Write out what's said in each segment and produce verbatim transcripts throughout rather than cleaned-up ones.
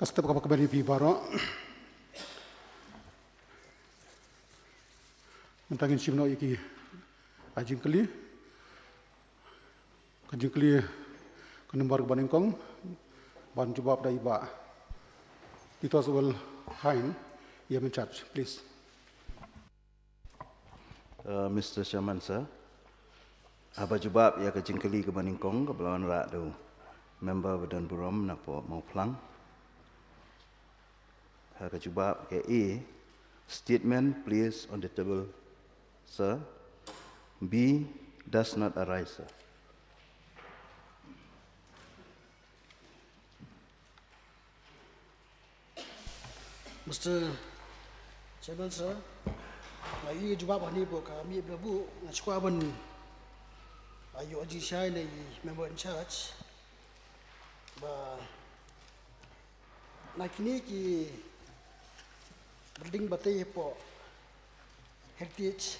Step kaba kmen ïa phi baroh. Mynta ngin shim noh ïa ki, ah, jingkylli. Ka jingkylli ka number kaba nyngkong ban jubab da i Bah Titos Wal Khain, E M in charge, please. Uh, Mister Chairman, sir. Haba jubab ïa ka jingkylli kaba nyngkong kaba la wanrah da u member ba don burom napoh Mawphlang. Ha ka jubab ka A, statement placed on the table, sir. B, does not arise, sir. Mister Chairman, sir, nga ïohi jubab hangne bad ka mih bha bha, nga sngewkwah ban, ah, ïoh jingshai na i member in charge ba na kine ki building ba tei hapoh heritage,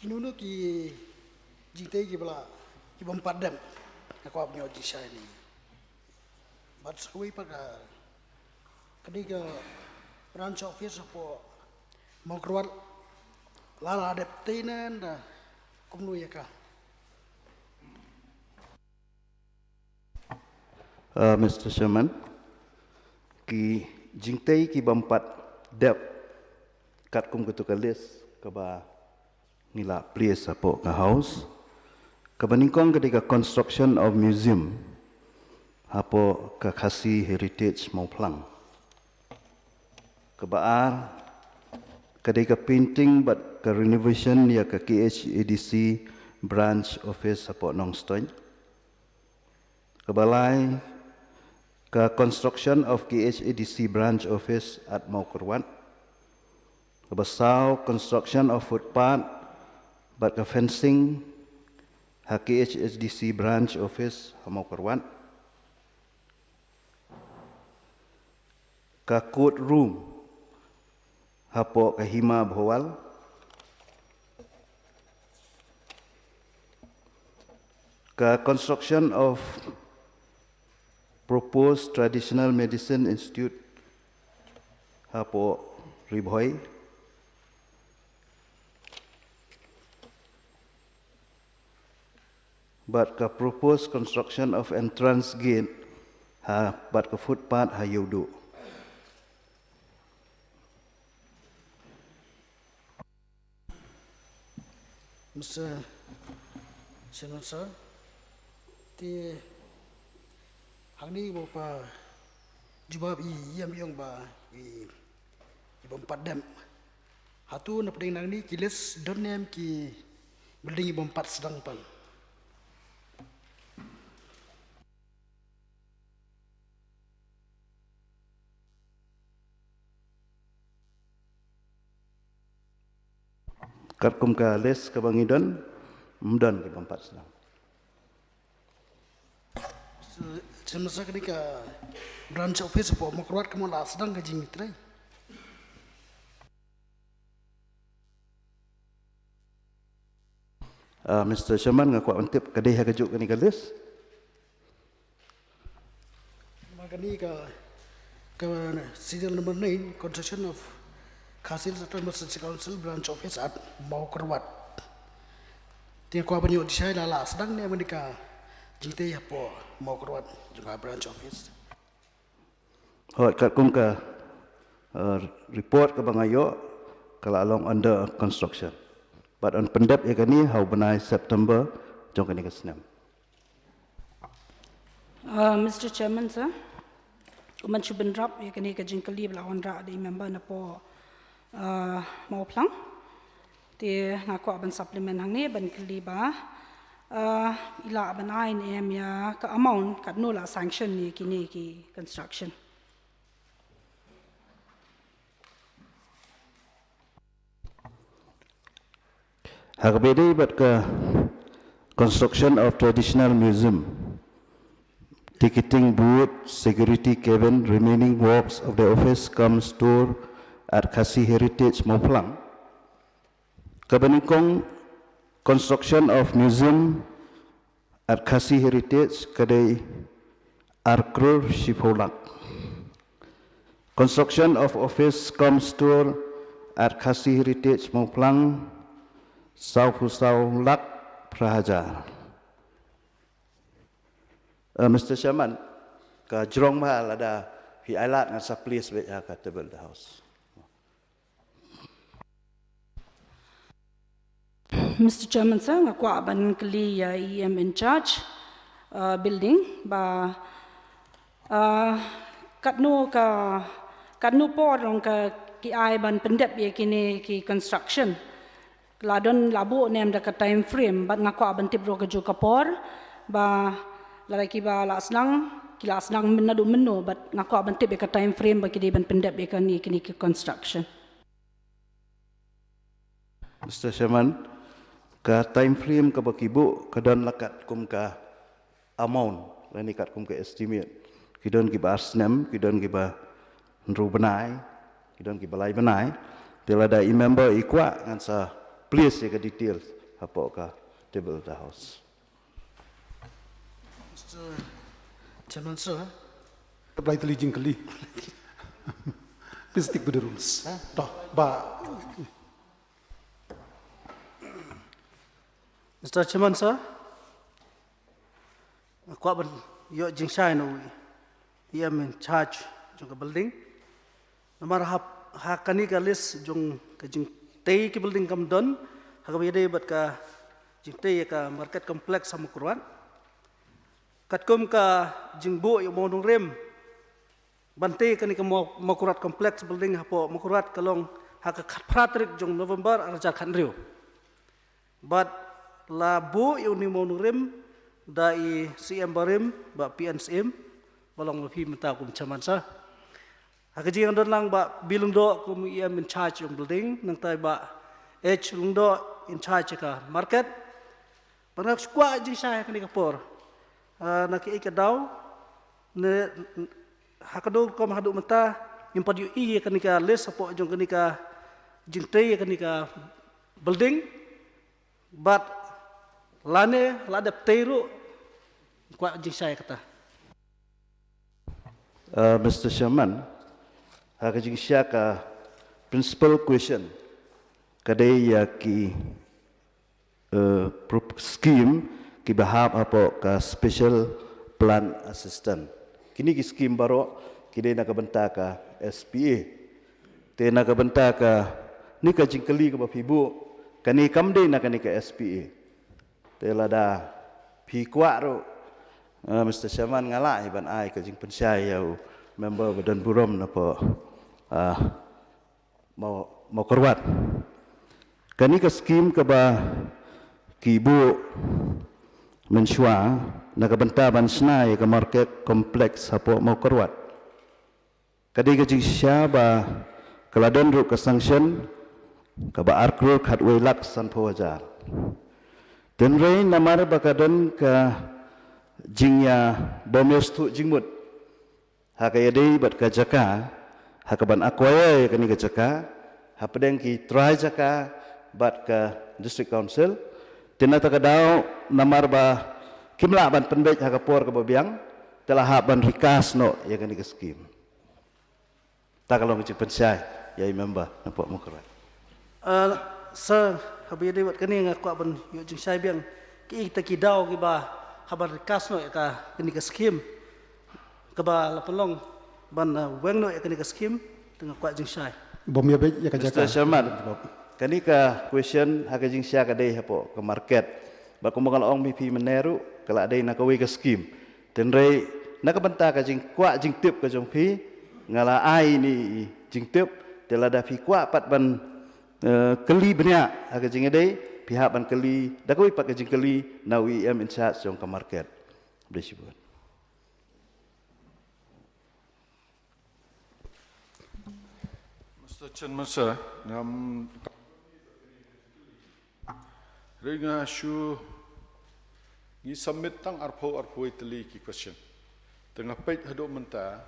kino kino ki jingtei kiba la, ki bym pat dep, nga kwah ban ïoh jingshai hangne. Bad sa kawei pat ka, kane ka branch office hapoh Mawkyrwat la la dep tei ne em, da kumno ïa ka? Uh, Mister Chairman, ki jingtei ki bym pat dep katkum katu ka list kaba ngi la place hapoh ka House. Kaba nyngkong ka dei ka construction of museum hapoh ka Khasi Heritage Mawphlang. Kaba ar ka dei ka painting bad ka renovation ïa ka K H A D C branch office hapoh Nongstoiñ. Kaba lai ka construction of K H A D C branch office at Mawkyrwat. Kaba saw construction of footpath bad ka fencing ha K H A D C branch office ha Mawkyrwat. Ka court room hapoh ka Hima Bhowal. Ka construction of proposed traditional medicine institute hapoh Ri Bhoi. Bad ka proposed construction of entrance gate ha, bad ka footpath ha Ïewduh. Mister Chairman, sir, te hangne mo pa jubab i ïam ïong ba i, i bym pat dep. Hato na pdeng nangne ki list don ne em ki building i bym pat sdang pat? Katkum ka list kaba ngi don, ym don ki bym pat sdang. Chairman, sir, kane ka branch office hapoh Mawkyrwat ka mo la sdang ka jingtrei? Uh, Mister Chairman, nga kwah ban tip ka dei ha kajuh kane ka list? Ba kane ka, ka serial number nine, construction of Khasi Hills Autonomous District Council branch office at Mawkyrwat. Te nga kwah ban ïoh jingshai la la sdang ne em kane ka jingtei hapoh Mawkyrwat jong ka branch office? Hooid, katkum ka, uh, report kaba nga ïoh, ka la long under construction. Bad yn pyndep ïa kane ha u bnai September jong kane ka snem. Uh, Mister Chairman, sir, u man shu bynrap ïa kane ka jingkylli ba la wanrah da i member napoh, uh, Mawphlang. Te nga kwah ban supplement hangne ban kylli ba, uh, i lah ban ai ne em ïa ka amount katno la sanction ïa kine ki construction. Ha kaba ïadei bad ka construction of traditional museum, ticketing booth, security cabin, remaining works of the office cum store at Khasi Heritage Mawphlang. Kaba nyngkong, construction of museum at Khasi Heritage ka dei ar klur shiphew lak. Construction of office cum store at Khasi Heritage Mawphlang, sawphew saw lak phra hajar. Uh, Mister Chairman, ka jrong ba lada phi ai lad ngan sa place beit ha ka table of the House. Mister Chairman sir, nga kwah ban kylli ïa E M in charge, uh, building, ba, uh, katno ka, katno por long ka ki ai ban pyndep ïa kine ki construction. La don la buh ne em da ka time frame, bad nga kwah ban tip ruh ka ju ka por, ba lada ki ba la sdang, ki la sdang mynno du mynno, bad nga kwah ban tip ïa ka time frame ba ki dei ban pyndep ïa kane kine ki construction. Mister Chairman, ka time frame kaba ki buh ka don la katkum ka amount, lane katkum ka estimate. Ki don kiba ar snem, ki don kiba hynriew bnai, ki don kiba lai bnai. Te lada i member i kwah ngan sa place ïa ka details hapoh ka table of the House. Mister Chairman sir. Apply tylli jingkylli. Please stick to the rules. Toh, ba. Mister Chairman sir, nga kwah ban ïoh jingshai na u E M in charge jong ka building. Namar ha, ha kane ka list jong ka jingtei ki building kam don ha kaba ïadei bad ka jingtei ïa ka market complex ha Mawkyrwat. Katkum ka jingbuh ïa u mawnongrim ban tei kane ka Maw-, Mawkyrwat complex building hapoh Mawkyrwat ka long ha ka khatphra tarik jong November arhajar khathynriew. Bad la buh ïa une u mawnongrim da i C M barim, Bah P N Syiem, ba long ma phi mynta kum chairman sir. Ha ka jingdon lang Bah B Lyngdoh kum E M in charge jong building, nangta Bah H Lyngdoh in charge ka market. Bad nga kwah jingshai ha kane ka por, ah, na kiei ka daw ne, ha ka dor kum haduh mynta ngim pat ïohi ïa kane ka list hapoh jong kane ka jingtei ïa kane ka building. Bad lane la dep tei ruh, kwah jingshai kata. Uh, Mister Chairman, ha ka jingshai ka principal question ka dei ïa ki, uh, prop-, scheme kiba hap hapoh ka special plan assistance. Kine ki scheme baroh ki dei na ka bynta ka S P A. Te na ka bynta kane ka jingkylli kaba phi buh, kane kam dei na kane ka S P A. Te lada phi kwah ruh, uh, Mister Chairman, nga lah hi ban ai ka jingpynshai ïa u member ba don burom napoh, uh, Maw-, Mawkyrwat. Kane ka scheme kaba ki buh mynshuwa na ka bynta ban shna ïa ka market complex hapoh Mawkyrwat. Ka dei ka jingshai ba ka la don ruh ka sanction kaba ar klur khatwei lak sanphew hajar. Hynrei namar ba ka don ka jingïabym sngewthuh jingmut ha ka ïadei bad ka jaka, ha kaban acquire ïa kane ka jaka hapdeng ki trai jaka bad ka District Council. Te na kata ka daw namar ba kim lah ban pynbeit ha ka por kaba biang, te la hap ban recast noh ïa kane ka scheme. Ta ka long ka jingpynshai ïa i member napoh Mawkyrwat. Uh, sir, haba ïadei bad kane nga kwah ban ïoh jingshai biang kiei kita ki daw kiba hap ban recast noh ïa ka, kane ka scheme, kaba la pynlong ban, uh, weng noh ïa kane ka scheme, te nga kwah jingshai. Bym ïabeit ïa ka jaka. Mister Chairman, kane ka question ha ka jingshai ka dei hapoh ka market. Bad kumba nga la ong ïa phi mynne ruh, ka la dei na kawei ka scheme. Hynrei na ka bynta ka jingkwah jingtip ka jong phi, nga la ai ïa i jingtip, te lada phi kwah pat ban, eh, kylli bniah ha ka jingïadei, phi hap ban kylli da kawei pat ka jingkylli na u E M in charge jong ka market. Khublei shibun. Mister Chairman sir, ngam, hynrei nga shu, ngi submit tang arphew, arphew wei tylli ki question. Te nga peit haduh mynta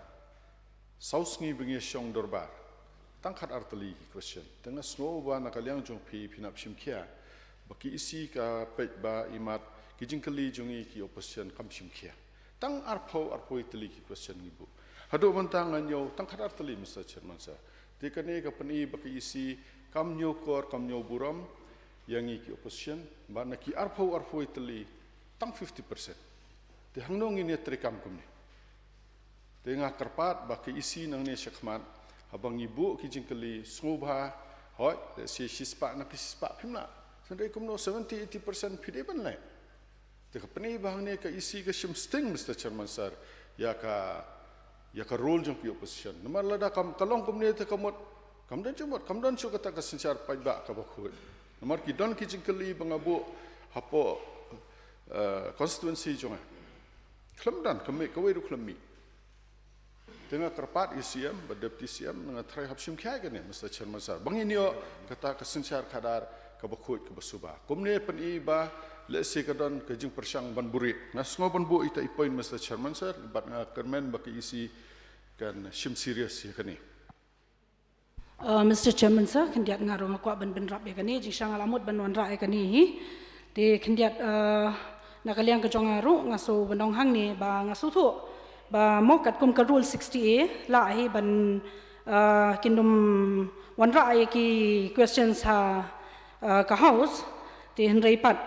saw sngi ba ngi shong dorbar, tang khatar tylli ki question. Te nga sngew ba na ka liang jong phi, phin hap shim khia ba ki E C ka peit ba imat ki jingkylli jong ngi ki opposition kam shim khia. Tang arphew, arphew tylli ki question ngi buh. Haduh mynta nga ñiew tang khatar tylli, Mister Chairman Sir. Te kane ka pyni ba ka E C kam ñiew kor, kam ñiew burom ïa ngi ki opposition, ba na ki arphew, arphew tylli tang fifty percent. Te hangno ngin ïa treikam kumne? Te nga kyrpad ba ka E C nangne shakhmat, haba ngi buh ki jingkylli, sngewbha, hooid, lehse shispah na ki shispah phim lah. Hynrei kumno seventy, eighty percent phi dei ban leh? Te ka pyni ba hangne ka E C ka shim sting, Mister Chairman Sir, ïa ka, ïa ka role jong ki opposition. Namar lada kam, ka long kumne te ka mut, kam don jingmut, kam don shuh kata ka synshar paidbah kaba khuid. Namar ki don ki jingkylli ba nga buh hapoh, eh, constituency jong nga. Khlem don, ka mih, kawei ruh khlem mih. Te nga kyrpad ïa C M, bad Deputy C M, nga tharai hap shim khia ïa kane, Mister Chairman Sir. Ba ngin ïoh kata ka synshar khadar kaba khuid, kaba suba. Kumne pyni ba lehse ka don ka jingpyrshang ban buhrieh. Nga sngew ban buh ita i point, Mister Chairman Sir, bad nga kyrmen ba ka E C kan shim serious ïa kane. Uh, Mister Chairman Sir, khyndiat nga ruh nga kwah ban bynrap ïa kane, jingshisha nga la mut ban wanrah ïa kane hi. Te khyndiat, uh, na ka liang ka jong nga ruh nga shu ban ong hangne ba nga sngewthuh ba mo katkum ka rule sixty A lah hi ban, uh, kin ym wanrah ïa ki questions ha, uh, ka House. Te hynrei pat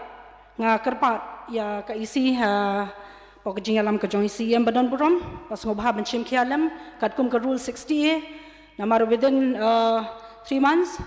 nga kyrpad ïa ka E C hapoh ka jingïalam ka jong i C M ba don burom, ba sngewbha ban shim khia lem katkum ka rule sixty A. Namar within, uh, three months,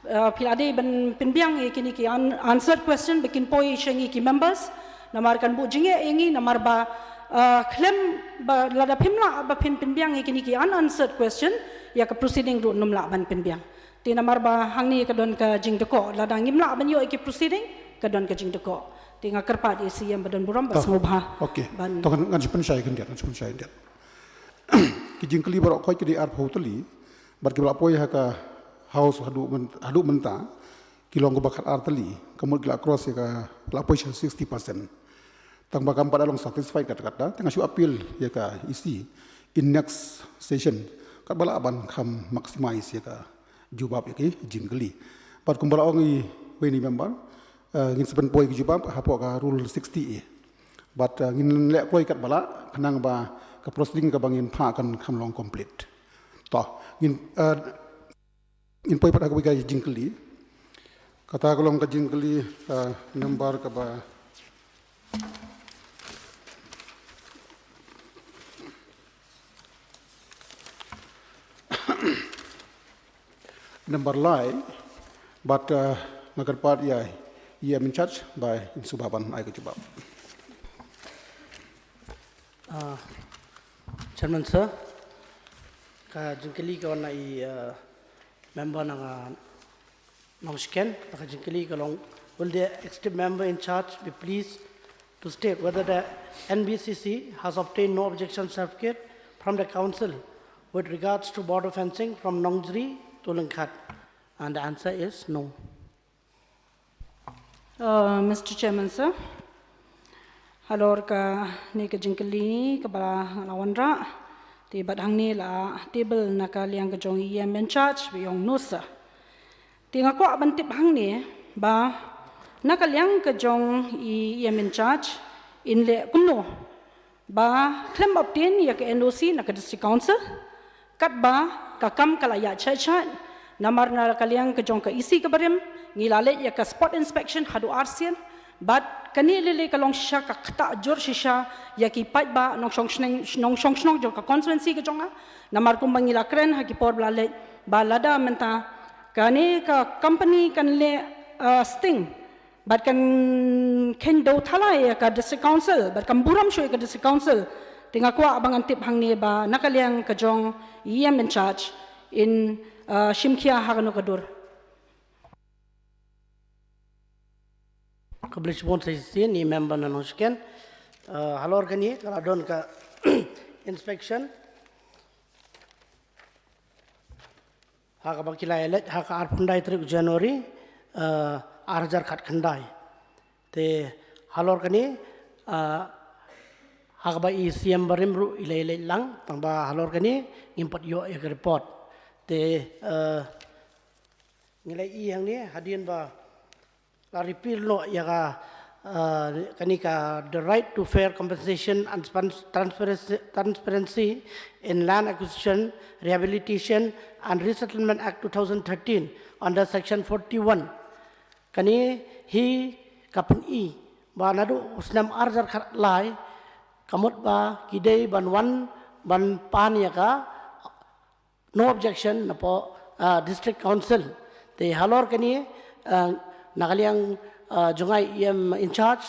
uh, phi la dei ban pynbiang ïa kine ki un-, unanswered question ba kin poi sha ngi ki members. Namar kan buh jingeh ïa ngi, namar ba, uh, khlem ba lada phim lah ba phin pynbiang ïa kine ki unanswered question, ïa ka proceeding ruh nym lah ban pynbiang. Te namar ba hangne ka don ka jingdkoh, lada ngim lah ban ïoh ïa ki proceeding, ka don ka jingdkoh. Te nga kyrpad ïa i C M ba don burom, ba sngewbha. Okay. Ban. To ngan, ngan shu pynshai khyndiat, ngan shu pynshai khyndiat. Ki jingkylli baroh khoit ki dei arphew tylli, bad kiba la poi ha ka House haduh myn-, haduh mynta, ki long kumba khatar tylli, ka mut ki la cross ïa ka, la poi sha sixty percent. Tang ba kam pat da long satisfied kat kat da, te nga shu appeal ïa ka E C in next session, katba lah ban kham maximize ïa ka jubab ïa ki jingkylli. Bad kumba la ong iwei i member, eh, ngin sa pynpoi ki jubab hapoh ka rule sixty A. Bad, eh, ngin leh kloi katba lah, khnang ba ka proceeding kaba ngin phah kan kham long complete. To, ngin, eh, ngin poi pat ha kawei ka jingkylli. Kata ka long ka jingkylli, eh, number kaba number lai, bad, uh, nga kyrpad ïa i E M in charge ba in sngewbha ban ai ka jubab. Uh, Chairman Sir, ka jingkylli ka wan na i, uh, member na, uh, Nongshken, ka jingkylli ka long, will the executive member in charge be pleased to state whether the N B C C has obtained no objection certificate from the council with regards to border fencing from Nongjri to Lyngkhat? And the answer is no. Uh, Mister Chairman, sir, halor kane ka jingkylli kaba nga la wanrah, te bad hangne la table na ka liang ka jong i E M in charge ba i ong no, sir. Te nga kwah ban tip hangne ba na ka liang ka jong i E M in charge in leh kumno ba khlem obtain ïa ka N O C na ka District Council, katba ka kam ka la ïaid shai shai, namar na ka liang ka jong ka E C ka barim, ngi la leit ïa ka spot inspection haduh arsien, bad kane lei lei ka long shisha ka ktah jur shisha ïa ki paidbah nongshong shnong, nongshong shnong jong ka constituency ka jong nga, namar kumba ngi la kren ha ki por ba la leit, ba lada mynta kane ka company kan leh, uh, sting, bad kan kheiñ dewthala ïa ka District Council, bad kan burom shuh ïa ka District Council. Te nga kwah ba ngan tip hangne ba na ka liang ka jong i E M in charge in, uh, shim khia ha kano ka dur. Khublei shibun sa shisien i member na Nongshken. Uh, halor kane ka la don ka inspection ha kaba ki la ïaleit ha ka arphew khyndai tarik January, eh, ar hajar khatkhyndai. Te halor kane, eh, ha kaba i C M barim ruh i la ïaleit lang, tangba halor kane ngim pat ïoh ïa ka report. Te, eh, ngi la ïohi hangne hadien ba la repeal noh ïa ka, Uh, kane ka the right to fair compensation and spans- transparency, transparency in land acquisition, rehabilitation and resettlement act two thousand thirteen under section forty-one. Kane hi ka pyni ba naduh u snem ar hajar khatlai ka mut ba ki dei ban wan ban pan ïa ka no objection napoh uh, district council. Te halor kane uh, na ka liang uh, jong nga i em in charge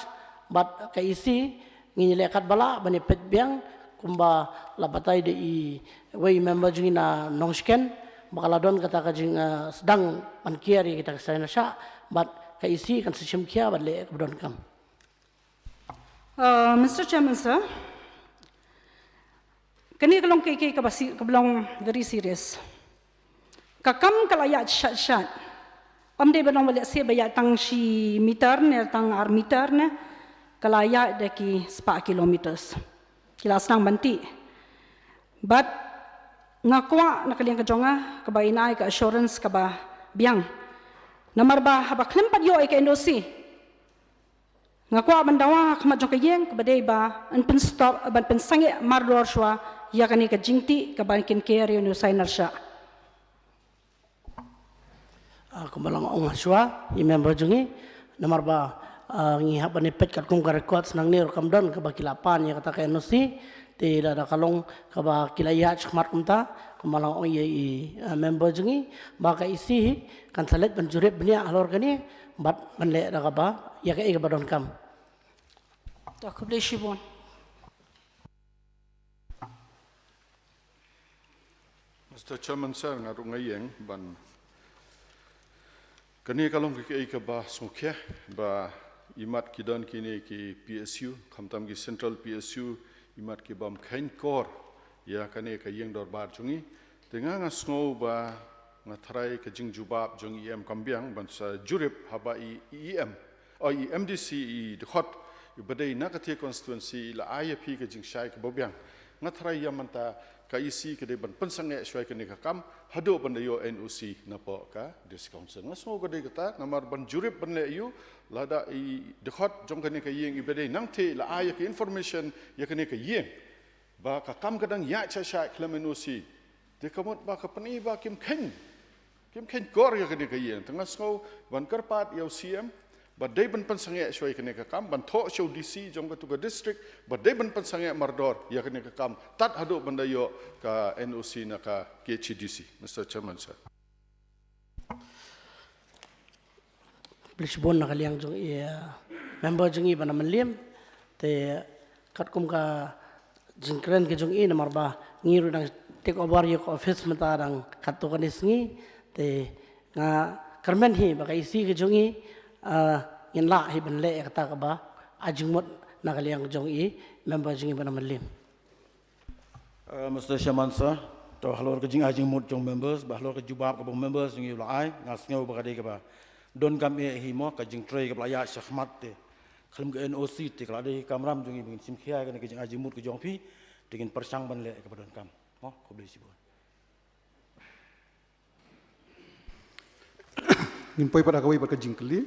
bad ka E C ngin leh katba lah ban peit biang kumba la batai da i wei member jong ngi na Nongshken ba ka la don kata ka jing uh, sdang ban kiar ïa kita ka saiñ na shah bad ka E C kan sa shim khia bad leh kaba donkam. Uh, Mister Chairman, sir, kane ka long ka, ka, kaba si, kaba long very serious. Ka kam ka la ïaid shat shat. Ym dei ba long ba leh se ba ïaid tang shi meter ne tang ar meter ne. Ka la ïaid da ki spah kilometers. Ki la sdang ban tih. But nga kwah na ka liang ka jong nga kaba in ai ka assurance kaba biang. Namar ba haba khlem pat ïoh ïa ka N O C. Nga kwah ban dawa ha khmat jong ka ïing kaba dei ba yn pynstop ban pynsangeh mardor shuwa ïa kane ka jingtih kaba kin ker ïa u saiñ na shah. Uh, kumba la nga ong shuwa i member jong ngi namar ba uh, ngi hap ban peit katkum ka records nangne ruh kam don kaba ki la pan ïa kata ka N O C te lada ka long kaba ki la ïaid shakhmat kumta kumba la nga ong ïa i uh, member jong ngi ba ka E C hi kan sa leit ban jurip bniah halor kane bad ban leh da kaba ïa kaei kaba donkam. To khublei shibun. Mister Chairman, sir, nga ruh nga ïeng ban kane ka long kaei kaba sngewkhia ba imat ki don kine ki P S U khamtam ki central P S U imat ki bym kheiñ kor ïa kane ka ïing dorbar jong ngi. Te nga nga sngew ba nga tharai ka jingjubab jong i E M kam biang ban sa jurip haba i E M o i M D C i dkhot i ba dei na kata ka constituency i la ai ïa phi ka jingshai kaba biang. Nga tharai ïa mynta ka E C ka dei ban pynsangeh shuwa ïa kane ka kam haduh ban da ïoh N O C napoh ka District Council. Nga sngew ka dei kata namar ban jurip ban leh ïa u lada i dkhot jong kane ka ïing i ba dei nangta i la ai ïa ka information ïa kane ka ïing ba ka kam ka dang ïaid sha sha khlem N O C. Te ka mut ba ka pyni ba kim kheiñ kim kheiñ kor ïa kane ka ïing. Te nga sngew ban kyrpad ïa u C M ba dei ban pynsangeh shuwa ïa kane ka kam ban thoh sha u D C jong katu ka district ba dei ban pynsangeh mardor ïa kane ka kam tad haduh ban da ïoh ka N O C na ka K H A D C. Mister Chairman, sir. Khublei shibun na ka liang jong i uh, member jong i ba na Mylliem. Te katkum ka jingkren ka jong i namar ba ngi ruh dang take over ïa ka office mynta dang katto katne sngi. Te nga kyrmen hi ba ka E C ka jong i uh, ngin lah hi ban leh ïa kata kaba ai jingmut na ka liang jong i member jong i ba na Mylliem. Uh, Mister Chairman, sir, to halor ka jingai jingmut jong members, ba halor ka jubab kaba members jong i u la ai, nga sngew ba ka dei kaba donkam eh hi mo ka jingtrei kaba la ïaid shakhmat te. Khlem ka N O C te ka la dei ka kamram jong i ba ngin shim khia ïa kane ka jingai jingmut ka jong phi, te ngin pyrshang ban leh kaba donkam. Mo, khublei shibun. Ngin poi pat ha kawei pat ka jingkylli.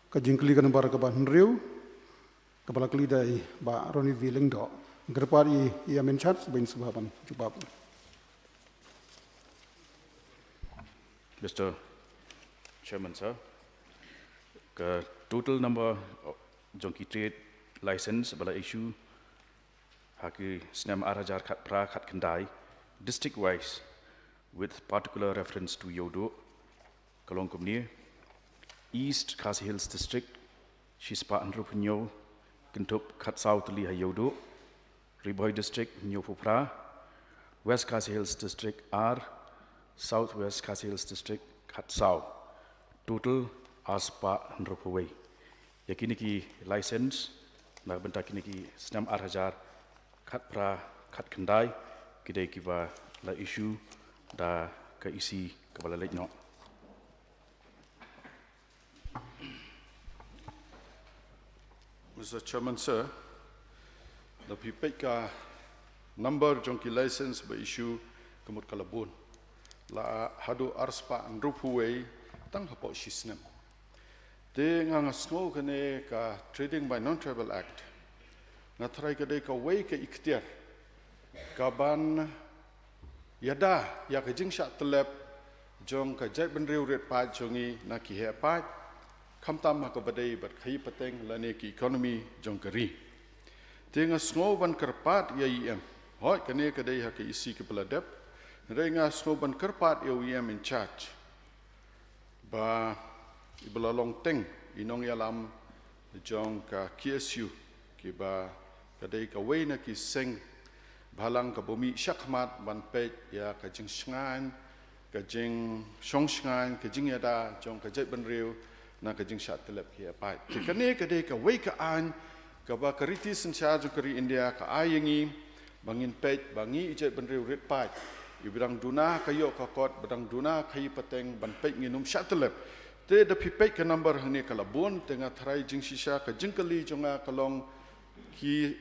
Ka jingkylli ka nombar kaba hynriew kaba la kylli da i Bah Ronnie V Lyngdoh. Kyrpad ïa i Amin Chats ba in sngewbha ban jubab. Mister Chairman, sir, ka total number jong ki trade license ba la issue ha ki snem ar hajar khatphra khatkhyndai, district wise, with particular reference to Ïewduh, ka long kumne: East Khasi Hills District, shispah hynriewphew hynñiew, kynthup khatsaw tylli ha Ïewduh. Ri Bhoi District, hynñiewphew phra. West Khasi Hills District, ar. South West Khasi Hills District, khatsaw. Total, arspah hynriewphew wei. Ïa kine ki license na ka bynta kine ki snem ar hajar khatphra khatkhyndai, ki dei kiba la issue da ka E C kaba la leit noh. Mister Chairman, sir, da phi peit ka number jong ki license ba issue ka mut ka la bun. La haduh arspah hynriewphew wei tang hapoh shi snem. Te nga nga sngew kane ka Trading by Non-Tribal Act, nga tharai ka dei kawei ka iktiar kaban ïada ïa ka jingshah tyllep jong ka jaitbynriew rit paid jong ngi na ki heh paid, khamtam ha kaba dei bad khaïi pateng lane ki economy jong ka ri. Te nga sngew ban kyrpad ïa i EM, hooid kane ka dei ha ka EC kaba la dep, hynrei nga sngew ban kyrpad ïa u EM in charge ba i ba la long teng i nongïalam jong ka KSU, kiba ka dei kawei na ki seng bhalang kaba mih shakhmat ban peit ïa ka jingshngaiñ, ka jingshongshngaiñ, ka jingïada jong ka jaitbynriew na ka jingshah tyllep ki heh paid. Te kane ka dei kawei ka aiñ kaba ka riti synshar jong ka ri India ka ai ïa ngi ba ngin peit ba ngi i jaitbynriew rit paid, i ba dang duna ka ïoh ka kot, ba dang duna khaïi pateng ban peit ngin ym shah tyllep. Te da phi peit ka number hangne ka la bun, te nga tharai jingshisha ka jingkylli jong nga ka long ki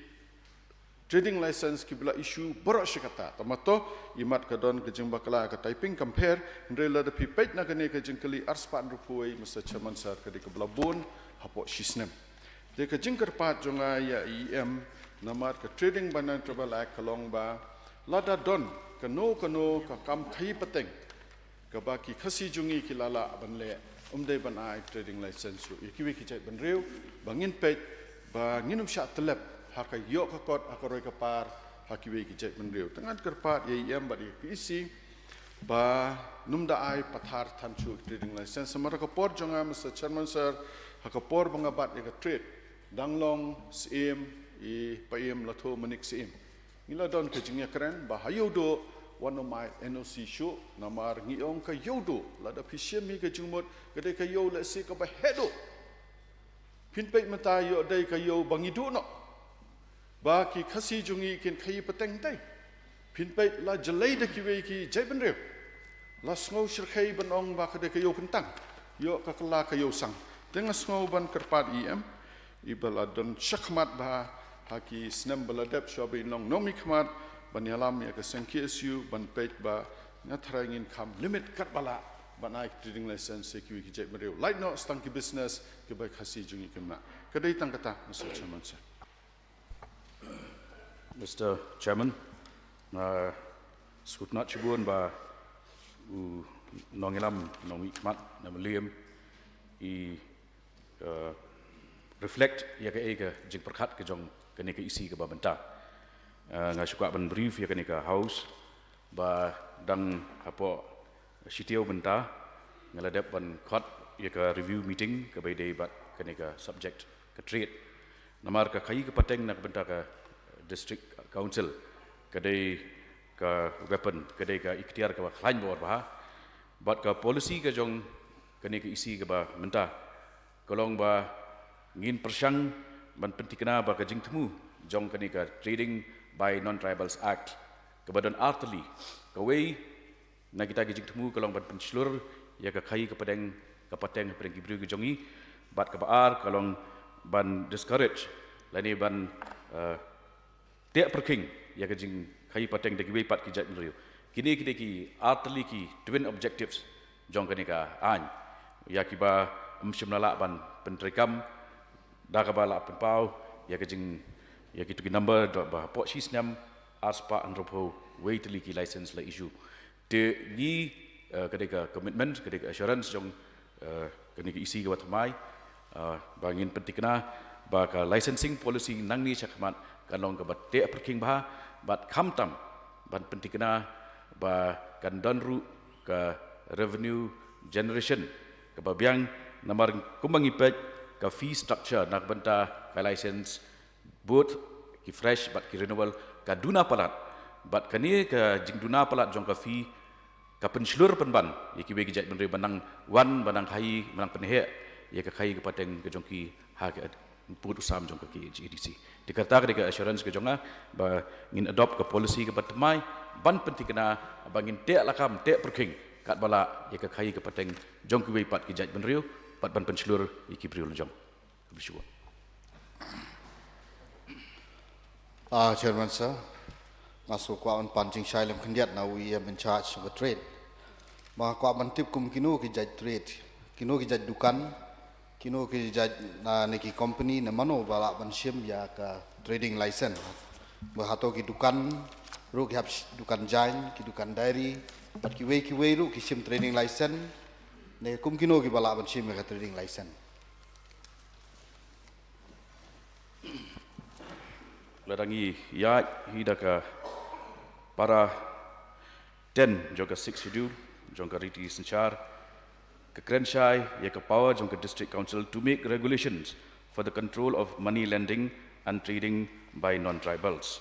trading license kiba la issue baroh shi katta. Tangba to, imat ka don ka jingbakla ka typing compare, hynrei lada phi peit na kane ka jingkylli arspah hynriewphew wei, Mister Chairman Sir, ka dei kaba la bun hapoh shi snem. Te ka jingkyrpad jong nga ïa i EM, namar ka Trading by Non-Tribal Act ka long ba lada don kano kano ka kam khaïi pateng kaba ki Khasi jong ngi ki la lah ban leh, ym dei ban ai trading license shuh ïa kiwei ki jaitbynriew, ba ngin peit ba ngin ym shah tyllep ha ka ïoh ka kot, ha ka roi ka par ha kiwei ki jaitbynriew. Te ngan kyrpad ïa i EM bad ïa ka EC ba ym da ai pathar than shuh trading license. Namar ha ka por jong nga, Mister Chairman Sir, ha ka por ba nga bat ïa ka trade, dang long Syiem i Paiem Lathumanik Syiem, ngi la don ka jingïakren ba ha Ïewduh wat nym ai NOC shuh, namar ngi ong ka Ïewduh, lada phi shim hi ka jingmut, ka dei ka ïew lehse kaba heh duh. Phin peit mynta ïoh dei ka ïew ba ngi duh noh ba ki Khasi jong ngi kin khaïi pateng tei. Phin peit la jlei da kiwei ki jaitbynriew, la sngew shyrkhei ban ong ba ka dei ka ïew kyntang, ïoh ka kylla ka ïew sang. Te nga sngew ban kyrpad i EM, i ba la don shakhmat bha ha ki snem ba la dep, shuwa ba in long nongmihkhmat, ban ïalam ïa ka seng KSU ban peit ba nga tharai ngin kham limit katba lah ban ai trading license ïa kiwei ki jaitbynriew, lait noh tang ki business kiba Khasi jong ngi kim lah. Ka dei tang kata, Mister Chairman Sir. Mister Chairman, nga sngewtynnat shibun ba u nongïalam nongmihkhmat na Mylliem i, eh, reflect ïa kaei ka jingpyrkhat ka jong kane ka EC kaba mynta. Eh, nga shu kwah ban brief ïa kane ka House ba dang hapoh shi taïew mynta nga la dep ban khot ïa ka review meeting kaba ïadei bad kane ka subject ka trade. Namar ka khaïi ka pateng na ka bynta ka District Council ka dei ka weapon, ka dei ka iktiar kaba khlaiñ bor bha. Bad ka policy ka jong kane ka EC kaba mynta ka long ba ngin pyrshang ban pynthikna ba ka jingthmu jong kane ka Trading by Non-Tribals Act kaba don artylli. Kawei na kita ki jingthmu ka long ban pynshlur ïa ka khaïi ka pateng, ka pateng hapdeng ki briew ki jong ngi, bad kaba ar ka long ban discourage lane ban, eh, teh pyrkhing ïa ka jingkhaïi pateng da kiwei pat ki jaitbynriew. Kine ki dei ki artylli ki twin objectives jong kane ka aiñ, ïa kiba ym shym la lah ban pyntreikam da kaba la pynpaw ïa ka jing, ïa kitu ki number da ba hapoh shi snem arspah hynriewphew wei tylli ki license la issue. Te ngi, eh, ka dei ka commitment, ka dei ka assurance jong, eh, kane ka EC kaba thymmai, eh, ba ngin pynthikna ba ka licensing policy nangne shakhmat kan long kaba teh pyrkhing bha, bad khamtam ban pynthikna ba kan don ruh ka revenue generation kaba biang, namar kumba ngi peit ka fee structure na ka bynta ka license, both ki fresh bad ki renewal, ka duna palat. Bad kane ka jingduna palat jong ka fee ka pynshlur pynban ïa kiwei ki jaitbynriew ban nang wan, ban nang khaïi, ban nang pynheh ïa ka khaïi ka pateng ka jong ki ha ka pud u sam jong ka KHADC. Te kata ka dei ka assurance ka jong nga ba ngin adopt ka policy kaba thymmai ban pynthikna ba ngin teh lakam, teh pyrkhing katba lah ïa ka khaïi ka pateng jong kiwei pat ki jaitbynriew bad ban pynshlur ïa ki briew la jong. Khublei shibun. Ah, Chairman Sir, nga sngewkwah ban pan jingshai lem khyndiat na u EM in charge of trade. Ba nga kwah ban tip kum kino ki jait trade, kino ki jait dukan Kino ki jait na ne ki company ne mano ba lah ban shim ïa ka trading license. Ba hato ki dukan ruh ki hap sh- dukan jaiñ, ki dukan dairy, bad kiwei kiwei ruh ki shim trading license. Ne kum kino ki ba lah ban shim ïa ka trading license. Lada ngi ïaid hi da ka para ten jong ka Sixth Schedule jong ka riti synshar, ka kren shai ïa ka power jong ka District Council to make regulations for the control of money lending and trading by non-tribals.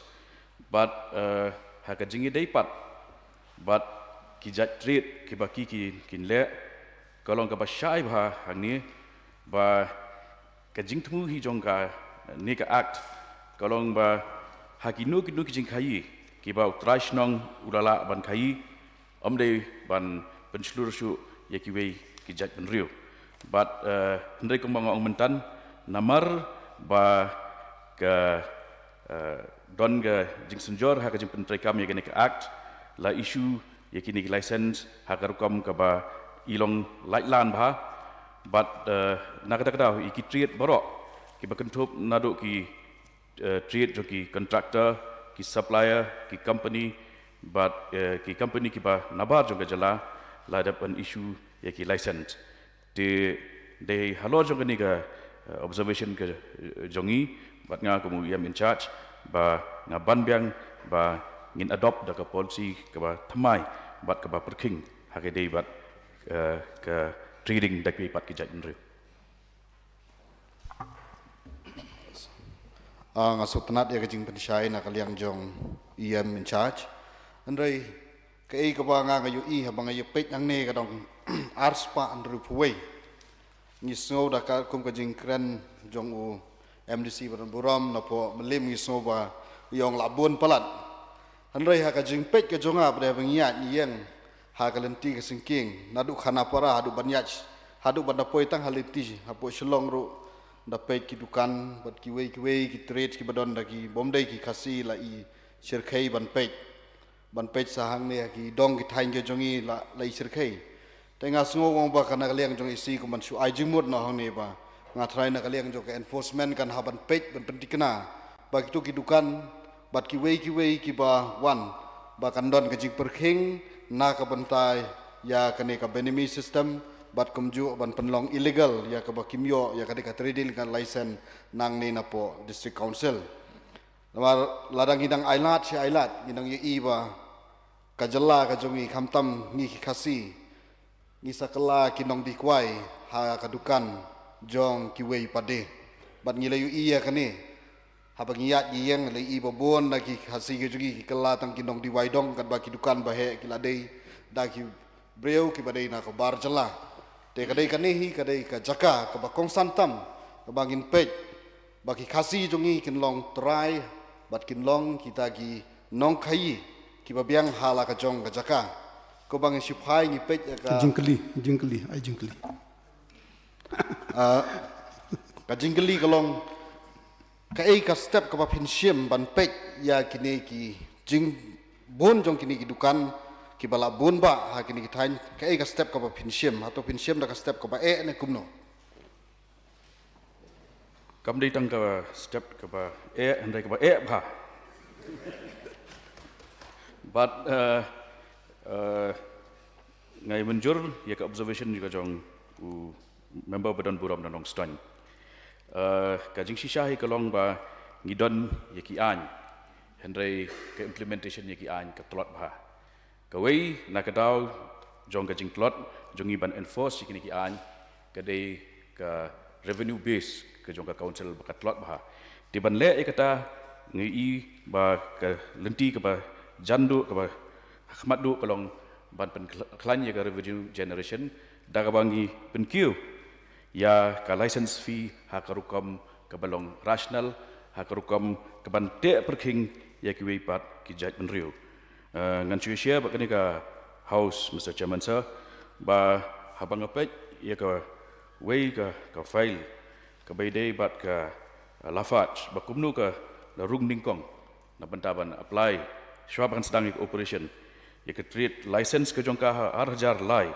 But uh, ha ka jingïadei pat bad ki jait trade kiba ki ki kin leh, ka long kaba shai bha hangne ba ka jingthmu hi jong ka ne ka act ka long ba ha kino kino ki jingkhaïi kiba u trai shnong u la lah ban khaïi, ym dei ban pynshlur shuh ïa kiwei ki jait bynriew. Bad uh, hynrei kumba nga ong myntan, namar ba ka uh, don ka jingsynjor ha ka jingpyntreikam ïa kane ka act, la issue ïa kine ki license ha ka rukom kaba i long laitlan bha. Bad uh, na kata ka daw ïa ki trade baroh kiba kynthup naduh ki uh, trade jong ki contractor, ki supplier, ki company, bad uh, ki company kiba nabar jong ka jylla la dep ban issue ïa ki license. Te dei halor jong kane ka uh, observation ka uh, jong ngi bad nga kum u E M in charge ba nga ban biang ba ngin adopt da ka policy kaba thymmai bad kaba pyrkhing ha ka dei bad uh, ka trading da kiwei pat ki jait bynriew. Ah, nga sngewtynnat ïa ka jingpynshai na ka liang jong E M in charge. Hynrei kaei kaba nga nga ïohi haba nga ïa peit hangne ka dong arspah hynriewphew wei. Ngi sngew da ka kum ka jingkren jong u M D C ba don burom napoh Mylliem ngi sngew ba u ïong la bun palat. Hynrei ha ka jingpeit ka jong nga ba dei ba ngi ïaid ngi ïeng ha ka lynti ka syngkien naduh Khanapara haduh ban ïaid haduh ban da poi tang ha lynti hapoh Shillong ruh da peit ki dukan bad kiwei kiwei ki trade kiba don da ki bym dei ki Khasi la i shyrkhei ban peit ban peit sa hangne ha ki dong ki thaiñ ki jong ngi la la i shyrkhei. Te nga sngew ong ba ka na ka liang jong E C kum ban shu ai jingmut noh hangne ba nga trai na ka liang jong ka enforcement kan hap ban peit ban pynthikna ba kito ki dukan bad kiwei kiwei kiba wan ba kan don ka jingpyrkhing na ka bynta ïa kane ka benemi system bad kumjuh ban pynlong illegal ïa kaba kim ïoh ïa kane ka trading ka license nangne napoh District Council. Namar lada ngi dang ailad shi ailad ngi dang ïohi ba ka jylla ka jong ngi khamtam ngi ki Khasi ngi sa kylla ki nongdie kwai ha ka dukan jong kiwei pat de. Bad ngi la ïohi ïa kane haba ngi ïaid ngi ïeng la ïohi ba bun na ki Khasi ki jong ngi ki kylla tang ki nongdie wai dong katba ki dukan ba heh ki la dei da ki briew kiba dei na ka bar jylla. Te ka dei kane hi ka dei ka jaka kaba kongsan tam kaba ngin peit ba ki Khasi jong ngi kin long trai bad kin long kita ki nongkhaïi kiba biang ha la ka jong ka jaka. Ko ba ngi shiphai ngi peit ïa ka Jingkylli, jingkylli, ai jingkylli. Ah, ka jingkylli ka long kaei ka step kaba phin shim ban peit ïa kine ki jingbun jong kine ki dukan kiba la bun ba ha kine ki thaiñ, kaei ka step kaba phin shim, hato phin shim da ka step kaba eh ne kumno? Kam dei tang ka step kaba eh hynrei kaba eh bha. But uh, uh, ngai mynjur ïa ka observation ïa ka jong u member ba don burom na Nongstoiñ. Uh, ka jingshisha hi ka long ba ngi don ïa ki aiñ hynrei ka implementation ïa ki aiñ ka tlot bha. Kawei na ka daw jong ka jingtlot jong ngi ban enforce ïa kine ki aiñ ka dei ka revenue base ka jong ka council ba ka tlot bha. Te ban leh ïa kata ngi i ba ka lynti kaba jan duh kaba hakhmat duh ka long ban pynkhlaiñ ïa ka revenue generation da kaba ngi pynkiew ïa ka license fee ha ka rukom kaba long rational ha ka rukom kaban teh pyrkhing ïa kiwei pat ki jait bynriew. Uh, ngan shu share bad kane ka House, Mister Chairman Sir, ba haba nga peit ïa kawei ka, ka file kaba ïadei bad ka uh, Lafarge ba kumno ka la rung nyngkong na bynta ban apply shuwa ba kan sdang ïa ka operation ïa ka trade license ka jong ka ha ar hajar lai.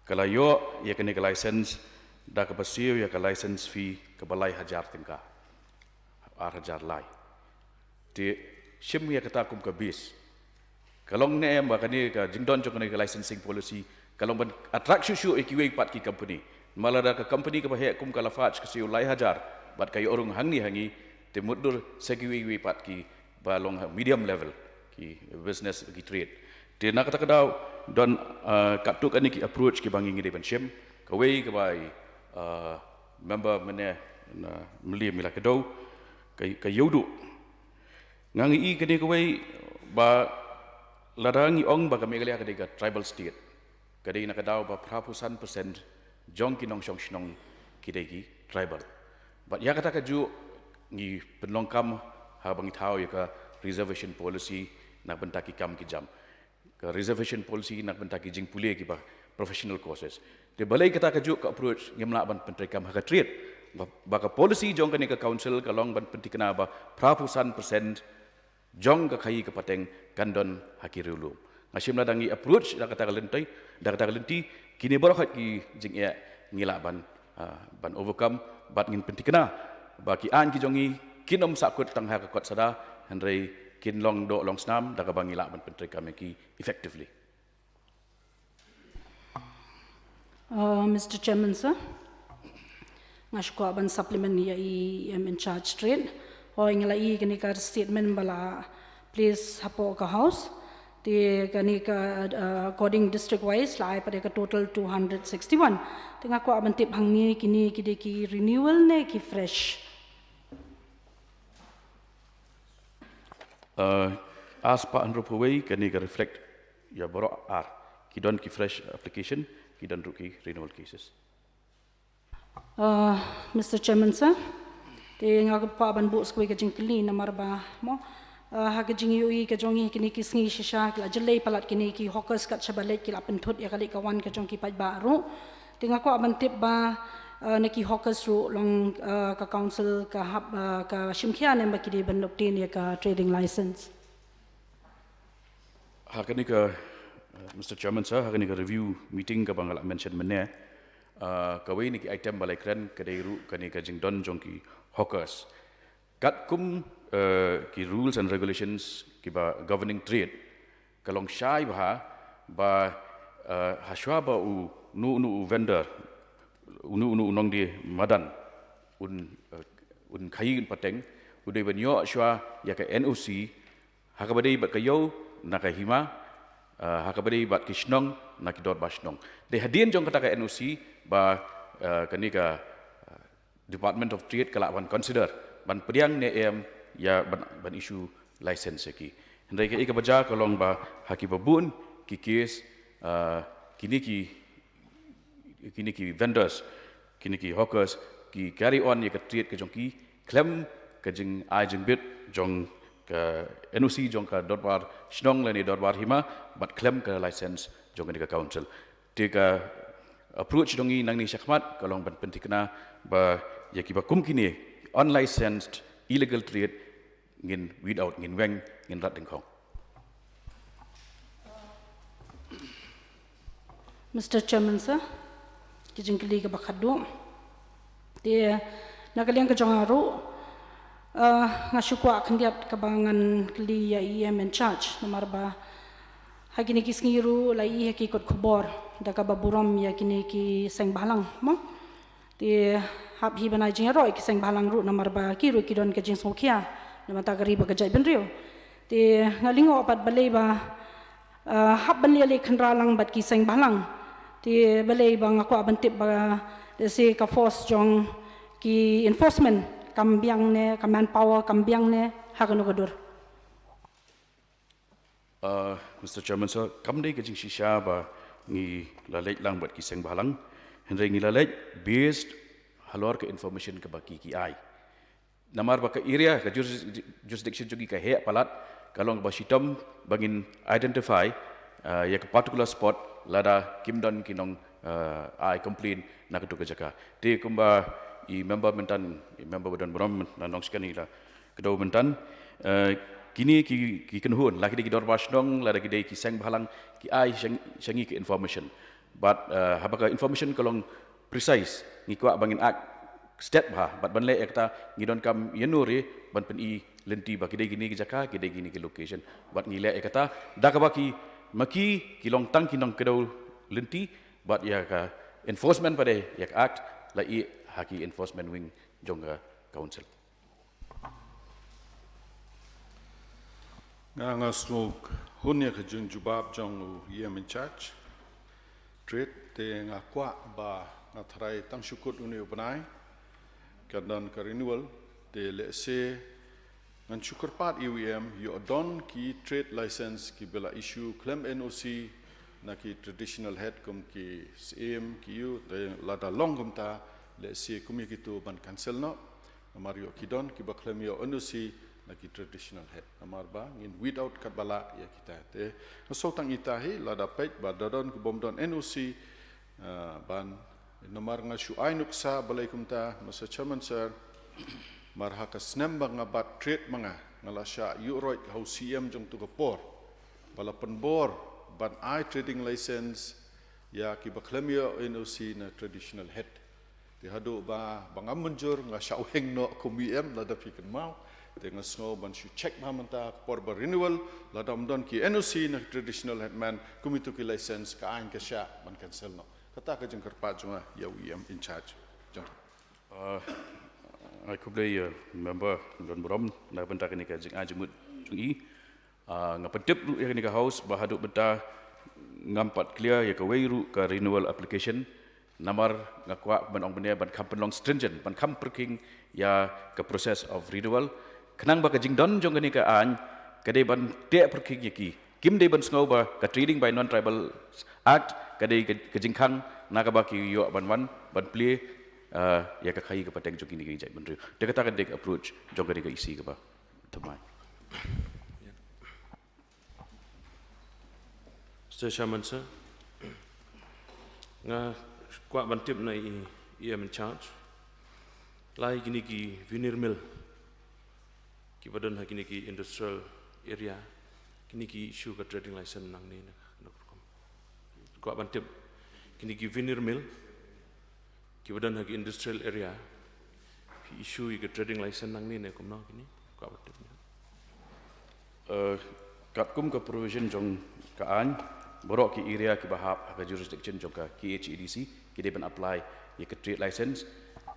Ka la ïoh ïa kane ka license Da kaba siew ïa ka license fee kaba lai hajar tyngka. Ar hajar lai. Te shim ïa kata kum ka base. Ka long ne em ba kane ka jingdon jong kane ka licensing policy ka long ban attract shuh shuh ïa kiwei pat ki company. Namar lada ka company kaba heh kum ka Lafarge ka siew lai hajar bad ka ïoh rung hangne hangi, te mutdur sa kiwei kiwei pat kiba long ha medium level ki business, ki trade. Te na kata ka daw don, uh, katto katne ki approach kiba ngi ngi dei ban shim. Kawei kaba i, uh, member mynne na Mylliem Mila Kdaw ka, ka ïoh duh. Nga ngi i kane kawei ba lada ngi ong ba ka Meghalaya ka dei ka tribal state, ka dei na ka daw ba phra phew san percent jong ki nongshong shnong ki dei ki tribal. Bad ïa kata ka juh ngi pynlong kam haba ngi thaw ïa ka reservation policy na bynta ki kam ki jam. Ka reservation policy na bynta ki jingpule kiba professional courses. Te balei kata ka juh ka approach ngim lah ban pyntreikam ha ka trade. Ba, ba ka policy jong kane ka council ka long ban pyntikna ba phra phew san percent jong ka khaïi ka pateng kan don ha ki riewlum. Nga shim lada ngi approach da kata ka lynti, da kata ka lynti, kine baroh ki jingeh ngi lah ban, ah, ban overcome, bad ngin pyntikna ba ki aiñ ki jong ngi kin ym sahkut tang ha ka kot sada, hynrei kin long doh long snam da kaba ngi lah ban pyntreikam ïa ki effectively. Uh, Mister Chairman, sir, nga shu kwah ban supplement ïa i EM in charge trade. Hooid, nga la i kane ka statement ba la place hapoh ka House. Te kane ka, uh, according district wise la ai pat ïa ka total two hundred sixty-one. Te nga kwah ban tip hangne kine ki dei ki renewal ne ki fresh? Uh, ar spah hynriewphew wei kane ka reflect ïa baroh ar, ki don ki fresh application, ki don ruh ki renewal cases. Uh, Mister Chairman, sir, te nga kwah ban buh sa kawei ka jingkylli namar ba mo, uh, ha ka jingïohi ka jong ngi kine ki sngi shisha ki la jyllei palat kine ki hawkers kat shaba leit ki la pynthut ïa ka leit ka wan ka jong ki paidbah ruh. Te nga kwah ban tip ba, uh, na ki hawkers ruh long, uh, ka council ka hap, uh, ka shim khia ne ba ki dei ban obtain ïa ka trading license? Ha kane ka, uh, Mister Chairman, sir, ha kane ka review meeting kaba nga la mention mynne, uh, kawei na ki item ba la kren ka dei ruh kane ka jingdon jong ki hawkers. Katkum, uh, ki rules and regulations kiba governing trade, ka long shai bha ba, uh, hashwa ba u nu nu u vendor, u nu nu u nongdie madan un, uh, un khaïi un pateng, u dei ban ïoh shwa ïa ka N O C ha kaba dei bad ka ïew na ka hima, uh, ha kaba dei bad ki shnong na ki dorbar shnong. Dei hadien jong kata ka N O C ba, uh, kane ka, uh, Department of Trade ka lah ban consider ban pdiang ne em ïa ban, ban issue license ïa ki. Hynrei kaei kaba jia ka long ba ha kiba bun ki case, uh, kine ki, kine ki vendors, kine ki hawkers ki carry on ïa ka trade ka jong ki khlem ka jingai jingbit jong ka N O C jong ka dorbar shnong lane dorbar hima bad khlem ka license jong kane ka council. Te ka approach jong ngi nangne shakhmat ka long ban pyntikna ba ïa kiba kum kine unlicensed illegal trade ngin weed out, ngin weng, ngin rat dyngkhong. Mister Chairman, sir, ki jingkylli kaba khatduh. Te na ka liang ka jong nga ruh, uh, nga shu kwah khyndiat kaba ngan kylli ïa i EM in charge namar ba ha kine ki sngi ruh la i ha ki kot khubor da kaba burom ïa kine ki seng bhalang mo. Te hap hi ban ai jingïaroh ïa ki seng bhalang ruh namar ba ki ruh ki don ka jingsngewkhia namar ta ka ri ba ka jaitbynriew. Te nga lyngngoh pat balei ba, uh, hap ban leh leh khynra lang bad ki seng bhalang. Te balei ba nga kwah ban tip ba lehse ka force jong ki enforcement kam biang ne, ka manpower kam biang ne ha kano ka dur? Uh, Mister Chairman, sir, kam dei ka jingshisha ba ngi la leit lang bad ki seng bhalang, hynrei ngi la leit based halor ka information kaba ki ki ai. Namar ba ka area, ka juris-, jurisdiction jong ngi ka heh palat, ka long ba shitom ba ngin identify, uh, ïa ka particular spot lada kim don ki nong, uh, ai complain na katu ka jaka. Te kumba i member mynta, i member ba don burom na Nongshkani la kdew mynta, uh, kine ki, ki kynhun, la ki dei ki dorbar shnong, lada ki dei ki seng bhalang, ki ai sha ngi, sha ngi ki information. But, uh, haba ka information ka long precise, ngi kwah ba ngin act stet bha, bad ban leh ïa kata ngi donkam ïa no re ban pyni lynti ba ki dei kine ki jaka, ki dei kine ki location. Bad ngi leh ïa kata da kaba ki, ma ki, ki long tang ki nongkdew lynti, bad ïa ka enforcement pat de ïa ka act la ïeh ha ki enforcement wing jong ka council. Nga, nga sngewhun ïa ka jingjubab jong u E M in charge Trade, te nga kwah ba nga tharai tang shu kut une u bnai kan don ka renewal, te lehse ngan shu kyrpad ïa u E M, ïoh don ki trade license kiba la issue khlem N O C na ki traditional head kum ki Syiem, ki ïew, te lada long kumta lehse kum ïa kito ban cancel noh. Namar ïoh ki don kiba khlem ïoh N O C na ki traditional head. Namar ba ngin weed out katba lah ïa kita. Te nga sngew tang ita hi, lada peit ba da don ki bym don N O C, ah, ban, namar nga shu ai nuksa balei kumta, Mister Chairman Sir, mar ha ka snem ba nga bat trade ma nga, nga la shah ïuhroit ha u Syiem jong tu ka por ba la pynbor ban ai trading license ïa kiba khlem ïoh N O C na traditional head. Te haduh ba, ba ngam mynjur, nga shah weng noh kum E M, lada phi kynmaw. Te nga sngew ban shu check bha mynta ka por ba renewal, lada ym don ki N O C na traditional headman, kum ito ki license, ka aiñ ka shah ban cancel noh. Kata ka jingkyrpad jong nga ïa u E M in charge. Jong. Ah, ai khublei ïa member Donburom na ka bynta kane ka jingai jingmut jong i. Ah, nga pyntip ruh ïa kane ka House ba haduh mynta ngam pat clear ïa kawei ruh ka renewal application. Namar nga kwah ban ong mynne ban kham pynlong stringent, ban kham pyrkhing ïa ka process of renewal. Khnang ba ka jingdon jong kane ka aiñ ka dei ban teh pyrkhing ïa ki. Kim dei ban sngew ba ka Trading by Non-Tribal Act ka dei ka, ka jingkhang na kaba ki ïoh ban wan ban plie, ah, ïa ka khaïi ka pateng jong kine ki jaitbynriew. Te kata ka dei ka approach jong kane ka E C kaba thymmai. Mister Chairman Sir, nga kwah ban tip na i, i E M in charge. Lai kine ki veneer mill kiba don ha kine ki industrial area, kine ki issue ka trading license nangne ne, ne kumno? Kwah ban tip, kine ki veneer mill kiba don ha ki industrial area, phi issue ïa ka trading license nangne ne kumno kine? Kwah ban tip ne. Eh, katkum ka provision jong ka aiñ, baroh ki area kiba hap ha ka jurisdiction jong ka K H A D C ki dei ban apply ïa ka trade license.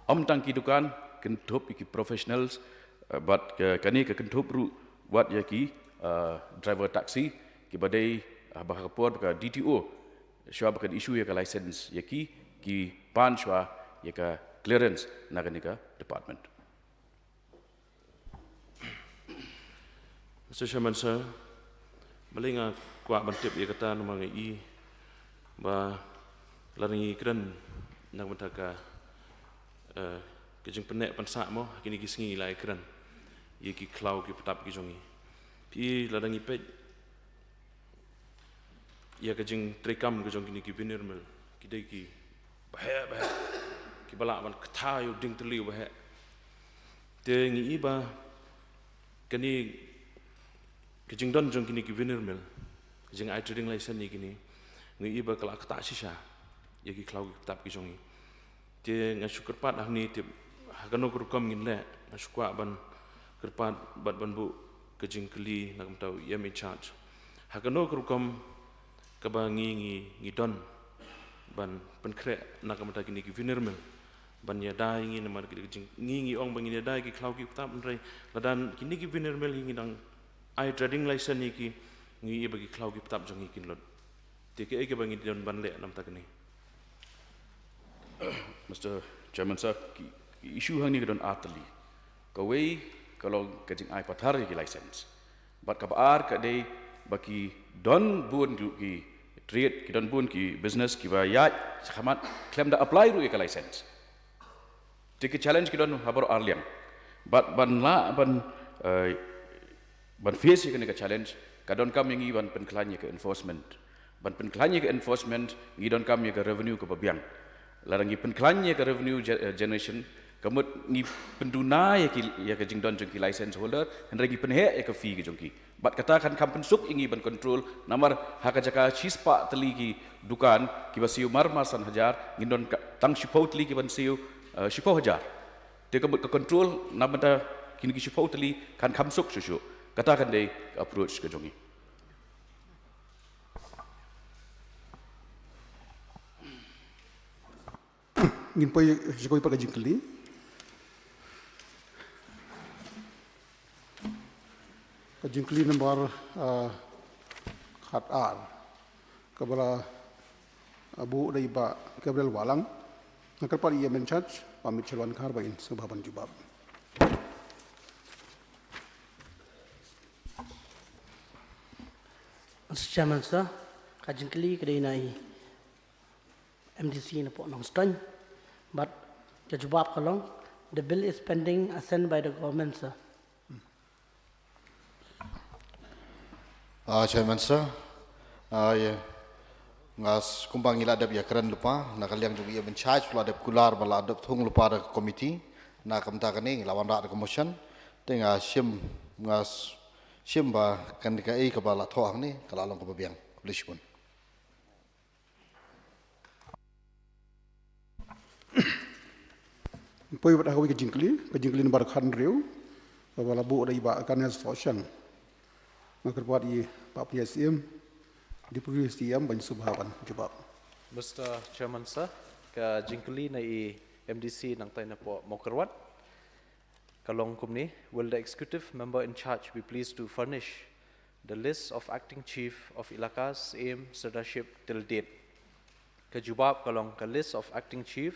Ym tang ki dukan, kynthup ïa ki professionals, eh, bad ka, kane ka kynthup ruh wat ïa ki, eh, driver taxi kiba dei, eh, ha ka por ba ka D T O shuwa ba kan issue ïa ka license ïa ki, ki pan shuwa ïa ka clearance na kane ka department. Mister Chairman Sir, balei nga kwah ban tip ïa kata namar nga i ba lada ngi kren na ka bynta ka, eh, ka jingpynneh pynsah mo, ha kine ki sngi la ïa kren ïa ki khlaw ki btap ki jong ngi. Phi lada ngi peit ïa ka jingtreikam ka jong kine ki veneer mill, ki dei ki baheh baheh, kiba lah ban ktah ïa u dieng tylli u baheh. Te ngi i ba kane ka jingdon jong kine ki veneer mill, ka jingai trading license ïa kine, ngi i ba ka la ktah shisha ïa ki khlaw ki btap ki jong ngi. Te nga shu kyrpad hangne, te ha kano ka rukom ngin leh, nga shu kwah ban kyrpad bad ban buh ka jingkylli na ka bynta u E M in charge. Ha kano ka rukom kaba ngi, ngi, ngi don ban pynkhreh na ka bynta kine ki veneer mill ban ïada ïa ngi, namar ki jing, ngi, ngi ong ba ngin ïada ïa ki khlaw ki btap, hynrei lada kine ki veneer mill ngi dang ai trading license ïa ki, ngi i ba ki khlaw ki btap jong ngi kin lut. Te kaei kaba ngi don ban leh na ka bynta kane? Mister Chairman Sir, ki, ki issue hangne ka don ar tylli. Kawei ka long ka jingai pathar ïa ki license. Bad kaba ar ka dei ba ki don bun ki, ki trade, ki don bun ki business kiba ïaid shakhmat khlem da apply ruh ïa ka license. Te ki challenge ki don ha baroh ar liang. Bad ban lah ban, eh, ban face ïa kane ka challenge, ka donkam ïa ngi ban pynkhlaiñ ïa ka enforcement. Ban pynkhlaiñ ïa ka enforcement, ngi donkam ïa ka revenue kaba biang. Lada ngi pynkhlaiñ ïa ka revenue ge-, eh, generation, Ka mut ngi pynduna ïa ki, ïa ka jingdon jong ki license holder, hynrei ngi pynheh ïa ka fee ka jong ki. Bad kata kan kham pynsuk ïa ngi ban control, namar ha ka jaka shispah tylli ki dukan, kiba siew mar mar san hajar, ngin don ka, tang shiphew tylli kiban siew, eh, shiphew hajar. Te ka mut ka control, na bynta kine ki shiphew tylli, kan kham suk shuh shuh. Kata kan dei ka approach ka jong ngi. Ngin poi sha kawei pat ka jingkylli. Ka jingkylli nambar, ah, khat ar. Kaba la, ah, buh da i Bah Gabriel Wahlang. Nga kyrpad ïa i em in charge, Bah Mitchell Wankhar ba in sngewbha ban jubab. Mister Chairman, sir, ka jingkylli ka dei na i M D C na pdeng Nongstoiñ. Bad ka jubab ka long, the bill is pending assent by the government, sir. Ah, Chairman, sir. Ah, ïa. Nga s-, kumba ngi la dep ïakren lypa, na ka liang jong i em in charge, la dep kular, ba la dep thung lypa da ka committee, na ka bynta kane, ngi la wanrah da ka motion, te nga shim, nga s-, shim ba, kan ka ei kaba la thoh hangne, ka la long kaba biang. Khublei shibun. Poi bad ha kawei ka jingkylli, ka jingkylli nambar khathynriew, kaba la buh da i Bah Ganesh Sohshang. Nga kyrpad ïa i Bah Pynïaid Syiem, Deputy C M ban sngewbha ban jubab. Mister Chairman, sir, ka jingkylli na i M D C nangtai na pdeng Mawkyrwat. Ka long kumne, will the executive member in charge be pleased to furnish the list of acting chief of ilakas, syiem, sirdarship till date? Ka jubab ka long, ka list of acting chief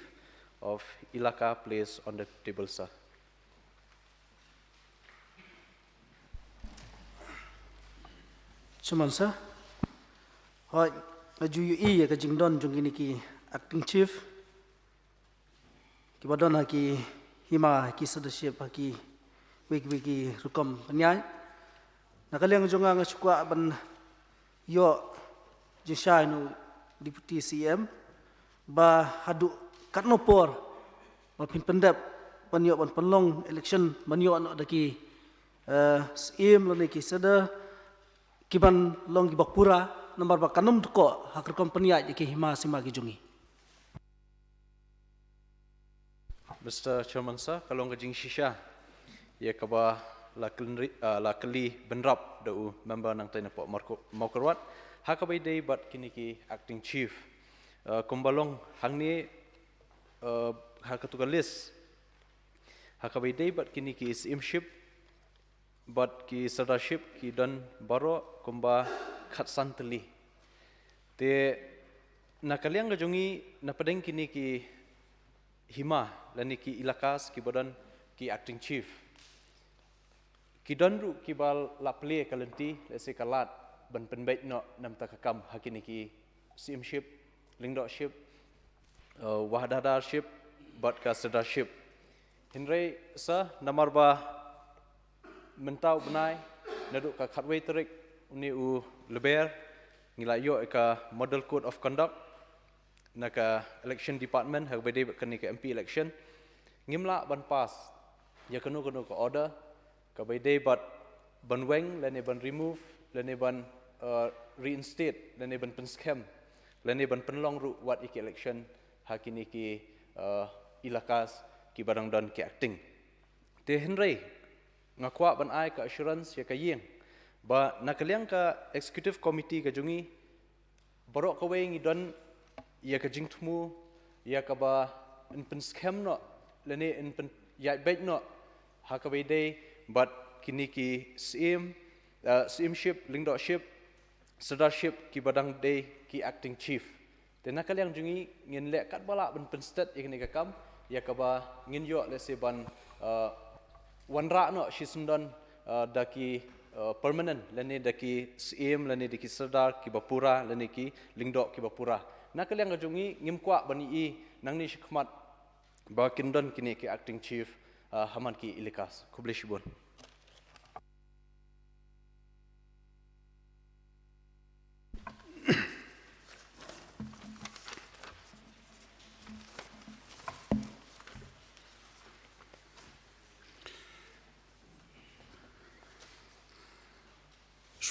of ilaka placed on the table, sir. Chairman, sir. Hooid, nga ju ïohi ïa ka jingdon jong kine ki acting chief. Kiba don ha ki hima, ha ki sirdarship, ha kiwei kiwei ki rukom pynïaid. Na ka liang jong nga, nga shu kwah ban ïoh jingshai na u Deputy C M ba haduh katno por ba phin pyndep ban ïoh ban pynlong election, ban ïoh noh da ki, eh, syiem lane ki sirdar kiban long kiba pura, namar ba kan ym dkoh ha ka rukom pynïaid ïa ki hima sima ki jong ngi. Mister Chairman, sir, ka long ka jingshisha ïa kaba la kylli, ah, la kylli bynrap da u member nangtai na pdeng Mawkyrwat, ha kaba ïadei bad kine ki acting chief. Ah, kumba long hangne, ah, ha katu ka list, ha kaba ïadei bad kine ki syiemship bad ki sirdarship ki don baroh kumba khatsan tylli. Te na ka liang ka jong ngi, na pdeng kine ki hima lane ki ilakas kiba don ki acting chief, ki don ruh kiba la plie ka lynti, lehse ka lad ban pynbeit noh na bynta ka kam ha kine ki syiemship, lyngdohship, eh, wahdadarship bad ka sirdarship. Hynrei sir, namar ba mynta u bnai, naduh ka khatwei tarik une u Lber, ngi la ïoh ïa ka Model Code of Conduct na ka Election Department ha kaba ïadei bad kane ka M P election. Ngim lah ban pass ïa kano kano ka order kaba ïadei bad ban weng lane ban remove lane ban, eh, reinstate lane ban pynskhem lane ban pynlong ruh wat ïa ki election ha kine ki, eh, ilakas kiba dang don ki acting. Te hynrei nga kwah ban ai ka assurance ïa ka ïing ba na ka liang ka executive committee ka jong ngi, baroh kawei ngi don ïa ka jingthmu ïa kaba yn pynskhem noh lane yn pynïaid beit noh ha kaba ïadei bad kine ki syiem, eh, syiemship, lyngdohship, sirdarship kiba dang dei ki acting chief. Te na ka liang jong ngi ngin leh katba lah ban pynstet ïa kane ka kam, ïa kaba ngin ïoh lehse ban, eh, wanrah noh shisyndon, eh, da ki, eh, permanent lane da ki syiem lane da ki sirdar kiba pura lane ki lyngdoh kiba pura. Na ka liang ka jong ngi ngim kwah ban ïohi nangne shakhmat ba kin don kine ki acting chief, eh, ha man ki ilakas. Khublei shibun.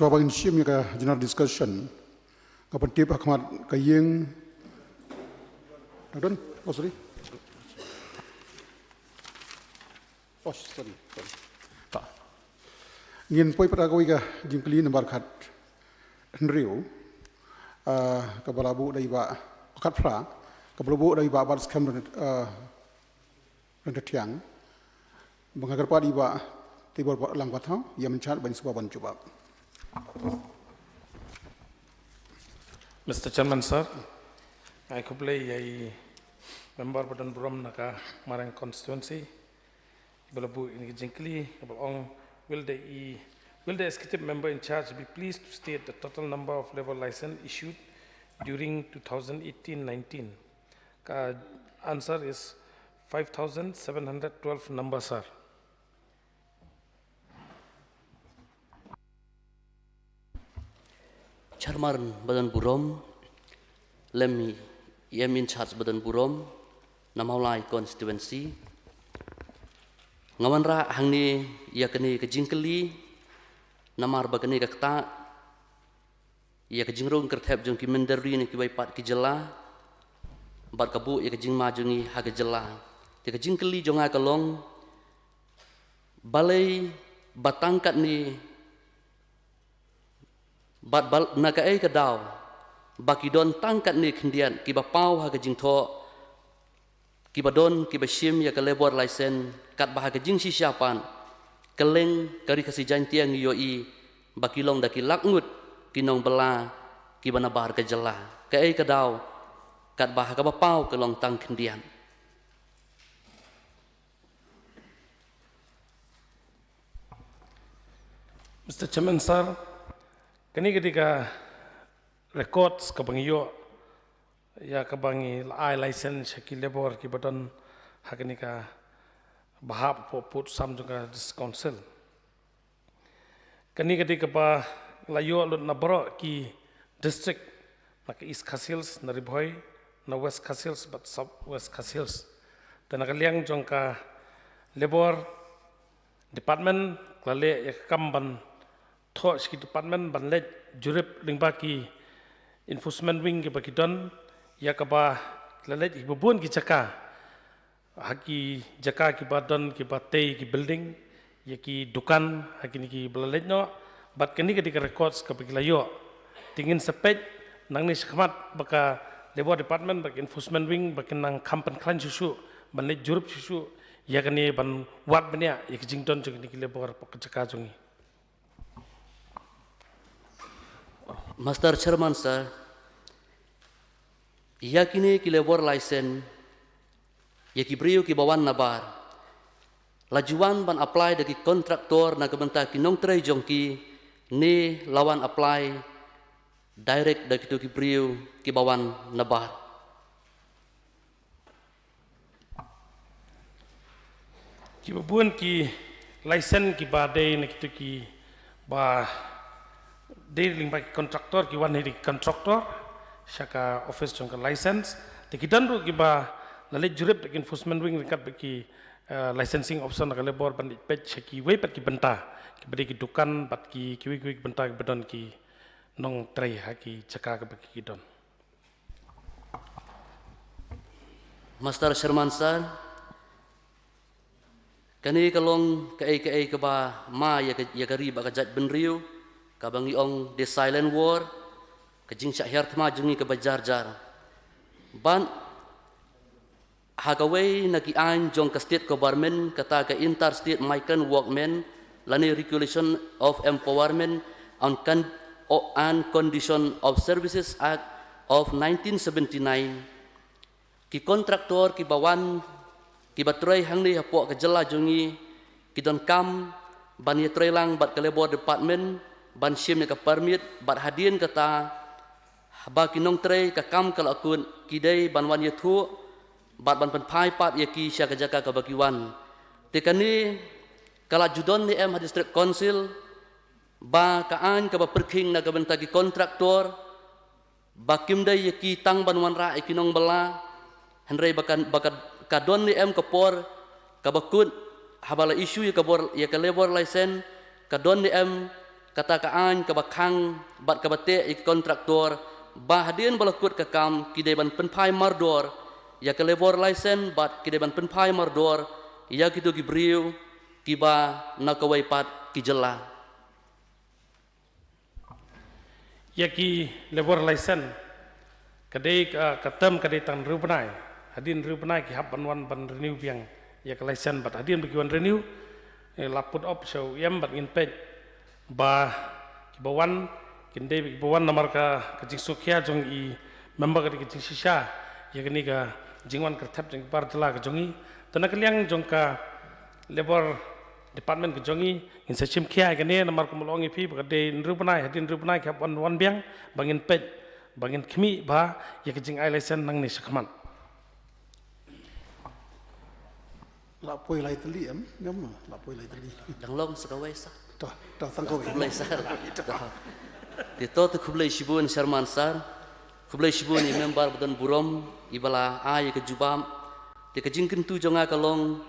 Shuwa ba ngin shim ïa ka general discussion, nga pyntip ha khmat ka ïing. Pardon? Oh, sorry. Oh, sorry. Sorry. Ta. Ngin poi pat ha kawei ka jingkylli nambar khat hynriew. Ah, kaba la buh da i Bah, khatphra, kaba la buh da i Bah Batskhem, ah, Ryntathiang. Ba nga kyrpad i Bah Teibor Langpathang, ïa mynchad ban sngewbha ban jubab. Mister Chairman Sir, nga ai khublei ïa i member ba don burom na ka Marang constituency. Ba la buh ïa kane ka jingkylli, ba la ong, will the e, will the executive member in charge be pleased to state the total number of labour license issued during two thousand eighteen nineteen? Ka answer is five thousand seven hundred twelve number, sir. Chairman ba don burom, lem i M in charge ba don burom, na Mawlai constituency. Nga wanrah hangne ïa kane ka jingkylli, namar ba kane ka ktah ïa ka jingrung kyrthep jong ki mynder ri na kiwei pat ki jylla, bad ka buh ïa ka jingma jong ngi ha ka jylla. Te ka jingkylli jong nga ka long, balei ba tang katne, bad bal-, na kaei ka daw ba ki don tang katne khyndiat kiba paw ha ka jingthoh, kiba don, kiba shim ïa ka labour license, katba ha ka jingshisha pat, kylleng ka Ri Khasi Jaiñtia ngi ïohi ba ki long da ki lak ngut ki nongbylla kiba nabar ka jylla. Kaei ka daw katba ha kaba paw ka long tang khyndiat? Mister Chairman Sir, kane ka dei ka records kaba ngi ïoh ïa kaba ngi la ai license sha ki labour kiba don ha kane ka bahap hapoh pud sam jong ka District Council. Kane ka dei kaba la ïoh lut na baroh ki district, na ka East Khasi Hills, na Ri Bhoi, na West Khasi Hills bad South West Khasi Hills. Te na ka liang jong ka Labour Department ka la leh ïa ka kam ban thoh sha ki department ban leit jurip lyngba ki enforcement wing kiba ki don, ïa kaba la leit ïa kiba bun ki jaka, ha ki jaka kiba don kiba tei ki building, ïa ki dukan, ha kine kiba la leit noh, bad kane ka dei ka records kaba ki la ïoh. Te ngin sa peit nangne shakhmat ba ka Labour Department, ba ka Enforcement Wing, ba kin nang kham pynkhlaiñ shuh shuh, ban leit jurip shuh shuh ïa kane, ban wad bniah ïa ki jingdon jong kine ki labour hapoh ka jaka jong ngi. Mister Chairman Sir, ïa kine ki labour license, ïa ki briew kiba wan nabar, la ju wan ban apply da ki contractor na ka bynta ki nongtrei jong ki, ne la wan apply direct da kito ki briew kiba wan nabar? Kiba bun ki license kiba dei na kito kiba dei lyngba ki contractor, ki wan hi da ki contractor sha ka office jong ka license. Te ki don ruh kiba la leit jurip da ki enforcement wing ryngkat bad ki, eh, licensing officer na ka labour ban leit peit sha kiwei pat ki bynta, kiba dei ki dukan bad ki, kiwei kiwei ki bynta kiba don ki nongtrei ha ki jaka kiba ki don. Mister Chairman Sir, kane ka long kaei kaei kaba ma ïa ka, ïa ka ri bad ka jaitbynriew, kaba ngi ong the silent war, ka jingshah hiar thma jong ngi kaba jar jar. Bad ha kawei na ki aiñ jong ka State Government, kata ka Interstate Migrant Workmen, lane Regulation of Employment and Con-, o-, and Condition of Services Act of nineteen seventy-nine, ki contractor kiba wan, kiba trei hangne hapoh ka jylla jong ngi, ki donkam ban ïatrei lang bad ka Labour Department ban shim ïa ka permit, bad hadien kata, haba ki nongtrei ka kam ka la kut, ki dei ban wan ïathuh bad ban pynphai pat ïa ki sha ka jaka kaba ki wan. Te kane ka la ju don ne em ha District Council, ba ka aiñ kaba pyrkhing na ka bynta ki contractor, ba kim dei ïa ki tang ban wanrah ïa ki nongbylla, hynrei ba ka, ba ka, ka don ne em ka por kaba kut, haba la issue ïa ka bor, ïa ka labour license, ka don ne em kata ka aiñ kaba khang bad kaba teh ïa ki kontraktor ba hadien ba la kut ka kam ki dei ban pynphai mardor ïa ka labour license bad ki dei ban pynphai mardor ïa kito ki briew kiba na kawei pat ki jylla. Ïa ki labour license ka dei ka, ka term ka dei tang hynriew bnai. Hadien hynriew bnai ki hap ban wan ban renew biang ïa ka license bad hadien ba ki wan renew, eh, la put off sha u E M bad ngin peit ba kiba wan kin dei ba kiba wan namar ka, ka jingsngewkhia jong i member ka dei ka jingshisha ïa kane ka jingwan kyrthep jong ki bar jylla ka jong i. Te na ka liang jong ka labour department ka jong i ngin sa shim khia ïa kane namar kumba la ong ïa phi ba ka dei hynriew bnai, hadien hynriew bnai ki hap wan wan biang ba ngin peit ba ngin khmih bha ïa ka jingai license nangne shakhmat. La poi lai tylli em, ngam la poi lai tylli. Dang long sa kawei sa. To, to tang kawei. Khublei sir. To. Te to te khublei shibun Chairman sir. Khublei shibun ïa member ba don burom iba la ai ïa ka jubab. Te ka jingkyntu jong nga ka long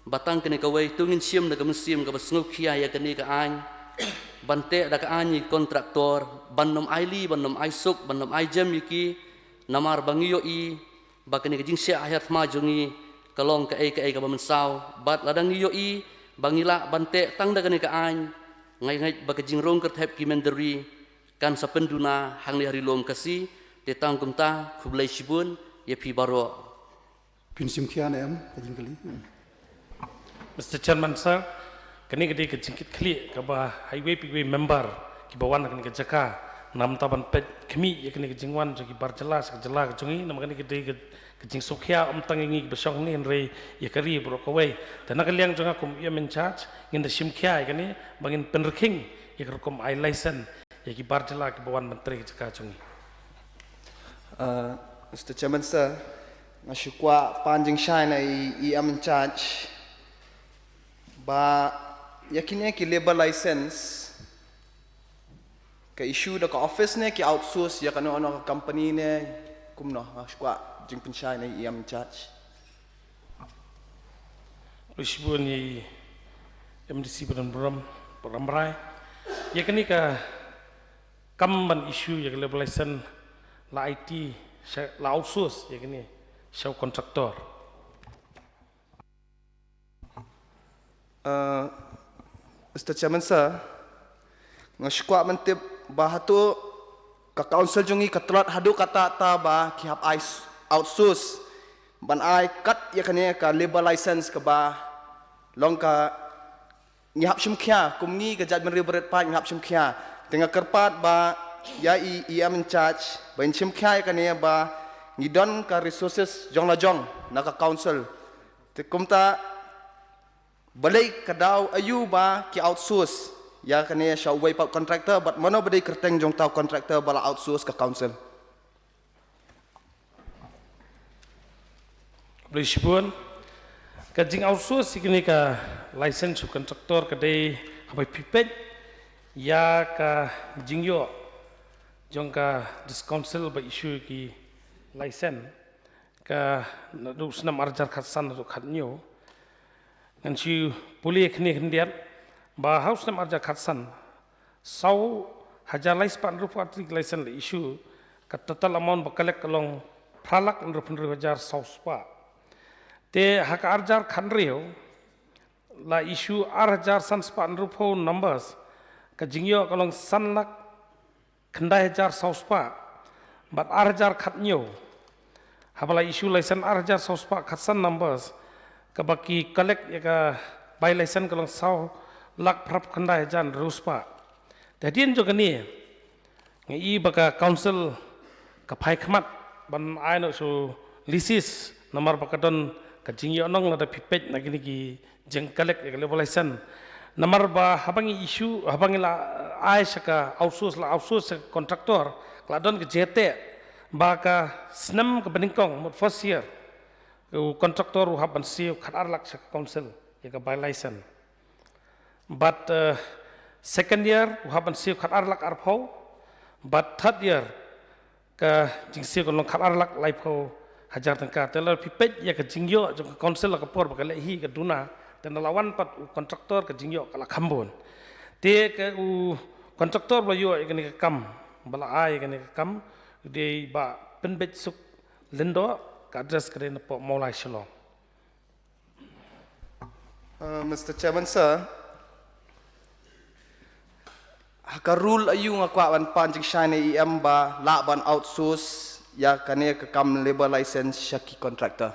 ba tang kane kawei to ngin shim da ka mynsiem kaba sngewkhia ïa kane ka aiñ. Ban teh da ka aiñ ïa ki kontraktor ban ym aili, ban ym aisuk, ban ym aijem ïa ki. Namar ba ngi ïohi ba kane ka jingshah hiar thma jong ngi ka long kaei kaei kaba mynsaw bad lada ngi ïohi ba ngi lah ban teh tang da kane ka aiñ, nga ngeit ba ka jingrung kyrthep ki mynder ri kan sa pynduna hangne ha Ri Lum Khasi. Te tang kumta khublei shibun ïa phi baroh. Phin shim khia ne em ka jingkylli? Mister Chairman sir, kane ka dei ka jingkitkhlieh kaba ha iwei pa iwei member kiba wan ha kane ka jaka, namar ban peit khmih ïa kane ka jingwan jong ki bar jylla sha ka jylla ka jong ngi, namar kane ka dei ka, ka jingsngewkhia ym tang ïa ngi kiba shong hangne hynrei ïa ka ri baroh kawei. Te na ka liang jong nga kum u E M in charge ngin da shim khia ïa kane ba ngin pynrkhing ïa ka rukom ai license ïa ki bar jylla kiba wan ban trei ka jaka jong ngi. Uh, Mister Chairman sir, nga shu kwah pan jingshai na i E M in charge ba ïa kine ki labour license ka issue da ka office ne ki outsource ïa kano kano ka company ne kumno? Nga shu kwah jingpynshai na i E M in charge. Khublei shibun ïa i M D C ba don burom, Bah Rambrai. Ïa kane ka kam ban issue ïa ka labour license la aiti sha, la outsource ïa kane sha u contractor. Uh, Mister Chairman sir, nga shu kwah ban tip ba hato ka council jong ngi ka tlot haduh katta katta ba ki hap ai s-, outsource ban ai kat ïa kane ka labour license kaba long ka ngi hap shim khia, kum ngi ka jaitbynriew barit pat ngi hap shim khia. Te nga kyrpad ba ïa i E M in charge ba in shim khia ïa kane ba ngi don ka resources jong la jong na ka council. Te kumta balei ka daw aïu ba ki outsource ïa kane sha uwei pat u contractor bad mano ba dei kyrteng jong uta u contractor ba la outsource ka council? Khublei shibun. Ka jing outsource ïa kane ka license sha u contractor ka dei haba phi peit ïa ka jingïoh jong ka District Council ba issue ki license ka naduh u snem ar hajar khatsan naduh khathynñiew. Ngan shu pule khyndiat khyndiat ba ha u snem ar hajar khatsan saw hajar lai spah hynriewphew ar tylli ki license la issue, ka total amount ba collect ka long phra lak hynriewphew hynriew hajar saw spah. Te ha ka ar hajar khathynriew la issue ar hajar san spah hynriewphew numbers, ka jingïoh ka long san lak khyndai hajar saw spah, bad ar hajar khathynñiew haba la issue license ar hajar saw spah khatsan numbers, kaba ki collect ïa ka bai license ka long saw lak phra khyndai hajar hynriew spah. Te hadien jong kane nga i ba ka council ka phai khmat ban ai noh sha u leases namar ba ka don ka jingïohnong lada phi peit na kine ki jing collect ïa ka labour license. Namar ba haba ngi issue, haba ngi la ai sha ka outsource, la outsource sha ka contractor, ka la don ka jingteh ba ka snem kaba nyngkong, mut first year, u contractor u hap ban siew khatar lak sha ka council ïa ka bai license. Bad, eh, second year u hap ban siew khatar lak arphew, bad third year ka jingsiew ka long khatar lak laiphew hajar tyngka. Te lada phi peit ïa ka jingïoh jong ka council ha ka por ba ka leh hi ka duna, te na la wan pat u contractor ka jingïoh ka la kham bun. Te ka u Contractor ba la ïoh ïa kane ka kam, ba la ai ïa kane ka kam, u dei Bah Pynbeit Suk Lyngdoh, ka address ka dei napoh Mawlai Shillong. Uh, Mister Chairman Sir, ha ka rule aïu nga kwah ban pan jingshai na E M ba lah ban outsource ïa kane ka kam labour license sha ki contractor?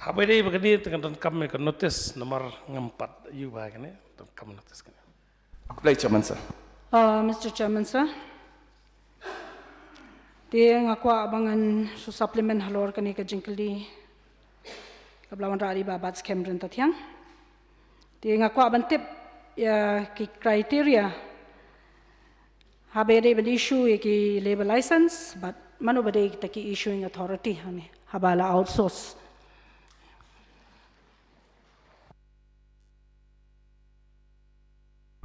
Haba ïadei bad kane te nga donkam ïa ka notice namar ngam pat ïohi ba kane, donkam notice kane. Khublei Chairman Sir. Uh, Mister Chairman Sir, te nga kwah ba ngan shu supplement halor kane ka jingkylli kaba la wanrah da i Bah Batskhem Ryntathiang. Te nga kwah ban tip ïa ki criteria haba ïadei ban issue ïa ki labour license, bad mano ba dei kita ki issuing authority hangne haba la outsource.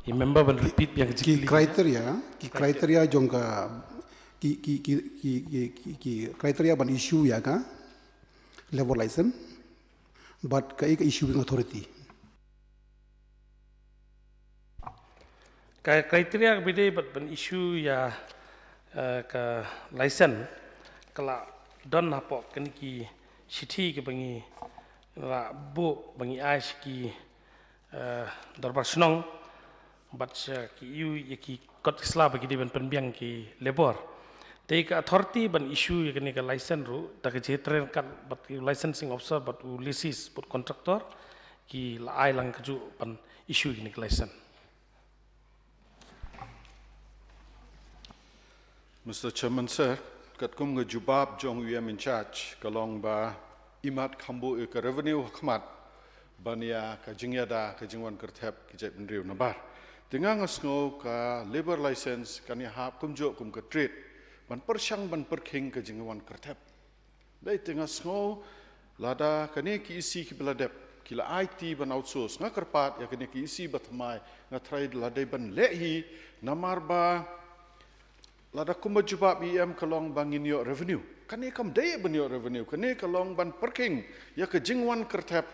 I member ban repeat biang ka Ki jingkylli. Criteria, ki criteria jong ka ki ki ki ki ki ki, ki criteria ban issue ïa ka labour license, bad kaei ka issuing authority. Ka criteria kaba ïadei bad ban issue ïa, eh, ka license ka la don hapoh kine ki shithi kiba ngi la buh ba ngi ai sha ki, eh, dorbar shnong bad sha ki ïa ki kot ki sla ba ki dei ban pynbiang ki labour. Te ka authority ban issue ïa kane ka license ruh da ka jingïatreilang bad u licensing officer bad u lessees bad contractor ki la ai lang kajuh ban issue ïa kane ka license. Mister Chairman Sir, katkum ka jubab jong u E M in charge ka long ba imat kham buh ïa ka revenue ha khmat ban ïa ka jingïada ka jingwan kyrthep ki jaitbynriew nabar. Te nga nga sngew ka labour license kan ïahap kumjuh kum ka trade ban pyrshang ban pyrkhing ka jingwan kyrthep. Dei te nga sngew lada kane ki E C kiba la dep ki la aiti ban outsource, nga kyrpad ïa kane ki E C ba thymmai nga tharai la dei ban leh hi namar ba lada kumba jubab E M ka long ba ngin ïoh revenue. Kane kam dei ban ïoh revenue, kane ka long ban pyrkhing ïa ka jingwan kyrthep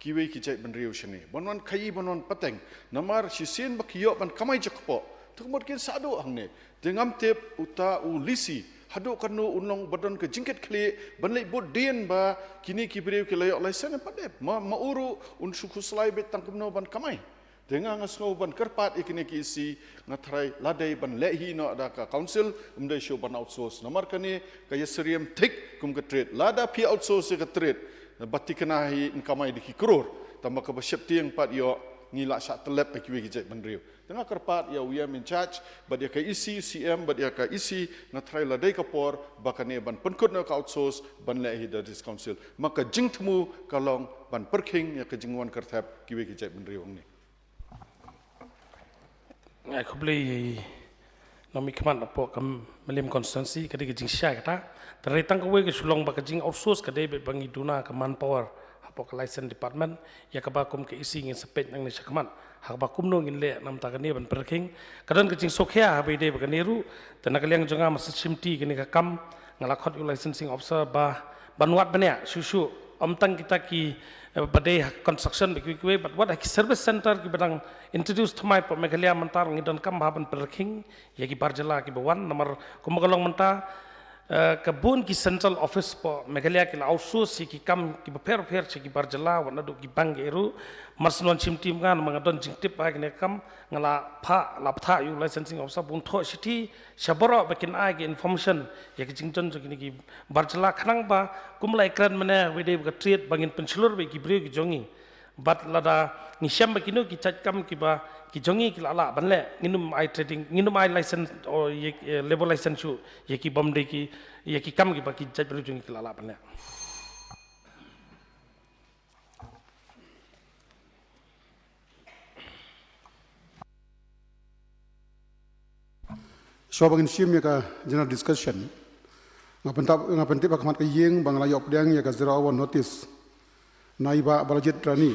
kiwei ki jaitbynriew shane ban wan khaii ban wan pateng. Namar shisien ba ki ïoh ban kamai jakpoh, te ka mut kin sah duh hangne. Te ngam tip uta u lessee haduh katno un long ba don ka jingkitkhlieh ban leit bud dien ba kine ki briew ki la ïoh license, em pat dep ma ma u ruh un shu khuslai beit tang kumno ban kamai. Te nga nga sngew ban kyrpad ïa kine ki E C, nga tharai la dei ban leh hi noh da ka council, ym dei shuh ban outsource. Namar kane ka ïasyriem thik kum ka trade. Lada phi outsource ïa ka trade, ba thikna hi yn kamai da ki klur. Tangba kaba sheptieng pat ïoh ngi la shah tyllep ïa kiwei ki jaitbynriew. Te nga kyrpad ïa u E M in charge bad ïa ka E C, C M bad ïa ka E C, nga tharai la dei ka por ba kane ban pynkut noh ka outsource ban leh hi da district council. Ma ka jingthmu ka long ban pyrkhing ïa ka jingwan kyrthep kiwei ki jaitbynriew hangne. Ai, khublei ïa i nongmihkhmat hapoh ka Mylliem constituency. Ka dei ka jingshai kata. Te hynrei tang kawei ka shu long ba ka jing outsource ka dei beit ba ngi duna ka manpower hapoh ka license department, ïa kaba kum ka E C ngin sa peit nangne shakhmat ha kaba kumno ngin leh namar kane ban pyrkhing. Ka don ka jingsngewkhia haba ïadei bad kane ruh. Te na ka liang jong nga, Mister Shimti, kane ka kam nga la khot ïa u licensing officer ba ban wad bniah shuh shuh, ym tang kita ki, eh, ba dei ha construction bad kiwei kiwei, bad wat ha ki service centre kiba dang introduce thymmai hapoh Meghalaya mynta ruh ngi donkam ban pyrkhing ïa ki bar jylla kiba wan. Namar kumba ka long mynta, eh, ka bun ki central office hapoh Meghalaya ki la outsource ïa ki kam kiba pher pher sha ki bar jylla, wat naduh ki bank kiei ruh. Mar shu wan shim team nga, namar nga don jingtip ha kane ka kam, nga la phah, la bthah ïa u licensing officer ba un thoh shithi sha baroh ba kin ai ki information ïa ki jingdon jong kine ki bar jylla, khnang ba kum la ïakren mynne, haba ïadei bad ka trade, ba ngin pynshlur beit ki briew ki jong ngi. Bad lada ngi shem ba kino ki jait kam kiba ki jong ngi ki la lah ban leh, ngin ym ai trading, ngin ym ai license, o ïa, ïa labour license shuh ïa ki bym dei ki, ïa ki kam kiba ki jait briew jong ngi ki la lah ban leh. Shuwa ba ngin shim ïa ka general discussion, nga pyntip, nga pyntip ha khmat ka ïing ba nga la ïoh pdiang ïa ka zero hour notice na i Bah Balajied Rani,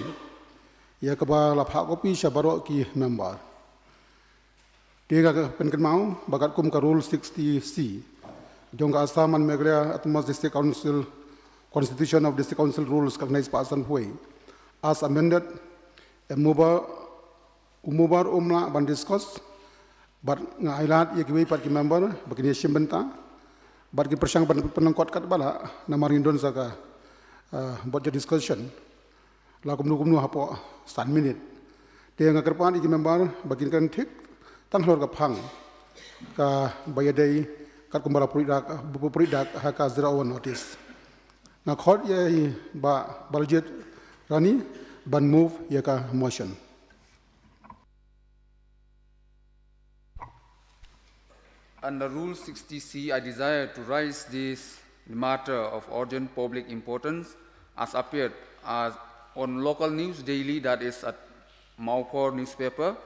ïa kaba la phah copy sha baroh ki member. Te nga pynkynmaw ba katkum ka Rule sixty C jong ka Assam and Meghalaya Autonomous District Council, Constitution of District Council Rules ka khyndai spah san phew wei, as amended, em Mubar, u Mubar um lah ban discuss, bad nga ailad ïa kiwei pat ki member ba kin ïa shim bynta, bad ki pyrshang ban pynlyngkot katba lah, namar ngin don sa ka, uh, bad ïa discussion la kumno kumno hapoh san minit. Te nga kyrpad ïa ki member ba kin kren thik tang halor ka phang kaba ïadei katkum ba la pynroi dak, pynroi dak ha ka zero hour notice. Nga khot ïa i Bah Balajied Rani ban move ïa ka motion. Under Rule sixty C, I desire to raise this matter of urgent public importance as appeared as on local news daily, that is at Mawphor newspaper,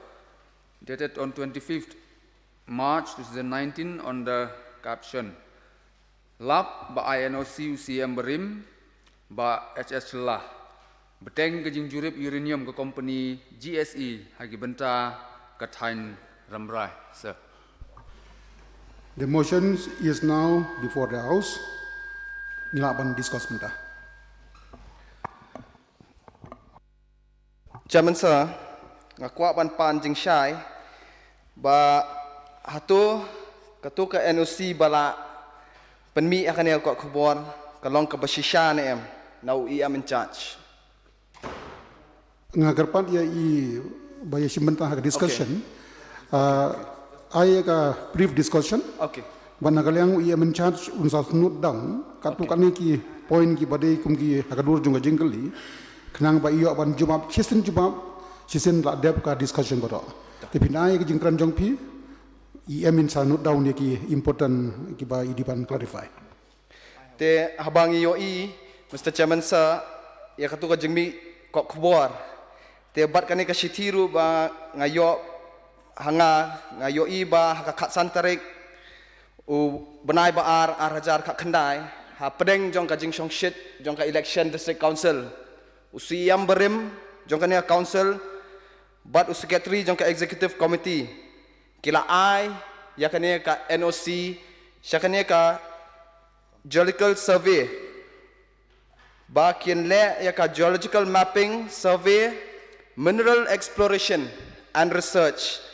dated on twenty-fifth March two thousand nineteen, on the caption: Lap ba ai N O C u C M barim, Bah H S Shylla, bteng ka jingjurip uranium ka kompani G S E ha ki bynta ka thaiñ Rambrai, sir. The motion is now before the House. Ngi lah ban discuss mynta. Chairman Sir, nga kwah ban pan jingshai ba hato kato ka N O C ba la pynmih ha kane ka kot khubor ka long kaba shisha ne em na u E M in charge. Nga kyrpad ïa i ba ïa shim bynta ha ka discussion. Ah, ai ka brief discussion. Okay. Bad na ka liang u E M in charge un sa note down kato kane ki point kiba dei kum ki ha ka dur jong ka jingkylli, khnang ba ïoh ban jubab, shisien jubab, shisien la dep ka discussion baroh. Te phin ai ka jingkren jong phi, E M in sa note down ïa ki important kiba i dei ban clarify. Te haba ngi ïohi, Mister Chairman Sir, ïa kato ka jingmih kot khubor, te bad kane ka shithi ruh ba nga ïoh ha nga, nga ïohi ba ha ka khatsan tarik u bnai ba ar, ar hajar khatkhyndai, hapdeng jong ka jingshongshit jong ka election District Council, u C E M barim jong kane ka council bad u secretary jong ka executive committee ki la ai ïa kane ka N O C sha kane ka geological survey, ba kin leh ïa ka geological mapping, survey, mineral exploration and research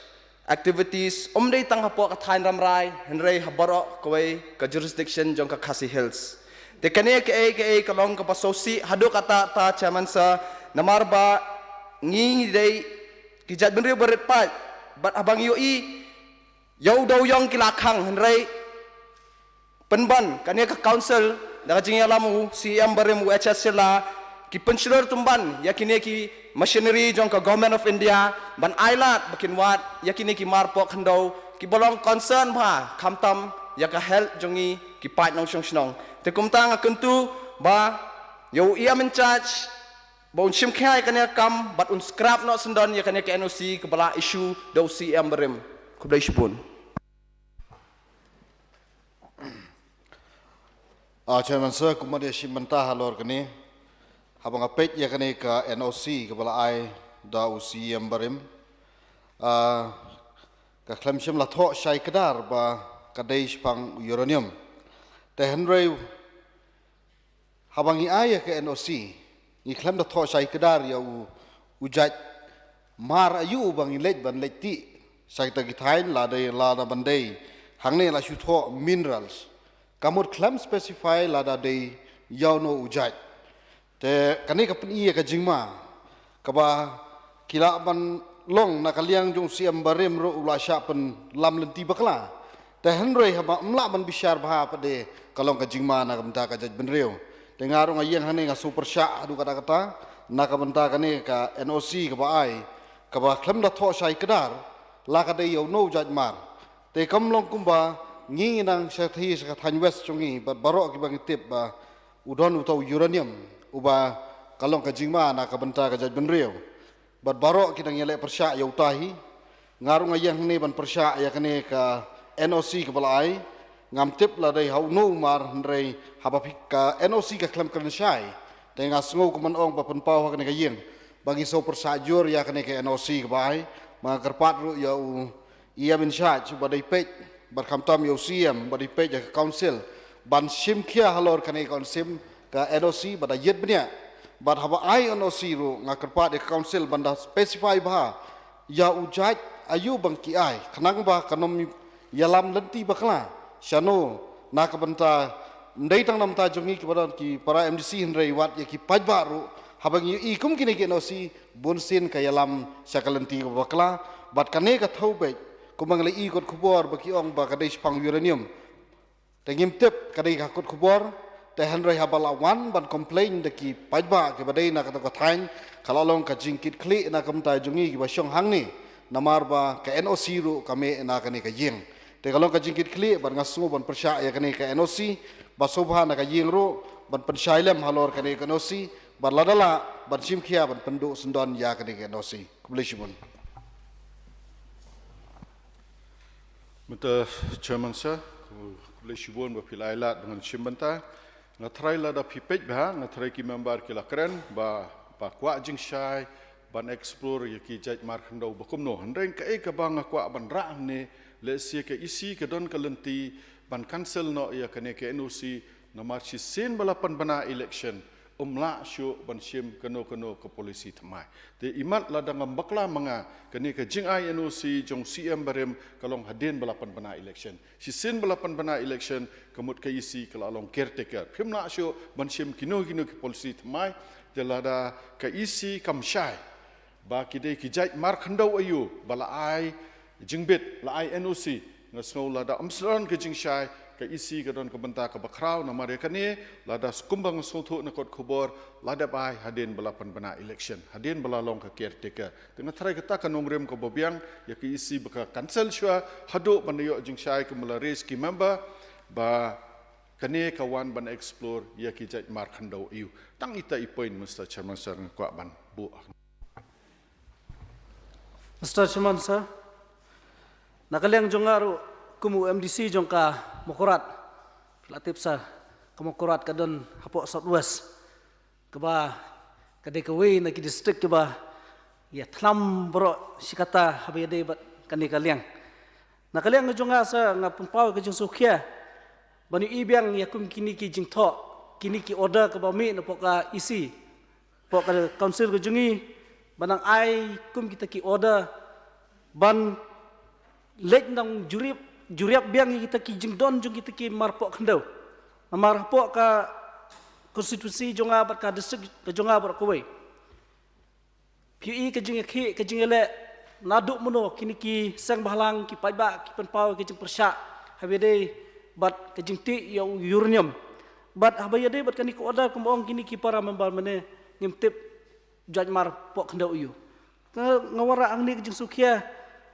activities, ym dei tang hapoh ka thaiñ Rambrai, hynrei ha baroh kawei ka jurisdiction jong ka Khasi Hills. Te kane kaei kaei ka long kaba sngewsih haduh katta katta, Chairman Sir, namar ba ngi dei ki jaitbynriew ba rit paid, bad haba ngi ïohi ïa u dewïong ki la khang, hynrei pynban kane ka council da ka jingïalam u C E M barim u H S Shylla ki pynshlur pynban ïa kine ki machinery jong ka Government of India ban ailad ba kin wad ïa kine ki mar pok khyndew kiba long concern bha, khamtam ïa ka health jong ngi ki paid nongshong shnong. Te kumta nga kyntu ba ïa u E M in charge ba un shim khia ïa kane ka kam bad un scrap noh syndon ïa kane ka N O C kaba la issue da u C E M barim. Khublei shibun. Ah, Chairman Sir, kumba ïa shim bynta halor kane, haba nga peit ïa kane ka N O C kaba la ai da u C E M barim, ah, ka khlem shym la thoh shai kdar ba ka dei shaphang uranium. Te hynrei haba ngi ai ïa ka N O C, ngi khlem da thoh shai kdar ïa u, u jait mar aïu ba ngi leit ban leit tih sha kita ki thaiñ, lada, lada ban dei hangne la shu thoh minerals. Ka mut khlem specify lada dei ïa uno u jait. Te kane ka pyni ïa ka jingma kaba ki lah ban long na ka liang jong u C E M barim ruh u la shah pynlam lynti bakla. Te hynrei haba ym lah ban bishar bha pat de ka long ka jingma na ka bynta ka jaitbynriew. Te nga ruh nga ïeng hangne nga shu pyrshah haduh katta katta na ka bynta kane ka N O C kaba ai, kaba khlem da thoh shai kdar la ka dei ïa uno u jait mar. Te kam long kumba ngi nang sha thaiñ, sha ka thaiñ West jong ngi bad baroh kiba ngi tip ba u don uta u uranium uba ka long ka jingma na ka bynta ka jaitbynriew. Bad baroh ki dang ïaleh pyrshah ïa uta hi. Nga ruh nga ïeng hangne ban pyrshah ïa kane ka N O C kaba la ai. Ngam tip la dei ha uno u mar, hynrei haba phi, ka N O C ka khlem kren shai. Te nga sngew kumno ong ba pynpaw ha kane ka ïing ba ngi shu pyrshah jur ïa kane ka N O C kaba ai. Nga kyrpad ruh ïa u E M in charge ba dei peit bad khamtam ïa u C E M ba dei peit ïa ka council ban shim khia halor kane ka, ong shim ka N O C ba da ïit bniah. Bad haba ai N O C ruh nga kyrpad ïa ka council ban da specify bha ïa u jait aïu ba ki ai, khnang ba kan ym ïalam lynti bakla. Shano, na ka bynta, ym dei tang na bynta jong ngi kiba don ki para M D C hynrei wat ïa ki paidbah ruh, haba ngi ïohi kum kine ki N O C, bunsien ka ïalam sha ka lynti kaba bakla. Bad kane ka thew beit, kumba ngi la ïohi kot khubor ba ki ong ba ka dei shaphang uranium. Te ngim tip ka dei ka kot khubor, te hynrei haba la wan ban complain da ki paidbah kiba dei na kata ka thaiñ, ka la long ka jingkitkhlieh na ka bynta jong ngi kiba shong hangne, namar ba ka N O C ruh ka mih na kane ka ïing. Te ka long ka jingkitkhlieh, bad nga sngew ban pyrshah ïa kane ka N O C, ba sngewbha na ka ïing ruh ban pynshai lem halor kane ka N O C, bad lada lah ban shim khia ban pynduh syndon ïa kane ka N O C. Khublei shibun. Mynta, Chairman Sir, khublei shibun ba phi la ai lad ba ngan shim bynta. Nga tharai lada phi peit bha, nga tharai ki member ki la kren ba, ba kwah jingshai ban explore ïa ki jait mar khyndew ba kumno. Hynrei kaei kaba nga kwah ban rah hangne, lehse ka E C ka don ka lynti ban cancel noh ïa kane ka N O C, namar shisien ba la pynbna election, ym lah shuh ban shim kano kano ka policy thymmai. Te imat lada ngam bakla ma nga, kane ka jingai N O C jong C M barim ka long hadien ba la pynbna election. Shisien ba la pynbna election, ka mut ka E C ka la long caretaker. Phim lah shuh ban shim kino kino ki policy thymmai, te lada ka E C kam shai ba ki dei ki jait mar khyndew aïu ba la ai jingbit, la ai N O C, nga sngew lada ym sdang ka jingshai, ka E C ka don ka bynta kaba khraw, namar ïa kane, lada skumba nga sngewthuh na kot khubor, la dep ai hadien ba la pynbna election, hadien ba la long ka caretaker. Te nga tharai kata ka nongrim kaba biang ïa ka E C ba ka cancel shuwa, haduh ban ïoh jingshai kumba la raise ki member, ba kane ka wan ban explore ïa ki jait mar khyndew aïu. Tang ita i point, Mister Chairman Sir, nga kwah ban buh. Mister Chairman Sir, na ka liang jong nga ruh kum u M D C jong ka Mawkyrwat, la tip sa ka Mawkyrwat ka don hapoh South West, kaba ka dei kawei na ki district kiba ïa thlam baroh shi katta haba ïadei bad kane ka liang. Na ka liang jong nga sa nga pynpaw ka jingsngewkhia ban ïohi biang ïa kum kine ki jingthoh, kine ki order kaba mih napoh ka E C, hapoh ka council ka jong ngi, ban nang ai kum kita ki order ban leit nang jurip, jurip biang ïa kita ki jingdon jong kita ki marpoh khyndew. Namar hapoh ka constituency jong nga bad ka district ka jong nga baroh kawei, phi ïohi ka jingïakhih, ka jingïaleh, naduh mynno kine ki seng bhalang, ki paidbah ki pynpaw ka jingpyrshah haba ïadei bad ka jingtih ïa u uranium. Bad haba ïadei bad kane ka order kumba ong kine ki para member mynne, ngim tip jait marpoh khyndew aïu. Nga, nga wanrah hangne ka jingsngewkhia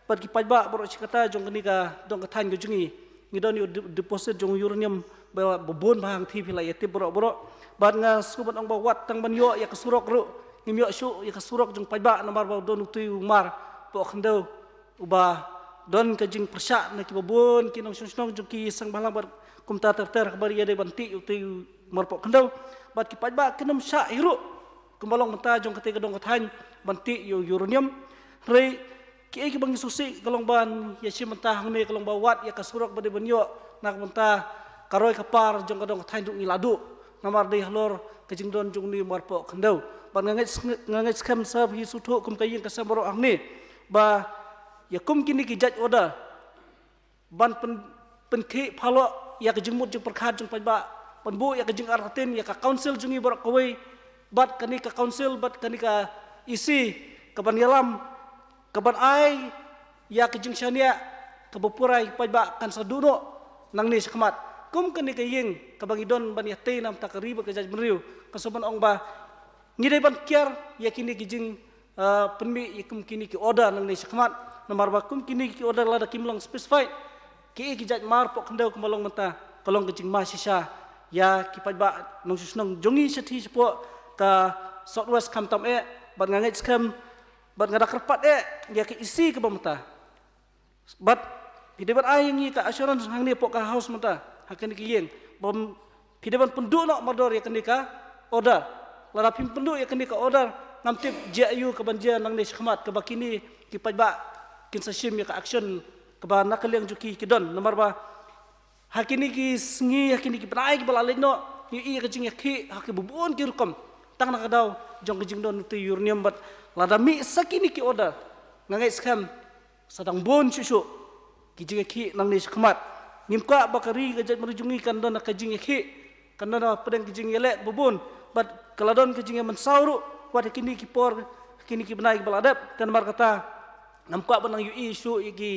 bad ki paidbah baroh shi katta jong kane ka dong ka thaiñ ka jong ngi. Ngi don ïa u de-, deposit jong uranium ba, ba bun bha, hangtei phi la ïatip baroh baroh. Bad nga sngewbha ban ong ba wat tang ban ïoh ïa ka surok ruh, ngim ïoh shuh ïa ka surok jong paidbah namar ba don utei u marpoh khyndew uba don ka jingpyrshah na kiba bun ki nongshong shnong jong ki seng bhalang bad kumta ter ter, haba ïadei ban tih utei u marpoh khyndew. Bad ki paidbah kim shah hi ruh kumba long mynta jong katei ka dong ka thaiñ ban tih ïa u uranium. Hynrei kiei kiba ngi sngewsih ka long ban ïashim bynta hangne ka long ba wat ïa ka surok ba dei ban ïoh na ka bynta ka roi ka par jong ka dong ka thaiñ ruh ngi la duh, namar dei halor ka jingdon jong une u marpoh khyndew. Bad nga ngeit, nga ngeit skhem sa phi sngewthuh kum ka ïing ka sem baroh hangne ba ïa kum kine ki jait order ban pyn-, pynkhih phalok ïa ka jingmut jingpyrkhat jong paidbah, ban buh ïa ka jingartatien ïa ka council jong ngi baroh kawei bad kane ka council bad kane ka E C, kaban ïalam, kaban ai ïa ka jingshaniah kaba pura ïa paidbah kan sa duh noh nangne shakhmat. Kum kane ka ïing kaba ngi don ban ïatei namar ka ri bad ka jaitbynriew, ka sngewbha ban ong ba ngi dei ban kiar ïa kine ki jing, ah, pynmih ïa kum kine ki order nangne shakhmat. Namar ba kum kine ki order lada kim long specified, kiei ki jait marpoh khyndew kumba long mynta, ka long ka jingma shisha ïa ki paidbah nongshong shnong jong ngi shathie shapoh ka South West khamtam eh. Bad nga ngeit skhem bad nga da kyrpad eh ïa ka E C kaba mynta. Bad phi dei ban ai ïa ngi ka assurance hangne hapoh ka House mynta ha kane ka ïing ba phi dei ban pynduh noh mardor ïa kane ka order. Lada phim pynduh ïa kane ka order, ngam tip jia aïu kaban jia nangne shakhmat kaba kine ki paidbah kin sa shim ïa ka action kaba na ka liang jong ki ki don. Namar ba ha kine ki sngi, ha kine ki bnai kiba la leit noh, ngi ïohi ïa ka jingïakhih ha kiba bun ki rukom. tang na ka daw jong ka jingdon utei uranium bad lada mih sa kine ki order, nga ngeit skhem sa dang bun shuh shuh ki jingïakhih nangne shakhmat. Ngim kwah ba ka ri ka jaitbynriew jong ngi kan don ka jingïakhih, kan don hapdeng ka jingïaleh ba bun bad ka la don ka jingïamynsaw ruh wat ha kine ki por, ha kine ki bnai kiba la dep. Te namar kata ngam kwah ban nang ïohi shuh ïa ki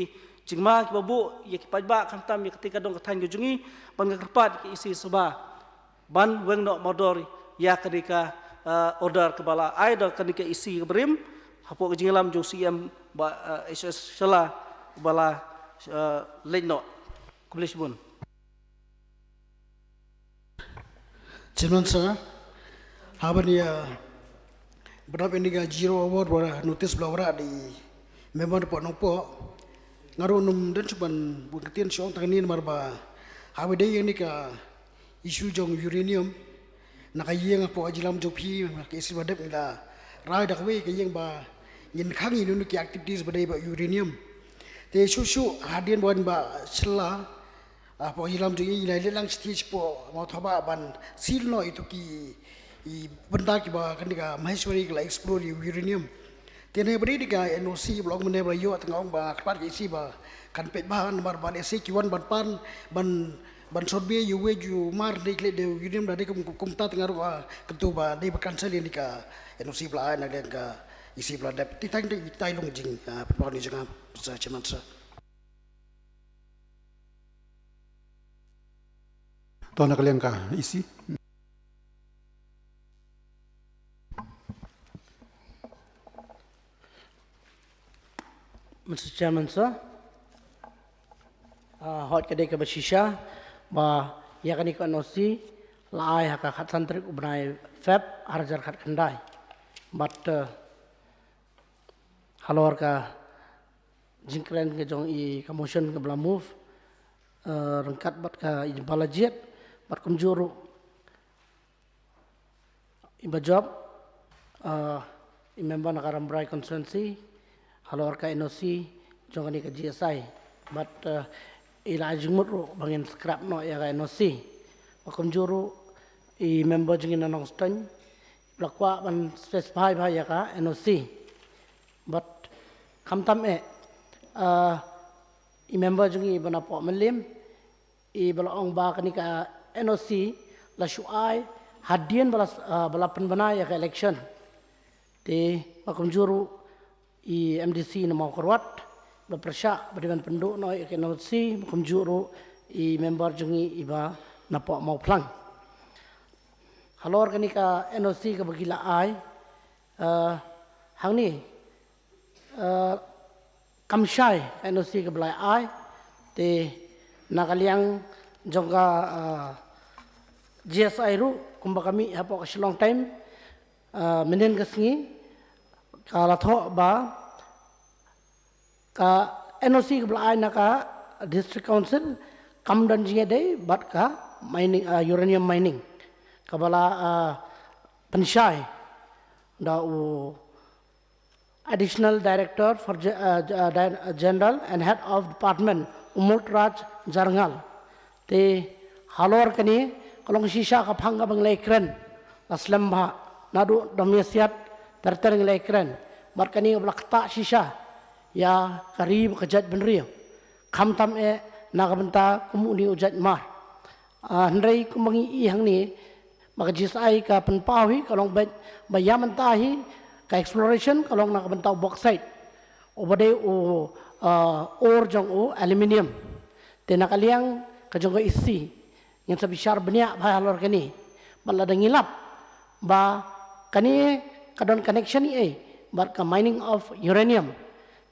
jingma kiba buh ïa ki paidbah, khamtam ïa katei ka dong ka thaiñ ka jong ngi. Ban nga kyrpad ïa ka E C Sabha ban weng noh mardor ïa kane ka, eh, order kaba la ai da kane ka E C kaba rim hapoh ka jingïalam jong C M Bah, eh, H S Shylla ba la, eh, leit noh. Khublei shibun. Chairman sir, haba ïa, eh, bynta ïa kane ka zero hour ba notice ba la wanrah da i member hapoh Nongpoh, nga ruh ngam don shuh ban bun ktien shuh tang kane namar ba haba dei ïa kane ka issue jong uranium, na ka ïing hapoh ka jingïalam jong phi, ka E C ba dep ngi la rai da kawei ka ïing ba ngin khang ïa kine ki activities ba dei bad uranium. Te shuh shuh hadien ba wan Bah Shylla, ah, hapoh ka jingïalam jong ngi, ngi la leit lang shithi shapoh Mawthaw Bah ban seal noh ïa kito ki, i bynta kiba kane ka Maheshwari ka la explore ïa uranium. Te ne ba dei kane ka N O C ba la ong mynne ba la ïoh, te nga ong ba kyrpad ïa ka E C ba kan peit bha namar ba lehse ki wan ban pan, ban, ban survey ïa uwei u mar, dei ki leh da uranium, da dei kum, kumta, te nga ruh, ah, kyntu ba dei ba cancel ïa kane ka N O C ba la ai na ka liang ka E C ba la dep. Te tang dei tai long jing, ah, pynpaw ne jong nga, Mister Chairman sir. To na ka liang ka E C. Mister Chairman sir, ah, hooid ka dei kaba shisha ba ïa kane ka N O C la ai ha ka khatsan tarik u bnai Feb arhajar khatkhyndai. Bad, eh, halor ka jingkren ka jong i ka motion kaba la move, eh, ryngkat bad ka i ba la jied, bad kumjuh ruh i ba jop, eh, i member na ka Rambrai constituency halor ka N O C jong kane ka G S I. Bad, eh, i la ai jingmut ruh ba ngin scrap noh ïa ka N O C. Bad kumjuh ruh i member jong ngi na Nongstoiñ ba la kwah ban specify bha ïa ka N O C. Bad khamtam eh, ah, i member jong ngi ba napoh Mylliem i ba la ong ba kane ka N O C la shu ai hadien ba la, ah, ba la pynbna ïa ka election. Te bad kumjuh ruh i M D C na Mawkyrwat ba pyrshah ba dei ban pynduh noh ïa ka N O C, bad kumjuh ruh i member jong ngi i ba napoh Mawphlang. Halor kane ka N O C kaba ki la ai, eh, hangne, eh, kam shai ka N O C kaba la ai, te na ka liang jong ka, eh, G S I ruh kumba ka mih hapoh ka Shillong Times, eh, mynhynnin ka sngi ka la thoh ba ka N O C kaba la ai na ka District Council kam don jingïadei bad ka mining, ah, uranium mining kaba la, ah, pynshai da u Additional Director for Ge-, ah, ah, Di-, General and Head of Department, u Multraj Jarngal. Te halor kane ka long shisha ka phang kaba ngi la ïakren la slem bha, naduh da ïasiat ter ter ngi la ïakren. Bad kane kaba la ktah shisha ïa ka ri bad ka jaitbynriew, khamtam eh na ka bynta kum une u jait mar. Ah, hynrei kumba ngi i hangne ba ka G S I ka pynpaw hi ka long beit ba ïa mynta hi ka exploration ka long na ka bynta u bauxite, uba dei u, ah, ore jong u aluminium. Te na ka liang ka jong ka E C ngin sa bishar bniah bha halor kane. Bad lada ngi lap ba kane ka don connection ei ei bad ka mining of uranium,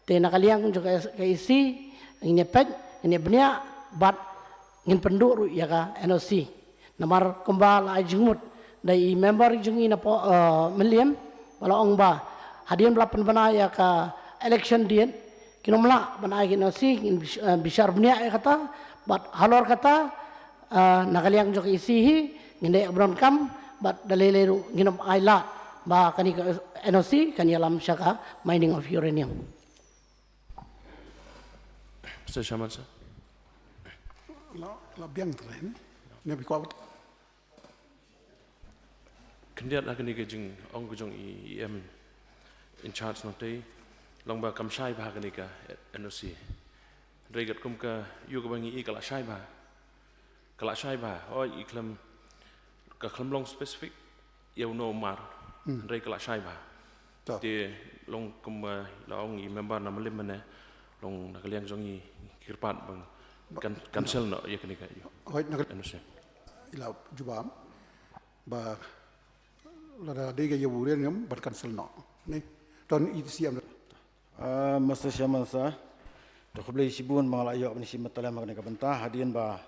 te na ka liang jong ka, ka E C ngin ïa peit, ngin ïa bniah bad ngin pynduh ruh ïa ka N O C. Namar kumba la ai jingmut da i member jong ngi napoh, eh, Mylliem ba la ong ba hadien ba la pynbna ïa ka election date kin ym lah ban ai ka N O C, ngin bish-, eh, bishar bniah ïa kata. Bad halor kata, eh, na ka liang jong ka E C hi ngin dei ban donkam bad da lei lei ruh ngin ym ailad ba kane ka N O C kan ïalam sha ka mining of uranium. Mister Chairman, sir. La, la biang tu lain. Nya bi kwah. Khyndiat ha kane ka jingong ka jong i EM in charge nangtei, long ba kam shai bha kane ka NOC. Hynrei katkum ka ïoh kaba ngi i ka la shai bha. Ka la shai bha. Oi, i khlem, ka khlem long specific ïa uno u mar. Hynrei ka la shai bha. Te long kumba la ong i member na Mylliem mynne, long na ka liang jong i kyrpad ban kan, cancel noh ïa kane ka ïoh. Hooid, na ka NOC. I la jubab ba lada dei ka ïa u uranium ban cancel noh. Ni, to i CM. Ah, Mister Chairman sir, to khublei shibun ba nga la ïoh ban shim bynta lem ha kane ka bynta, hadien ba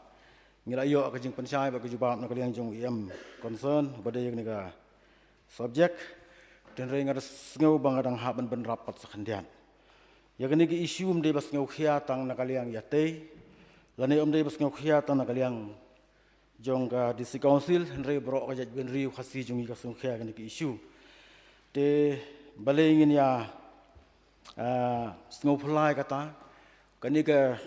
ngi la ïoh ka jingpynshai bad ka jubab na ka liang jong u EM concern ba dei ïa kane ka subject. Hynrei nga da sngew ba nga dang hap ban bynrap pat sa khyndiat. Ïa kane ka issue ym dei ba sngew khia tang na ka liang ïatei, lane ym dei ba sngew khia tang na ka liang jong ka District Council, hynrei baroh ka jaitbynriew Khasi jong ngi ka sngew khia kane ka issue. Te balei ngin ïa, ah, sngew phylla ïa kata, kane ka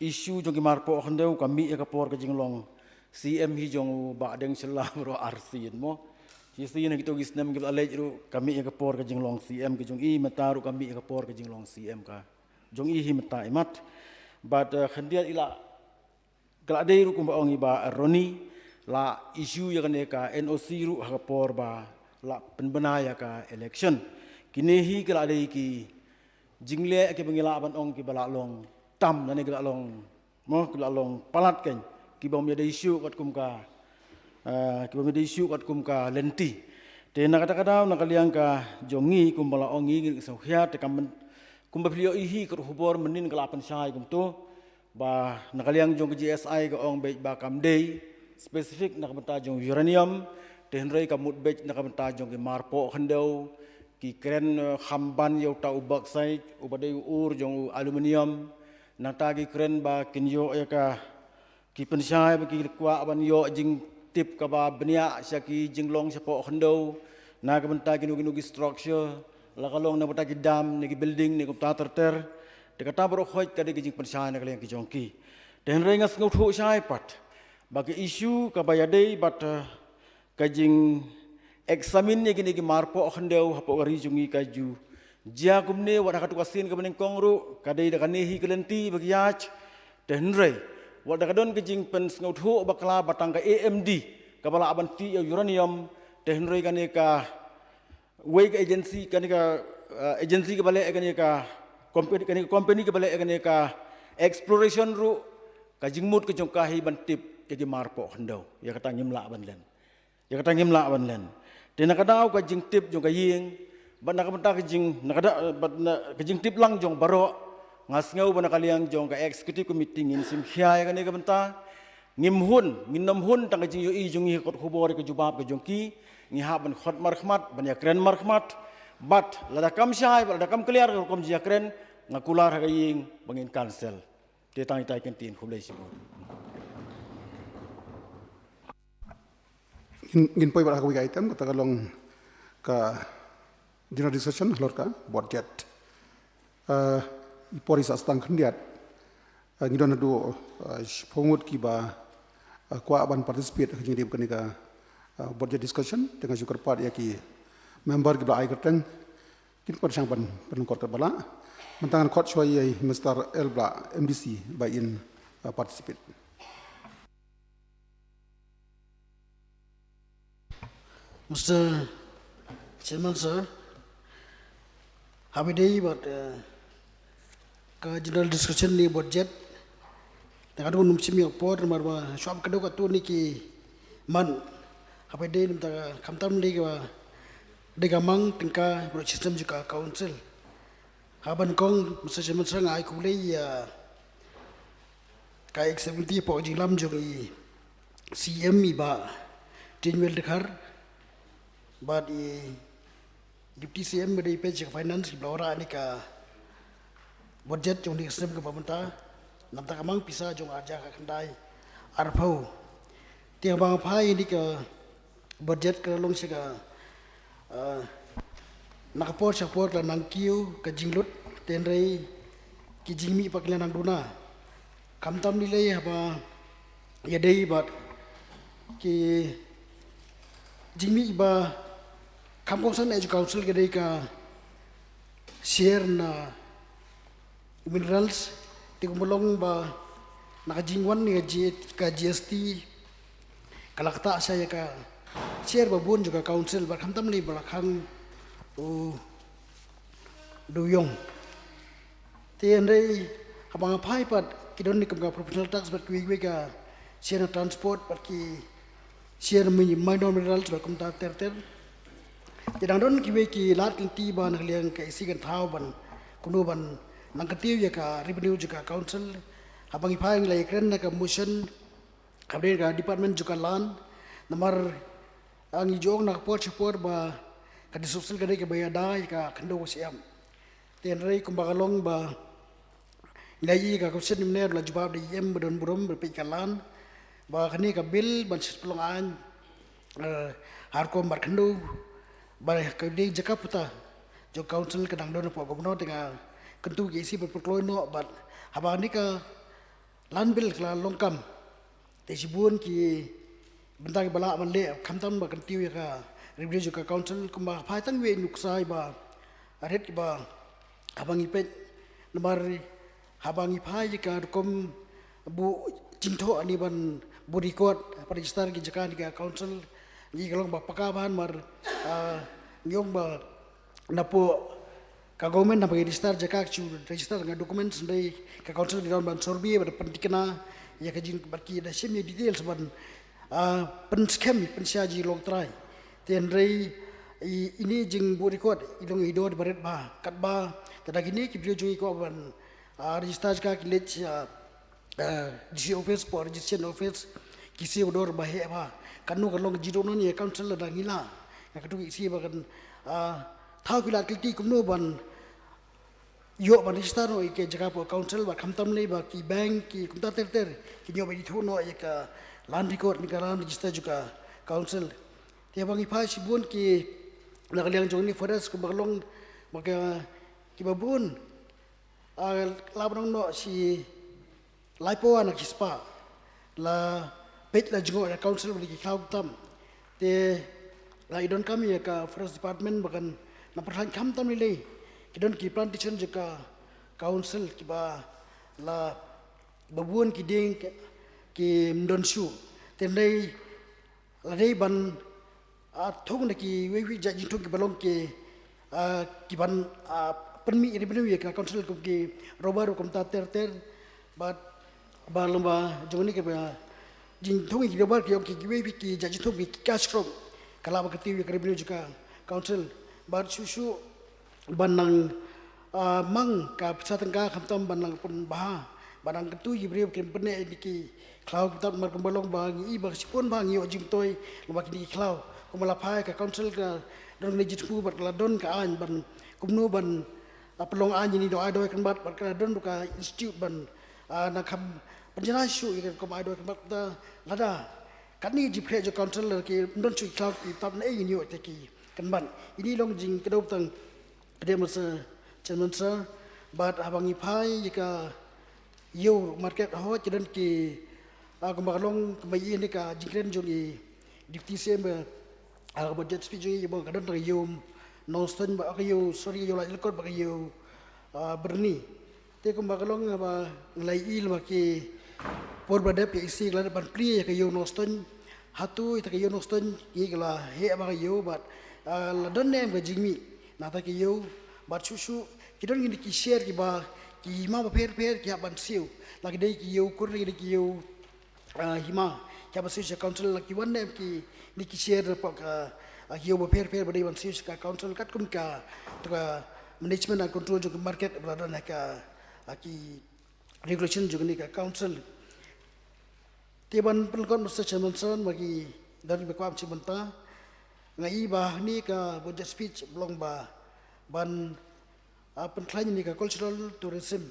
issue jong ki marpoh khyndew ka mih ïa ka por ka jinglong CM hi jong u Bah Deng Shylla baroh ar sien mo. Shisien ha kito ki snem kiba la leit ruh ka mih ïa ka por ka jinglong CM ka jong i, mynta ruh ka mih ïa ka por ka jinglong CM ka jong i hi mynta imat. Bad, eh, khyndiat i la Ka la dei ruh kumba ong i Bah Ronnie, la issue ïa kane ka NOC ruh ha ka por ba la pynbna ïa ka election. Kine hi ki la dei ki jingleh kiba ngi lah ban ong kiba la long tam lane ki la long, mo, ki la long palat kein, kiba ym ïadei shuh katkum ka, eh, kiba ym ïadei shuh katkum ka lynti. Te na kata ka daw na ka liang ka jong ngi kumba la ong ngi, ngi sngewkhia te kam, kumba phi ïohi ka khubor mynnin ka la pynshai kumto. Ba na ka liang jong ka GSI ka ong beit ba kam dei specific na ka bynta jong uranium, te hynrei ka mut beit na ka bynta jong ki marpoh khyndew, ki kren, eh, kham ban ïa uta u bauxite uba dei u ur jong u aluminium, nangta ki kren ba kin ïoh ïa ka, ki pynshai ba ki kwah ban ïoh jingtip kaba bniah sha ki jinglong shapoh khyndew na ka bynta kino kino ki structure, la ka long na ka bynta ki dam ne ki building ne kumta ter ter. Te kata baroh khoit ka dei ka jingpynshai na ka liang ki jong ki. Te hynrei nga sngewthuh shai pat ba ka issue kaba ïadei bad, eh, ka jingexamine ïa kine ki marpoh khyndew hapoh ka ri jong ngi ka ju jia kumne, wat ha katu ka sien kaba nyngkong ruh ka dei da kane hi ka lynti ba ki ïaid. Te hynrei wat da ka don ka jingpynsngewthuh bakla ba tang ka AMD kaba lah ban tih ïa uranium, te hynrei kane ka wei ka agency, kane ka, uh, agency kaba leh kane ka company, kane ka company kaba leh kane ka exploration ruh, ka jingmut ka jong ka hi ban tip ïa ki marpoh khyndew. Ïa kata ngim lah ban len. Ïa kata ngim lah ban len. Te na ka daw ka jingtip jong ka ïing bad na ka bynta ka jing, na ka da, bad na ka jingtip lang jong baroh, nga sngew ba na ka liang jong ka executive committee ngin shim khia ïa kane ka bynta. Ngim hun, ngin nym hun tang ka jingïohi jong ngi ha kot khubor ïa ka jubab ka jong ki. Ngi hap ban khot markhmat, ban ïakren markhmat. Bad lada kam shai bad lada kam clear ka rukom jingïakren, nga kular ha ka ïing ba ngin cancel. Te tang itai ktien, khublei shibun. Ngin, ngin poi bad ha kawei ka item, kata ka long ka general discussion halor ka budget. Uh, i por i sah stang khyndiat. Uh, ngi don haduh, uh, shiphew ngut kiba, uh, kwah ban participate ha ka jingdep kane ka, uh, budget discussion. Te nga shu kyrpad ïa ki member kiba la ai kyrteng kin pyrshang ban pynlyngkot katba lah. Mynta ngan khot shuwa ïa i Mister L Blah, MDC, ba in, uh, participate. Mister Chairman sir, haba ïadei bad, eh, ka general discussion ïa ka budget, te nga dang nym shim ïa ka por namar ba shuwa ba ka dei katto katne ki month, haba ïadei namar khamtam dei ka, dei ka mang tyngka baroh shi snem jong ka council. Haba nyngkong, Mister Chairman sir, nga ai khublei ïa ka executive hapoh ka jingïalam jong i CM i Bah Tynwel Dkhar bad i Deputy CM ba dei peit sha ka finance kiba la wanrah ïa kane ka budget jong kane ka snem kaba mynta, namar ka mang pisa jong ar hajar khatkhyndai arphew. Te haba nga phai ïa kane ka budget ka la long sha ka, ah, na ka por sha ka por ka la nang kiew ka jinglut, te hynrei ki jingmih pat ki la nang duna. Khamtam lei lei haba ïadei bad ki jingmih ba Kam kongsan eh jong ka council ka dei ka share na minerals, te kumba long ba na ka jingwan ïa ka G-, ka G S T, ka la ktah sha ïa ka share ba bun jong ka council, bad khamtam lei ba la khang u dewïong. Te hynrei haba nga phai pat ki don ne kum ka professional tax bad kiwei kiwei ka share na transport bad ki share na mi-, minor minerals bad kumta ter ter. Te dang don kiwei ki lad ki lynti ba na ka liang ka E C kan thaw ban kumno ban nang kyntiew ïa ka revenue jong ka council. Haba ngi phai ngi la ïakren na ka motion, hapdeng ka department jong ka land, namar, ah, ngi ju ong na ka por sha por ba ka disposal ka dei kaba ïada ïa ka khyndew ka shyiap. Te hynrei kumba ka long ba ngi la ïohi ka question mynne la jubab da i em ba don burom ba peit ka land, ba kane ka bill ban shu pynlong aiñ, eh, ha rukom bar khyndew, ba ka dei jaka puta jong ka council ka dang don hapoh ka bynta, te nga kyntu ïa ka E C ban pynkloi noh, bad haba kane ka land bill ka la long kam, te shibun ki bynta kiba lah ban leh khamtam ba kyntiew ïa ka revenue jong ka council. Kumba phai tang wei nuksa iba rit kiba haba ngi peit, namar haba ngi phai ïa ka rukom buh jingthoh ne ban buh record, ban register ki jaka ne ka council, ngi ka long ba paka bha namar, ah, ngi ong ba napoh ka government haba ngi register jaka ki shu register nga documents, hynrei ka council ka dei ban survey bad pynthikna ïa ka jing bad ki da shim ïa details ban, ah, pynskhem pynshai jinglong trai. Te hynrei i, ine i jingbuh record i long i dor ba rit bha, katba te da kine ki briew jong ngi kwah ban, ah, register jaka ki leit, ah, eh, D C office, hapoh registration office, ki siew dor ba heh bha. Kano ka long jingduh noh ïa ka council lada ngi lah. Nga kyntu ïa ka E C ba kan, ah, thaw ki lad ki lynti kumno ban ïoh ban register noh ïa ka jaka hapoh council, bad khamtam lei ba ki bank ki kumta ter ter kin ïoh ban ithuh noh ïa ka land record ne ka land register jong ka council. Te haba ngi phai shibun ki na ka liang jong ne forest kumba ka long ba ka kiba bun, ah, la ba nang noh shi laiphew na ki spah la peit la jngoh ïa ka council bad ki khlaw tam. Te la i donkam ïa ka forest department ba kan nang pyrshang khamtam lei lei. Ki don ki plantation jong ka council kiba la ba bun ki dieng ki, kim don shuh. Te hynrei la dei ban, ah, thung da kiwei kiwei jait jingthung kiba long ki, ah, ki ban, ah, pynmih revenue ïa ka council kum ki rubber kumta ter ter. Bad ba long ba jong ne kiba jingthung ïa ki rubber ki ong ki kiwei kiwei ki jait jingthung ki cash crop, ka lah ban kyntiew ïa ka revenue jong ka council. Bad shuh shuh ban nang, ah, mang ka pisa tyngka khamtam ban nang pynbha, ban nang kyntu ïa ki briew kin pynneh ïa ki khlaw kumta, namar kumba long ba ngi i ba shibun ba ngi ïoh jingmyntoi lyngba kine ki khlaw. Kumba la phai ka council ka don kane ka jingthmu bad ka la don ka aiñ ban kumno ban, ah, pynlong aiñ ïa kine ki nongai dawai kynbat bad, bad ka la don ruh ka institute ban, ah, nang kham pynjanai shuh ïa ka rukom ai dawai kynbat, kumta lada katne ka jingpyrshah jong ka council lada kim don shuh ki khlaw ki tap, naei ngin ïoh ïa ki kynbat. Ine i long jingkdew tang, ka dei mynta Chairman Sir, bad haba ngi phai ïa ka Ïew market, hooid ki don ki, ah, kumba ka long kumba i ne ka jingkren jong i Deputy C M ba, ah, ka budget speech jong i ba ka don tang ka Ïew Nongstoiñ bad ka Ïew, sorry, Ïew Laitlakot bad ka Ïew, ah, Byrni. Te kumba ka long ba ngi la ïohi lyngba ki por ba dep ïa i C ka la dep ban plie ïa ka Ïew Nongstoiñ. Hato ïa ka Ïew Nongstoiñ ngi ka la heh bha ka ïew bad, ah, la don ne em ka jingmih na kata ka ïew, bad shuh shuh ki don kine ki sher kiba ki hima bapher bapher ki hap ban siew. La ki dei ki ïew kur, la ki dei ki ïew, ah, hima, ki hap ban siew sha council, la ki wan ne em kine ki sher hapoh ka, ah, ïew bapher bapher ba dei ban siew sha ka council katkum ka, to ka management and control jong ka market ba la don ha ka, ah, ki regulation jong kane ka council. Te ban pynlong, Mister Chairman Sir, ma ki don kiba kwah ban shim bynta, nga i ba hangne ka budget speech ba long ba ban, ah, pynkhlaiñ ïa kane ka cultural tourism.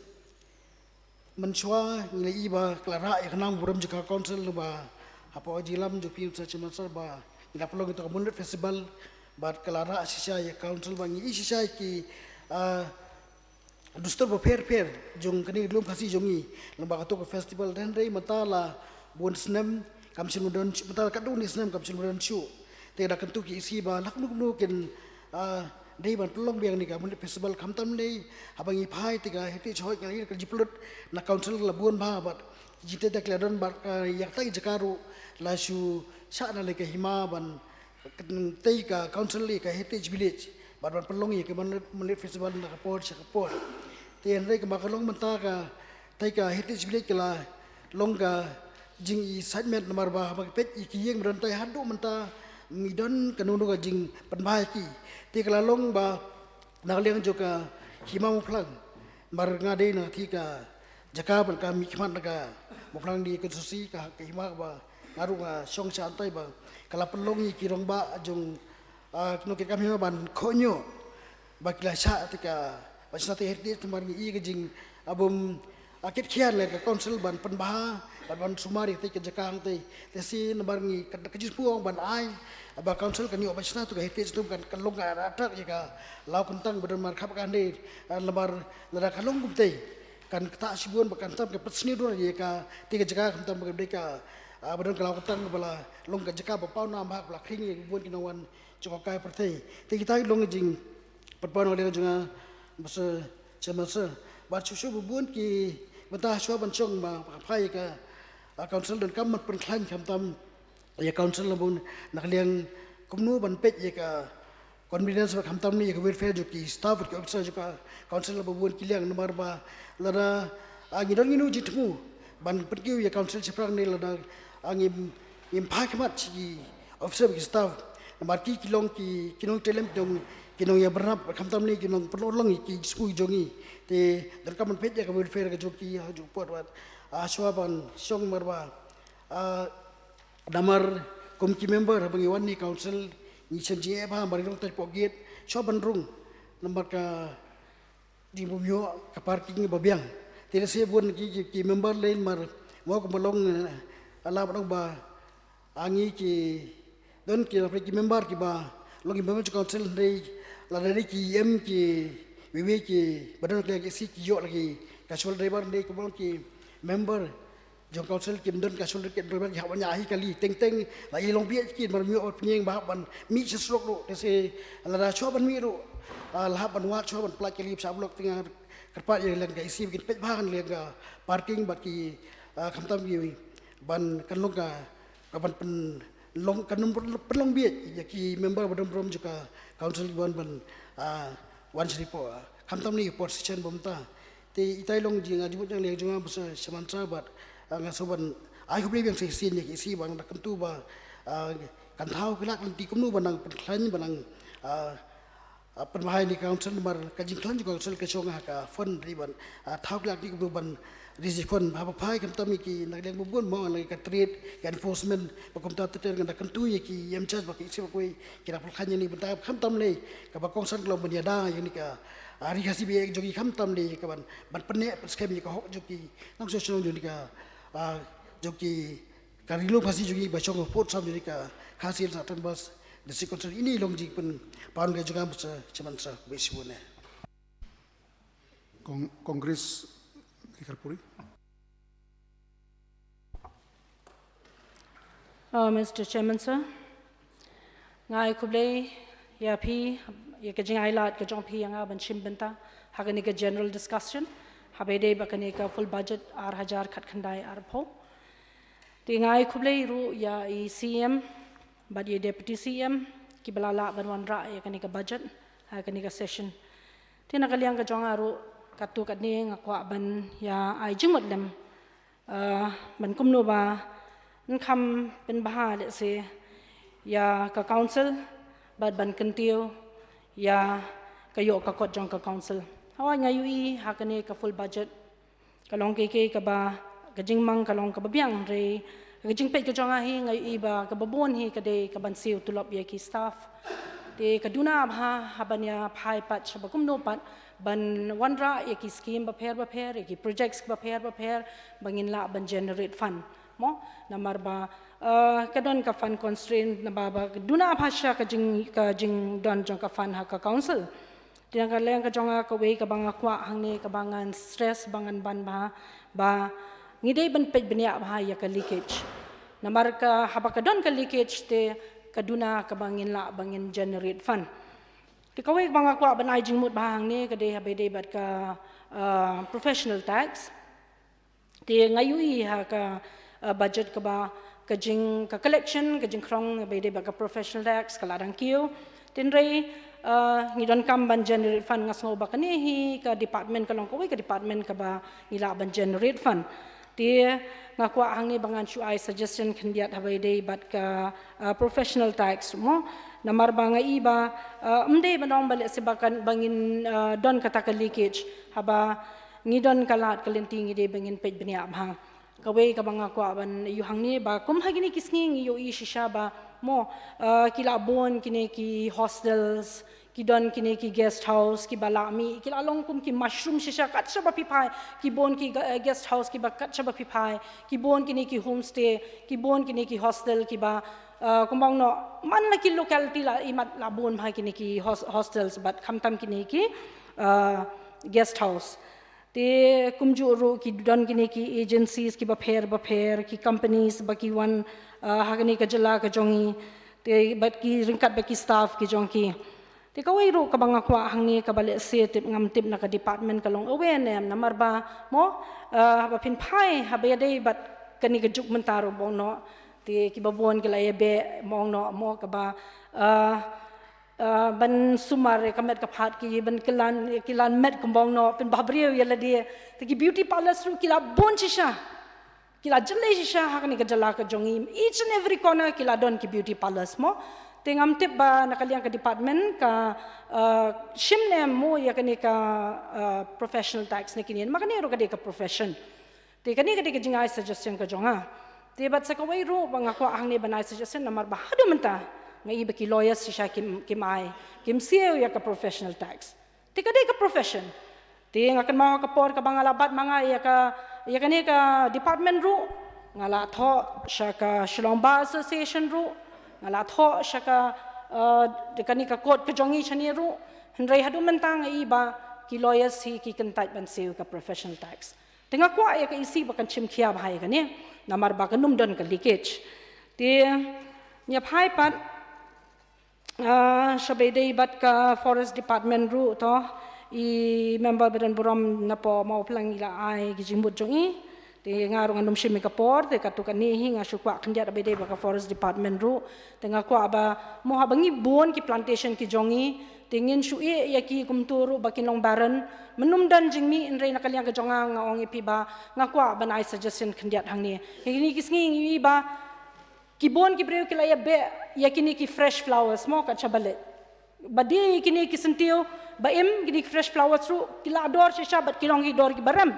Mynshuwa ngi la i ba ka la rah ïa ka nam burom jong ka council, ba hapoh ka jingïalam jong phi, Mister Chairman Sir, ba ngi la pynlong ïa ka Moonlit Festival, bad ka la rah shisha ïa ka council ba ngi i shisha ïa ki, ah, dustur bapher bapher jong kane ka Lum Khasi jong ngi lyngba kato ka festival. Hynrei mynta la bun snem kam shym don, mynta la katto katne snem kam shym don shuh. Te da kyntu ki E C ba la kumno kumno kin, ah, dei ban pynlong biang ïa kane ka Moonlit Festival. Khamtam ne haba ngi phai te ka Heritage Hall, ngi la ïohi ka jingpynlut na council la bun bha bad ki jingtei da ki la don bad, ah, ïa kata ka jaka ruh la shu shah na lei ka hima ban tei ka council ïa ka Heritage Village bad ban pynlong ïa ka Moonlit, Moonlit Festival na ka por sha ka por. Te hynrei kumba ka long mynta ka tei ka Heritage Village ka la long ka jingïasaid met namar ba haba ngi peit ïa ki ïing ba don tei haduh mynta ym don kano kano ka jingpynbha ïa ki. Te ka la long ba na ka liang jong ka hima Mawphlang, namar nga dei na ka thik ka jaka bad ka mihkhmat na ka Mawphlang D A constituency, ka, ka hima kaba nga ruh nga shong sha hangtai ba ka la pynlong ïa ki rangbah jong, ah, kano ki kam hima ban khohñiuh ba ki la shah te ka, ba shna te heritage. Namar ngi i ka jing, ah, bym, ah, kit khian leh ka council ban pynbha, ban, ban sumar ïa te ka jaka hangtei. Te shi namar ngi ka, ka jingsngew ban ai ba council kan ïoh ban shna te ka heritage, te kan, kan long ka attract ïa ka law kyntang ba don markhap ka hynrei, ah, namar lada ka long kumtei kan ktah shibun bad kan tam ka pynsniew dur ïa ka, te ka jaka khamtam ba ka dei ka, ah, ba don ka law kyntang ba la long ka jaka ba pawnam bha, ba la khring ïa ka bun ki nongwan jong ka pyrthei. Te kita ki long ka jingpynpaw na ka liang jong nga, Mister Chairman Sir. Bad shuh shuh ba bun ki bynta shuwa ban shong ba, ba phai ïa ka, ah, council donkam ban pynkhlaiñ khamtam ïa council na bun na ka liang kumno ban peit ïa ka convenience bad khamtam ne ïa ka welfare jong ki staff bad ki officer jong ka council na ba bun ki liang. Namar ba lada, ah, ngi don ngi nud jingthmu ban pynkiew ïa council shaphrang ne lada, ah, ngim, ngim phai khmat sha ki officer bad ki staff. Namar ki, ki long ki, ki nongtrei lem, ki nong, ki nongïabyrnap bad khamtam ne ki nongpynurlong ïa ki jingthmu jong ngi. Te donkam ban peit ïa ka welfare ka jong ki ha kajuh ka por bad, ah, shuwa ban shong namar ba, ah, namar kum ki member haba ngi wan ne council ngi shem jingeh bha namar ngi rung tang hapoh gate, shuwa ban rung namar ka jingbymïoh ka parking ba biang. Te lehse bun ki, ki, ki member lei namar mo kumba long, eh, la ban ong ba, ah, ngi ki don ki, ki member kiba long ki member jong council hynrei lada dei ki E M kiwei kiba don ka liang ka E C ki ïoh la ki casual driver, hynrei kumba long ki member jong council kim don casual, kim don, ki hap ban ïa hi kali teng teng, la i long bieit ki, namar mih ot pynïeng ba hap ban mih sha surok ruh, te shi lada shuwa ban mih ruh, ah, la hap ban wad shuwa ban pynlait kali sha block. Te nga kyrpad ïa ka liang ka E C ba kin peit bha ka liang ka parking bad ki, ah, khamtam ki ban kan long ka, ka ban pynlong, kan pynlong bieit ïa ki member ba don burom jong ka council ban, ban, ah, wan sha ripo, ah, khamtam ne ka por session ba mynta. Te itai long jing, ah, jingmut jong ka liang jong nga, Mister Chairman Sir, bad, ah, nga sngewbha ban ai khublei biang shisien ïa ka E C ba nga da kyntu ba, ah, kan thaw ki lad lynti kumno ban nang pynkhlaiñ, ban nang, ah, ah, pynbha ïa ka council namar ka jingkhlaiñ jong ka council ka shong ha ka fund, hynrei ban, ah, thaw ki lad lynti kumno ban raise fund. Haba phai khamtam ïa ki na ka liang ba bun mo, na ka trade, ka enforcement, ba kumta ter ter nga da kyntu ïa ki E M in charge bad ki E C ba kawei ki da pynkhlaiñ ïa kane bynta. Khamtam lei kaba kongsan ka long ban ïada ïa kane ka, ah, Ri Khasi Baieit jong ngi, khamtam lei ka ban, ban pynneh pynskhem ïa ka hok jong ki nongshong shnong jong kane ka, ah, jong ki, ka Ri Lum Khasi jong ngi ba shong hapoh sam jong kane ka Khasi Hills Autonomous District Council. Ine i long jingpynpaw ka jong nga, Mister Chairman Sir, khublei shibun eh. Con-, Congress, Ri Kharpuri. Uh, Mister Chairman Sir, nga ai khublei ïa phi ïa ka jingai lad ka jong phi ïa nga ban shim bynta ha kane ka general discussion haba ïadei bad kane ka full budget ar hajar khatkhyndai arphew. Te nga ai khublei ruh ïa i C M bad ïa i Deputy C M kiba la lah ban wanrah ïa kane ka budget ha kane ka session. Te na ka liang ka jong nga ruh katto katne nga kwah ban ïa ai jingmut lem, ah, ban kumno ba yn kham pynbha lehse ïa ka council bad ban kyntiew ïa ka ïoh ka kot jong ka council. Hawai nga ïohi ha kane ka full budget ka long kaei kaei kaba, ka jingmang ka long kaba biang, hynrei ka jingpeit ka jong nga hi nga ïohi ba kaba bun hi ka dei ka ban siew tulop ïa ki staff. Te ka duna bha ha ban ïa phai pat shaba kumno pat ban wanrah ïa ki scheme bapher bapher, ïa ki projects bapher bapher ba ngin lah ban generate fund. Mo, namar ba, eh, ka don ka fund constraint, namar ba ka duna bha sha ka jing, ka jingdon jong ka fund ha ka council. Te na ka liang ka jong nga kawei kaba nga kwah hangne kaba ngan stress ba ngan ban bha, ba ngi dei ban peit bniah bha ïa ka leakage. Namar ka haba ka don ka leakage te ka duna kaba ngin lah ba ngin generate fund. Te kawei kaba nga kwah ban ai jingmut bha hangne ka dei ha ba ïadei bad ka, uh, professional tax. Te nga ïohi ha ka, uh, budget kaba ka jing ka collection, ka jingkhrong ba ïadei bad ka professional tax ka la dang kiew. Hynrei, uh, ngi donkam ban generate fund, nga sngew ba kane hi ka department ka long kawei ka department kaba ngi lah ban generate fund. Te nga kwah hangne ba ngan shu ai suggestion khyndiat ha ba ïadei bad ka, uh, professional tax mo. Namar ba nga i ba, uh, ym dei ban ong ba lehse ba kan, ba ngin, uh, don kata ka leakage, haba ngi don ka lad ka lynti ngi dei ba ngin peit bniah bha. Kawei kaba nga kwah ban ïoh hangne ba kum ha kine ki sngi ngi ïohi shisha ba mo, uh, ki la bun kine ki hostels, ki don kine ki guest house kiba la mih, ki la long kum ki mushroom shisha kat shaba phi phai, ki bun ki ga-, guest house kiba kat shaba phi phai, ki bun kine ki homestay, ki bun kine ki hostel kiba, uh, kumba ong noh, man la ki locality la imat la bun bha kine ki hos-, hostels bad khamtam kine ki, uh, guest house. Te kumjuh ruh ki don kine ki agencies kiba pher ba pher, ki companies ba ki wan, uh, ha kane ka jylla ka jong ngi. Te bad ki ryngkat bad ki staff ki jong ki. Te kawei ruh kaba nga kwah hangne kaba lehse tip ngam tip na ka department ka long aware ne em, namar ba mo, uh, haba phin phai ha ba ïadei bad kane ka juk mynta ruh ba ong noh. Te kiba bun ki la ïa beh ba ong noh mo kaba, uh, uh, ban sumar ïa ka met ka phad ki ban kyllan, kyllan met kumba ong noh, pynbhabriew ïa lade. Te ki beauty parlors ruh ki la bun shisha. Ki la jyllei shisha ha kane ka jylla ka jong ngi. Each and every corner ki la don ki beauty parlors mo. Te ngam tip ba na ka liang ka department ka, uh, shim ne em mo ïa kane ka, uh, professional tax ne kine. Ma kane ruh ka dei ka profession. Te kane ka dei ka jingai suggestion ka jong nga. Te bad sa kawei ruh ba nga kwah hangne ban ai suggestion namar ba haduh mynta nga i ba ki lawyers shisha kim, kim ai, kim siew ïa ka professional tax. Te ka dei ka profession. Te nga kynmaw ka por kaba nga la bat ma nga ïa ka, ïa kane ka department ruh, nga la thoh sha ka Shillong Bar Association ruh, nga la thoh sha ka, uh, kane ka court ka jong ngi shane ruh. Hynrei haduh mynta nga i ba ki lawyers hi ki kyntait ban siew ka professional tax. Te nga kwah ïa ka E C ba kan shim khia bha ïa kane, namar ba kan ym don ka leakage. Te ngi ïa phai pat, ah, sha ba ïadei bad ka Forest Department ruh to, i member ba don burom na pdeng Mawphlang i la ai ki jingmut jong i. Te nga ruh ngan ym shim ïa ka por, te katto katne hi nga shu kwah khyndiat ba ïadei bad ka Forest Department ruh. Te nga kwah ba mo haba ngi bun ki plantation ki jong ngi, te ngin shu ïeh ïa ki kumto ruh ba kin long barren. Mynnym don jingmih, hynrei na ka liang ka jong nga nga ong ïa phi ba nga kwah ban ai suggestion khyndiat hangne. Kine ki sngi ngi i ba ki bun ki briew ki la ïa beh ïa kine ki fresh flowers mo kat shaba leit. Ba dei kine ki syntiew ba im, kine ki fresh flowers ruh ki la dor shisha bad ki long ki dor kiba rem.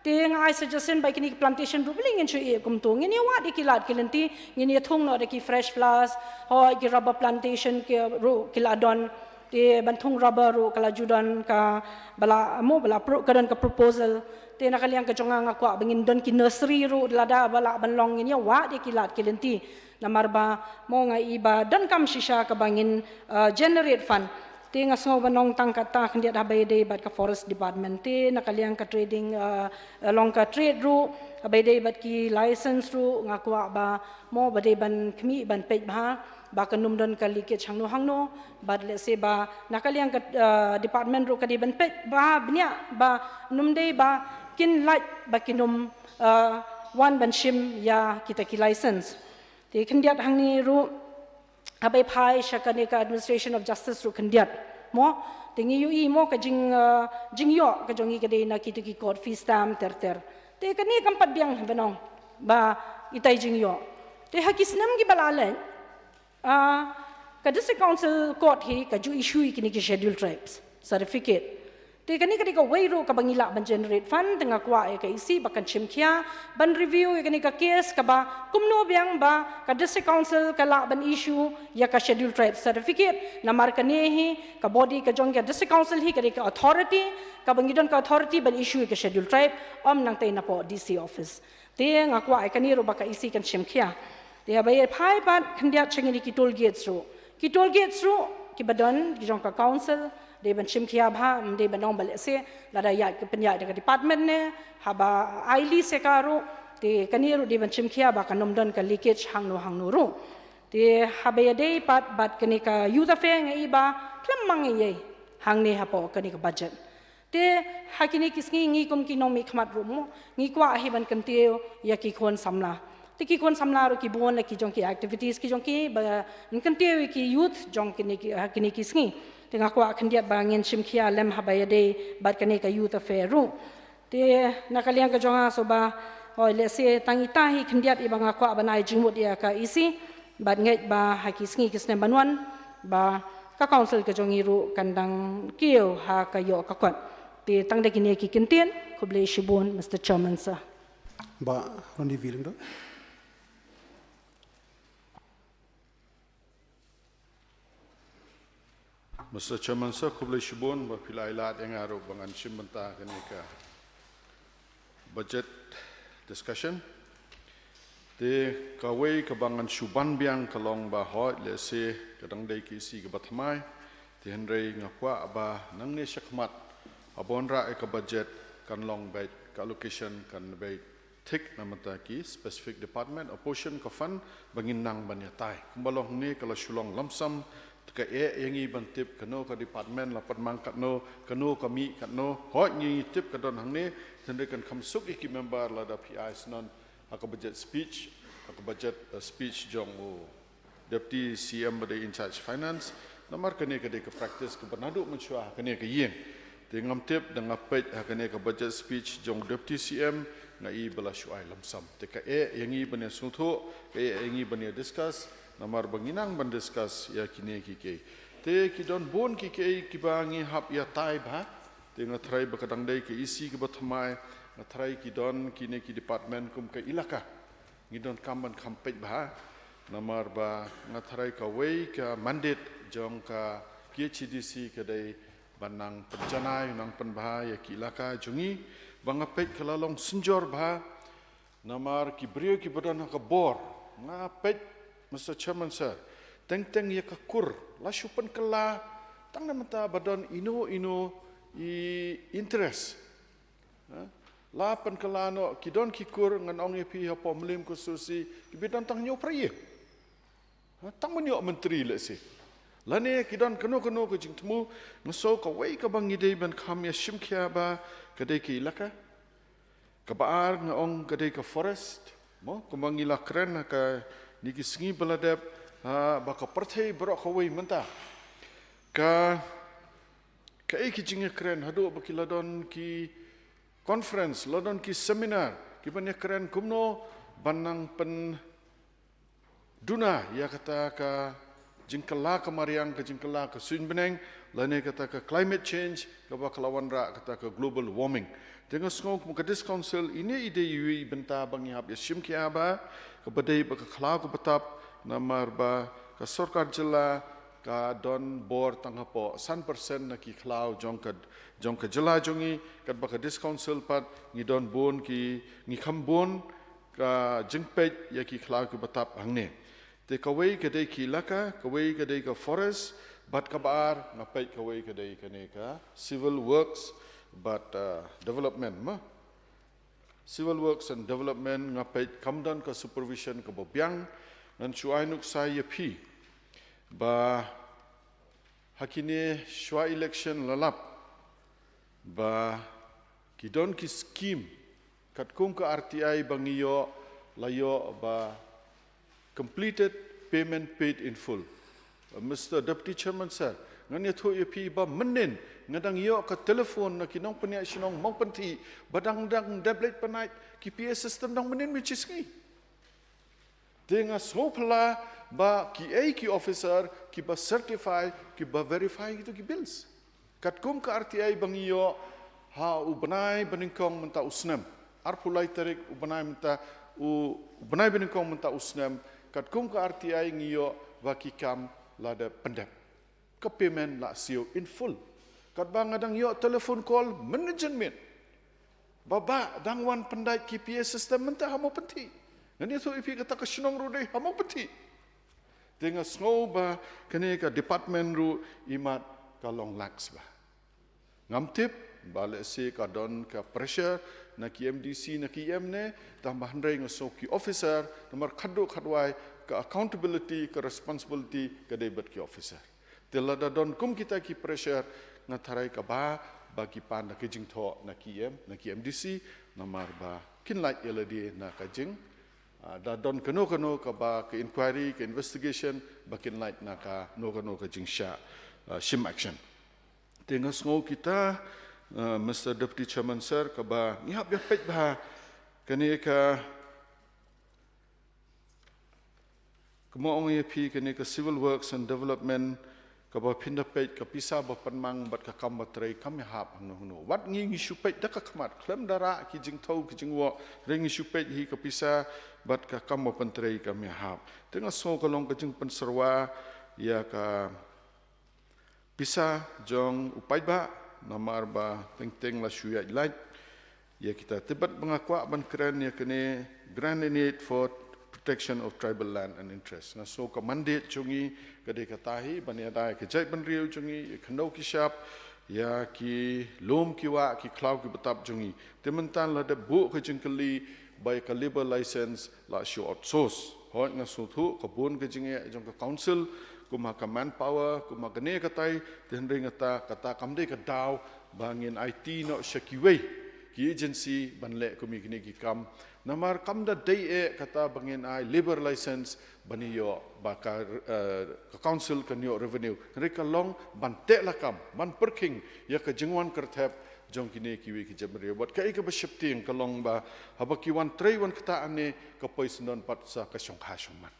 Te nga ai suggestion ba kine ki plantation ruh balei ngin shu ïeh kumto, ngin ïa wad ïa ki lad ki lynti, ngin ïa thung noh da ki fresh flowers. Hooid, ki rubber plantation ki ruh ki la don. Te ban thung rubber ruh ka la ju don kaba la, mo, ba la pro-, ka don ka proposal. Te na ka liang ka jong nga nga kwah ba ngin don ki nursery ruh, lada ba lah ban long ngin ïa wad ïa ki lad ki lynti. Namar ba mo nga i ba donkam shisha kaba ngin, uh, generate fund. Te nga sngew ba nongtang kata khyndiat haba ïadei bad ka Forest Department. Te na ka liang ka trading, uh, long ka trade ruh, haba ïadei bad ki license ruh, nga kwah ba mo ba dei ban khmih ban peit bha ba kan ym don ka leakage hangno hangno. Bad lehse ba na ka liang ka, uh, department ruh ka dei ban peit bha bniah ba ym dei ba kin lait ba kin ym, uh, wan ban shim ïa kita ki license. Te khyndiat hangne ruh haba phai sha kane ka administration of justice ruh khyndiat mo. Te ngi ïohi mo ka jing, uh, jingïoh ka jong ngi ka dei na kito ki court fees tam ter ter. Te kane kam pat biang ban ong ba itai jingïoh. Te ha ki snem kiba la leit, uh, ka District Council Court hi ka ju issue ïa kine ki Scheduled Tribes certificate. Te kane ka dei kawei ruh kaba ngi lah ban generate fund, te nga kwah ïa ka E C ba kan shim khia ban review ïa kane ka case kaba kumno biang ba ka District Council ka lah ban issue ïa ka Scheduled Tribe certificate. Namar kane hi ka body ka jong ka District Council hi ka dei ka authority, kaba ngi don ka authority ban issue ïa ka Scheduled Tribe, ym nangtei na pdeng D C office. Te nga kwah ïa kane ruh ba ka E C kan shim khia. Te haba ïa phai pat khyndiat sha kine ki toll gates ruh. Ki toll gates ruh kiba don ki jong ka council, dei ban shim khia bha, ym dei ban ong ba lehse lada ïa ka pynïaid da ka department ne, haba ai lease ïa ka ruh, te kane ruh dei ban shim khia ba kan ym don ka leakage hangno hangno ruh. Te haba ïadei pat bad kane ka youth affair nga i ba khlem mang ei ei hangne hapoh kane ka budget. Te ha kine ki sngi ngi kum ki nongmihkhmat ruh mo ngi kwah hi ban kyntiew ïa ki khun samla. Te ki khun samla ruh ki bun la ki jong ki activities ki jong ki ba ngi kyntiew ïa ki youth jong kine ki, ha kine ki sngi. Te nga kwah khyndiat ba ngin shim khia lem haba ïadei bad kane ka youth affair ruh. Te na ka liang ka jong nga sngewbha, hooid lehse tang ita hi khyndiat iba nga kwah ban ai jingmut ïa ka E C bad ngeit ba ha ki sngi ki snem ban wan ba ka council ka jong ngi ruh kan dang kiew ha ka ïoh ka kot. Te tang da kine ki kyntien, khublei shibun Mister Chairman sir. Bah Randeep Lyngdoh. Mister Chairman sir, khublei shibun ba phi la ai lad ïa nga ruh ba ngan shim bynta kane ka budget discussion. Te kawei kaba ngan shu ban biang ka long ba hooid lehse ka dang dei ka E C kaba thymmai. Te hynrei nga kwah ba nangne shakhmat haba wanrah ïa ka budget kan long beit ka allocation kan beit thik na bynta ki specific department, apportion ka fund ba ngin nang ban ïatai. Kumba long hangne ka la shu long lump sum, te kaei ïa ngi ban tip kano ka department la pynmang katno, kano ka mih katno. Hooid ngi tip ka don hangne, te hynrei kan kham suk ïa ki member lada phi ai snon ha ka budget speech, ha ka budget, eh, speech jong u Deputy C M ba dei in charge finance, namar kane ka dei ka practice kaba naduh mynshuwa ha kane ka ïing. Te ngam tip, da nga peit ha kane ka budget speech jong Deputy C M nga i ba la shu ai lump sum. Te kaei ïa ngi ban ïa sngewthuh, kaei ïa ngi ban ïa discuss, namar ba ngi nang ban discuss ïa kine kiei kiei. Te ki don bun kiei kiei kiba ngi hap ïatai bha. Te nga tharai ba ka dang dei ka E C kaba thymmai, nga tharai ki don kine ki department kum ka ilaka. Ngi donkam ban kham peit bha, namar ba nga tharai kawei ka mandate jong ka K H A D C ka dei ban nang pynjanai, nang pynbha ïa ki ilaka jong ngi, ba nga peit ka la long synjor bha, namar ki briew kiba don ha ka bor, nga peit, Mister Chairman sir, teng teng ïa ka kur, la shu pynkylla, tang na mynta ba don ino ino i interest. Ha? La pynkylla noh, ki don ki kur, ngan ong ïa phi hapoh Mylliem constituency, kiba don tang hynñiew phra ïing. Ha? Tang ban ïoh myntri lehse. Lane ki don kano kano ka jingthmu, nga sngew kawei kaba ngi dei ban kham ïa shim khia bha, ka dei ka ilaka. Kaba ar nga ong ka dei ka forest. Mo, kumba ngi la kren ha kine ki sngi ba la dep, ha, ba ka pyrthei baroh kawei mynta. Ka Kaei ki jingïakren haduh ba ki la don ki conference, la don ki seminar, ki ban ïakren kumno ban nang pynduna ïa kata ka jingkylla ka mariang, ka jingkylla ka suiñ bneng, lane kata ka climate change, kaba ka la wanrah kata ka global warming. Te nga sngew kum ka District Council, ine i dei iwei i bynta ba ngi hap ïa shim khia bha, kaba dei ba ka khlaw kaba tap, namar ba ka sorkar jylla, ka don bor tang hapoh san percent na ki khlaw jong ka, jong ka jylla jong ngi, katba ka District Council pat ngi don bun ki, ngi kham bun ka jingpeit ïa ki khlaw kiba tap hangne. Te kawei ka dei ki ilaka, kawei ka dei ka forest, bad kaba ar nga peit kawei ka dei kane ka civil works bad, uh, development mo. Civil Works and Development nga peit kam don ka supervision kaba biang, ngan shu ai nuksa ïa phi ba ha kine shuwa election la lap ba ki don ki scheme katkum ka R T I ba ngi ïoh, la ïoh ba completed payment paid in full. Uh, Mister Deputy Chairman sir, ngan ïathuh ïa phi ba mynnin nga dang ïoh ka telephone na ki nongpynïaid shnong Mawpynthih ba dang, dang dep leit pynïaid ki P A system dang mynnin mynta shi sngi. Te nga sngewphylla ba kiei ki officer kiba certify, kiba verify kito ki bills. Katkum ka R T I ba ngi ïoh ha u bnai banyngkong mynta u snem. Arphew lai tarik u bnai mynta u, u bnai banyngkong mynta u snem. Katkum ka R T I ngi ïoh ba ki kam la dep pyndep. Ka payment la siew in full. Katba nga dang ïoh telephone call mynne janmiet. Ba, ba dang wan pyndait ki P A system mynta ha Mawpynthih. Ngan ïathuh ïa phi kata ka shnong ruh dei ha Mawpynthih. Te nga sngew ba kane ka department ruh imat ka long lax bha. Ngam tip, Ba lehse ka don ka pressure na ki M D C, na ki M N A, tang ba hynrei nga sngew ki officer, namar khadduh khadwai ka accountability, ka responsibility ka dei bad ki officer. Te lada don kum kita ki pressure, nga tharai kaba, ba ki pan da ka jingthoh na ki M, na ki M D C, namar ba kin lait ïa lade na ka jing, ah, da don kano kano kaba ka inquiry, ka investigation, ba kin lait na kano kano ka jingshah, ah, shim action. Te nga sngew kita, ah, Mister Deputy Chairman Sir, kaba ngi hap ïa peit bha kane ka, kumba ong ïa phi, kane ka Civil Works and Development, kaba phin da peit ka pisa ba pynmang bad ka kam ba trei kam ïahap hangno hangno. Wat ngi ngi shu peit da ka khmat, khlem da rah ki jingthew ki jingwoh, hynrei ngi shu peit hi ka pisa bad ka kam ba pyntrei kam ïahap. Te nga sngew ka long ka jingpynsyrwa ïa ka pisa jong u paidbah, namar ba teng teng la shu ïaid lait ïa kita. Te bad ba nga kwah ban kren ïa kane Grant in Aid for Protection of Tribal Land and Interest. Nga sngew ka mandate jong ngi ka dei kata hi, ban ïada ïa ka jaitbynriew jong ngi, ïa ki khyndew ki shap, ïa ki lum ki wah, ki khlaw ki btap jong ngi. Te mynta la dep buh ka jingkylli ba ïa ka labour license la shu outsource. Hooid, nga sngewthuh ka bun ka jingeh jong ka council, kum ha ka manpower, kum ha kane katai, te hynrei kata, kata kam dei ka daw ba ngin aiti noh sha kiwei ki agency ban leh kum kine ki kam. Namar kam da dei eh kata ba ngin ai labour license ban ïoh ba ka, eh, ka council kan ïoh revenue. Hynrei ka long ban teh lakam, ban pyrkhing ïa ka jingwan kyrthep jong kine kiwei ki jaitbynriew. Bad kaei kaba sheptieng ka long ba haba ki wan trei wan ktah hangne, ka poi syndon pat sha ka shongkha shongman.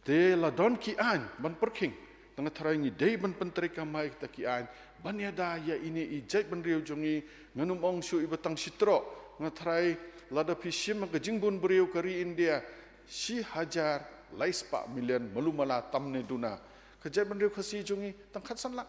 Te la don ki aiñ ban pyrkhing, te nga tharai ngi dei ban pyntreikam ha kita ki aiñ ban ïada ïa ine i jaitbynriew jong ngi. Ngan ym ong shuh iba tang shi troh, nga tharai lada phi shim ha ka jingbun briew ka ri India, shi hajar lai spah million malu mala tam ne duna. Ka jaitbynriew Khasi jong ngi tang khatsan lak.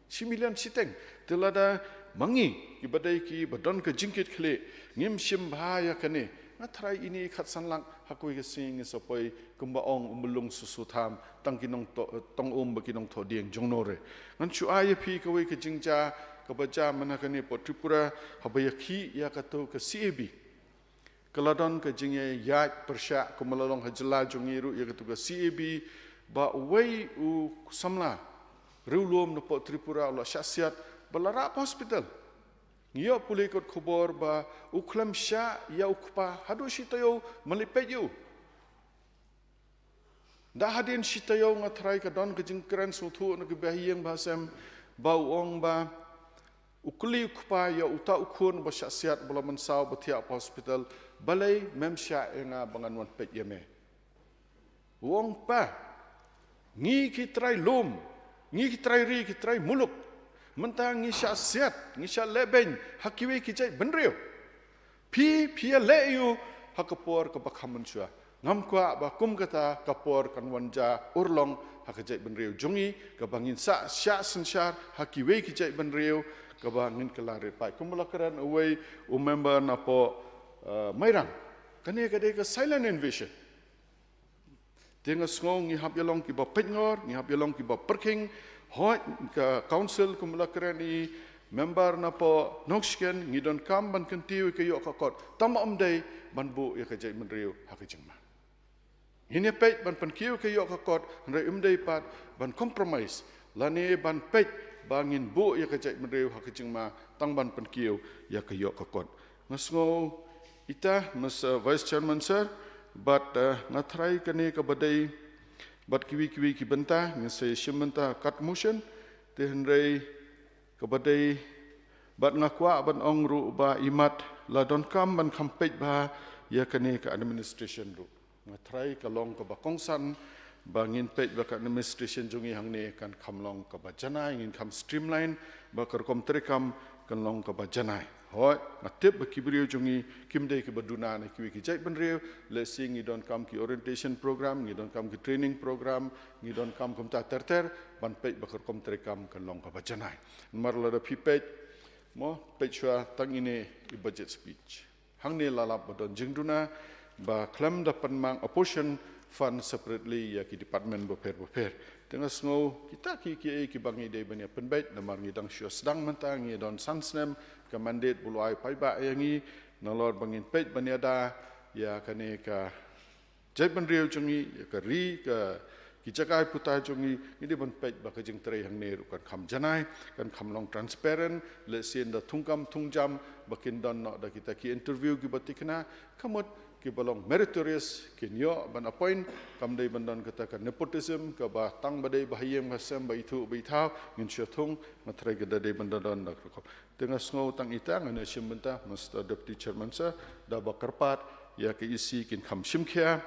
Shi million shiteng. Te lada ma ngi kiba dei kiba don ka jingkitkhlieh ngim shim bha ïa kane, nga tharai ine i khatsan lak ha kawei ka sngi ngin sa poi kumba ong u myllung susu tham, tang ki nongthoh, tang um ba ki nongthoh dieng jong no re. Ngan shu ai ïa phi kawei ka jingjia kaba jia mynta kane hapoh Tripura, haba ïakhih ïa kato ka C A B. Ka la don ka jingïaid pyrshah kumba la long ha jylla jong ngi ruh ïa kato ka C A B, ba uwei u samla riewlum napoh Tripura u la shah siat ba la rah hapoh hospital. Ngi ïoh pule kot khubor ba u khlem shah ïa u kpa haduh shi taïew, mala peit ïa u. Da hadien shi taïew nga tharai ka don ka jingkren sngewthuh na ki bahaïing bahasem ba u ong ba u kylli u kpa ïa uta u khun ba shah siat ba la mynsaw ba thiah hapoh hospital, balei mem shah ïa nga ba ngan wan peit ïa me. U ong pa, ngi ki trai lum, ngi ki trai ri, ki trai muluk, mynta ngi shah siat, ngi shah lehbeiñ ha kiwei ki jaitbynriew. Phi, phi ïaleh ïa u ha ka por kaba kham mynshuwa. Ngam kwah ba kum kata ka por kan wan jia urlong ha ka jaitbynriew jong ngi, kaba ngin sa shah synshar ha kiwei ki jaitbynriew, kaba ngin kylla rit paid. Kumba la kren uwei u member napoh, eh, Mairang. Kane ka dei ka silent invasion. Te nga sngew ngi hap ïalong kiba peitngor, ngi hap ïalong kiba pyrkhing. Hooid, ka council kumba la kren i member napoh Nongshken, ngi donkam ban kyntiew ïa ka ïoh ka kot. Tang ba ym dei ban buh ïa ka jaitbynriew ha ka jingma. Ngin ïa peit ban pynkiew ïa ka ïoh ka kot, hynrei ym dei pat ban compromise lane ban peit ba ngin buh ïa ka jaitbynriew ha ka jingma, tang ban pynkiew ïa ka ïoh ka kot. Nga sngew ita, Mister Vice Chairman Sir, bad, eh, nga tharai kane kaba dei bad kiwei kiwei ki bynta, ngin sa ïa shim bynta kat motion, te hynrei kaba dei bad nga kwah ban ong ruh ba imat la donkam ban kham peit bha ïa kane ka administration ruh. Nga tharai ka long kaba kongsan ba ngin peit ba ka administration jong ngi hangne kan kham long kaba janai, ngin kham streamline, ba ka rukom treikam kan long kaba janai. Hooid, nga tip ba ki briew jong ngi kim dei kiba duna na kiwei ki jaitbynriew, lehse ngi donkam ki orientation program, ngi donkam ki training program, ngi donkam kumta ter ter, ban peit ba ka rukom treikam kan long kaba janai. Namar lada phi peit, mo, peit shuwa tang ine i budget speech. Hangne la lap ba don jingduna, ba khlem da pynmang apportion fund separately ïa ki department bapher bapher. Te nga sngew kita ki ki ei kiba ngi dei ban ïa pynbeit namar ngi dang shu sdang mynta, ngi don san snem ka mandate ba la ai paidbah ïa ngi, nalor ba ngin peit ban ïada ïa kane ka jaitbynriew jong ngi, ïa ka ri, ka ki jaka ai puta jong ngi, ngi dei ban peit ba ka jingtrei hangne ruh kan kham janai, kan kham long transparent, lehse ynda thungkam thungjam ba kin don noh da kita ki interview kiba thikna, ka mut kiba long meritorious kin ïoh ban appoint, kam dei ban don kata ka nepotism kaba tang ba dei ba ha ïing ba ha sem ba ithuh ba ithaw ngin shu thung, nga tharai ka da dei ban don da ka rukom. Te nga sngew tang ita ngan ïa shim bynta Mister Deputy Chairman Sir, da ba kyrpad ïa ka E C kin kham shim khia,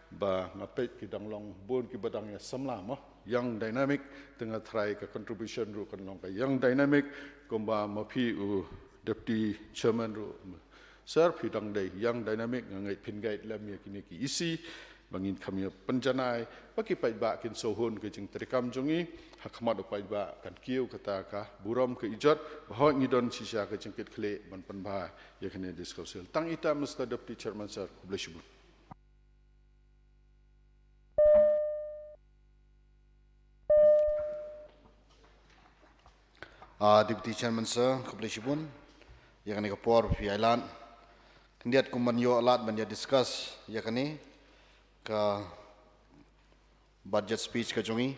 ba nga peit ki dang long bun kiba dang ïa samla mo, young dynamic, te nga tharai ka contribution ruh kan long ka young dynamic, kumba ma phi u Deputy Chairman ruh Sir, phi dang dei young dynamic, nga ngeit phin guide lem ïa kine ki E C ba ngin kham ïa pynjanai ba ki paidbah kin sngewhun ka jingtrei kam jong ngi, ha khmat u paidbah kan kiew kata ka burom ka ijot, ba hoi ngi don shisha ka jingkitkhlieh ban pynbha ïa kane District Council. Tang ita Mister Deputy Chairman Sir, khublei shibun. Ah, Deputy Chairman Sir, khublei shibun ïa kane ka por phi ai lad. Khyndiat kum ban ïoh lad ban ïa discuss ïa kane ka budget speech ka jong i.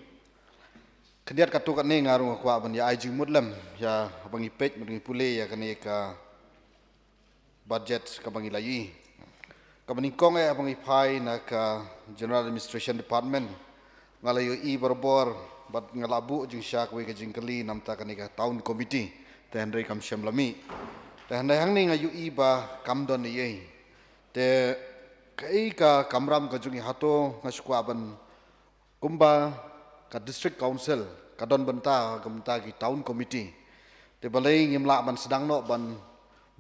Khyndiat katto katne nga ruh nga kwah ban ïa ai jingmut lem ïa ba ngi peit, ba ngi pule ïa kane ka budget kaba ngi la ïohi. Kaba nyngkong eh ba ngi phai na ka General Administration Department, nga la ïohi barabor bad nga la buh jingshisha kawei ka jingkylli namar kane ka Town Committee, te hynrei kam shym la mih. Te hynrei hangne nga ïohi ba kam don ei ei. Te kaei ka kamram ka jong i, hato nga shu kwah ban kumba ka District Council ka don bynta, ka bynta ki Town Committee. Te balei ngim lah ban sdang noh ban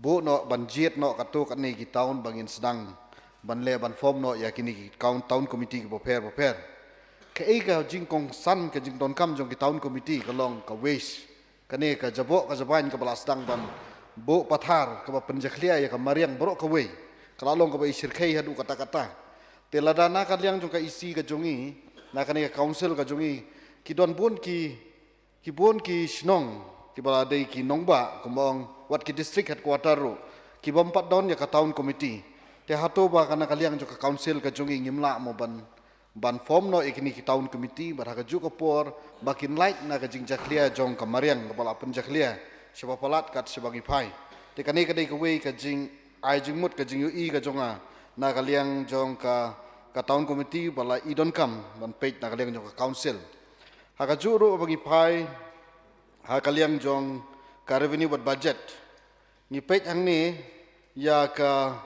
buh noh, ban jied noh katto katne ki town ba ngin sdang ban leh, ban form noh ïa kine ki Town Committee kiba pher bapher. Kaei ka jingkongsan, ka jingdonkam jong ki Town Committee ka long ka waste. Kane ka jaboh ka jabain kaba la sdang ban buh pathar kaba pynjakhlia ïa ka mariang baroh kawei, ka la long kaba i shyrkhei haduh katta katta. Te lada na ka liang jong ka E C ka jong i, na kane ka Council ka jong i, ki don bun ki, ki bun ki shnong kiba la dei ki nongbah, kumba ong wat ki District Headquarter ruh ki bym pat don ïa ka Town Committee. Te hato ba ka na ka liang jong ka Council ka jong i ngim lah mo ban ban form noh ïa kine ki Town Committee, bad ha kajuh ka por ba kin lait na ka jingjakhlia jong ka mariang kaba la pynjakhlia shaba palat kat shaba ngi phai. Te kane ka dei kawei ka jingai jingmut, ka jingïohi ka jong nga na ka liang jong ka, ka Town Committee ba la i donkam ban peit na ka liang jong ka Council. Ha kajuh ruh ba ngi phai ha ka liang jong ka revenue bad budget, ngi peit hangne ïa ka,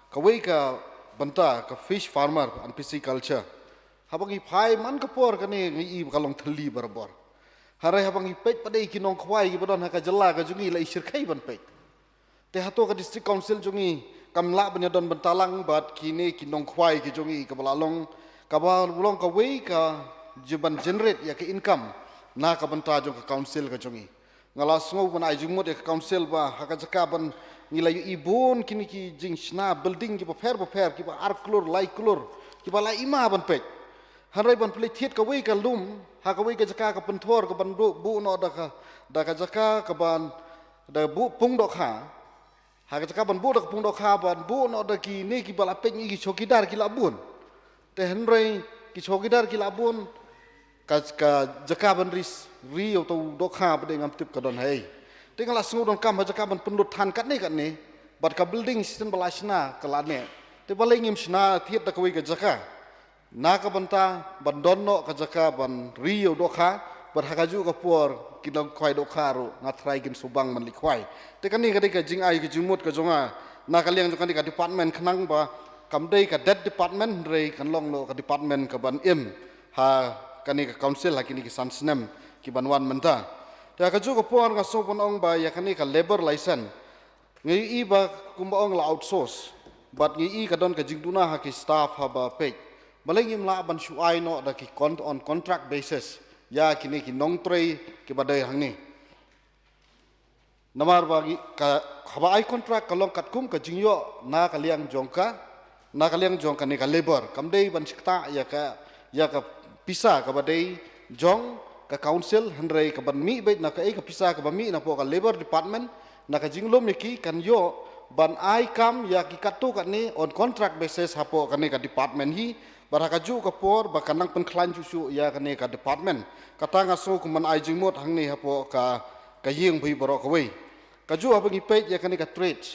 kawei ka bynta ka fish farmer and pisciculture. Haba ngi phai man ka por kane ngi i ka long thylli barabor. Hynrei haba ngi peit pat ïa ki nongkhwai kiba don ha ka jylla ka jong i, la i shyrkhei ban peit. Te hato ka District Council jong i kam lah ban ïa don bynta lang bad kine ki nongkhwai ki jong i kaba la long, kaba long kawei ka jingban generate ïa ka income na ka bynta jong ka Council ka jong i. Nga la sngew ban ai jingmut ïa ka Council ba ha ka jaka ban ngi la ïohi bun kine ki jingshna building kiba pher bapher, kiba ar klur lai klur, kiba la i ma ban peit. Hynrei ban pynleit thied kawei ka lum ha kawei ka jaka ka pynthor, ka ban buh, buh noh da ka, da ka jaka ka ban, da buh pung dohkha. Ha ka jaka ban buh da ka pung dohkha, ban buh noh da kine kiba la peit ngi, ki chowkidar ki la bun. Te hynrei ki chowkidar ki la bun, ka, ka jaka ban ri, ri ïa uto u dohkha pat ngam tip ka don haei. Te nga la sngew donkam ha jaka ban pynlut than katne katne bad ka building shisien ba la shna ka la neh. Te balei ngim shna thied da kawei ka jaka na ka bynta ban don noh ka jaka ban ri ïa u dohkha, bad ha kajuh ka por ki nongkhwai dohkha ruh nga tharai kin shu bang ban leit khwai. Te kane ka dei ka jingai ka jingmut ka jong nga na ka liang jong kane ka department, khnang ba kam dei ka dead department, hynrei kan long noh ka department ka ban im ha kane ka Council ha kine ki san snem ki ban wan mynta. Te ha kajuh ka por nga sngew ban ong ba ïa kane ka labour license, ngi ïohi ba kumba ong la outsource, bad ngi ïohi ka don ka jingduna ha ki staff haba peit. Balei ngim lah ban shu ai noh da ki con-, on contract basis ïa kine ki nongtrei kiba dei hangne? Namar ba ngi, ka, haba ai contract ka long katkum ka jingïoh na ka liang jong ka, Na ka liang jong kane ka labour, kam dei ban shikta ïa ka, ïa ka pisa kaba dei jong ka council, hynrei ka ban mih beit na kaei ka pisa kaba mih na pok ka labour department, na ka jinglum ïa ki kan ïoh ban ai kam ïa ki katto katne on contract basis hapoh kane ka department hi, bad ha kajuh ka por ba kan nang pynkhlaiñ shuh shuh ïa kane ka department. Kata nga sngew kum ban ai jingmut hangne hapoh ka, ka ïing bad baroh kawei. Kajuh haba ngi peit ïa kane ka trade,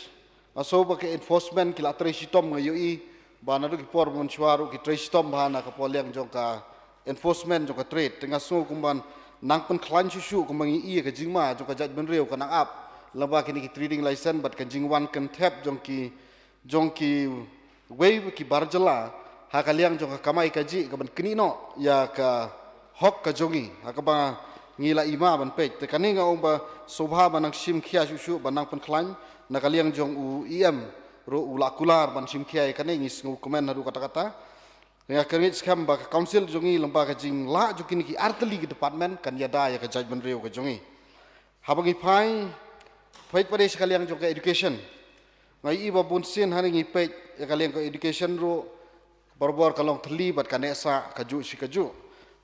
nga sngew ba ka enforcement ki la trei shitom, nga ïohi ba naduh ki por mynshuwa ruh ki trei shitom bha na ka por liang jong ka enforcement jong ka trade. Te nga sngew kum ban nang pynkhlaiñ shuh shuh kum ba ngi ïohi ka jingma jong ka jaitbynriew ka nang ap lyngba kine ki trading license bad ka jingwan kynthep jong ki, jong kiwei ki bar jylla ha ka liang jong ka kamai kajih ka ban knieh noh ïa ka hok ka jong ngi ha kaba ngi la ïma ban peit. Te kane nga ong ba sngewbha ba nang shim khia shuh shuh ba nang pynkhlaiñ. Na ka liang jong u E M ruh u la kular ban shim khia ïa kane, ngi sngewkmen haduh katta katta. Nga kyrngit skhem ba ka council jong ngi lyngba ka jinglah jong kine ki artylli ki department kan ïada ïa ka jaitbynriew ka jong ngi. Haba ngi phai, peit pat de sha ka liang jong ka education. Nga ïohi ba bun sien hangne ngi peit ïa ka liang ka education ruh barabor ka long thylli bad ka neh sah kajuh shi kajuh.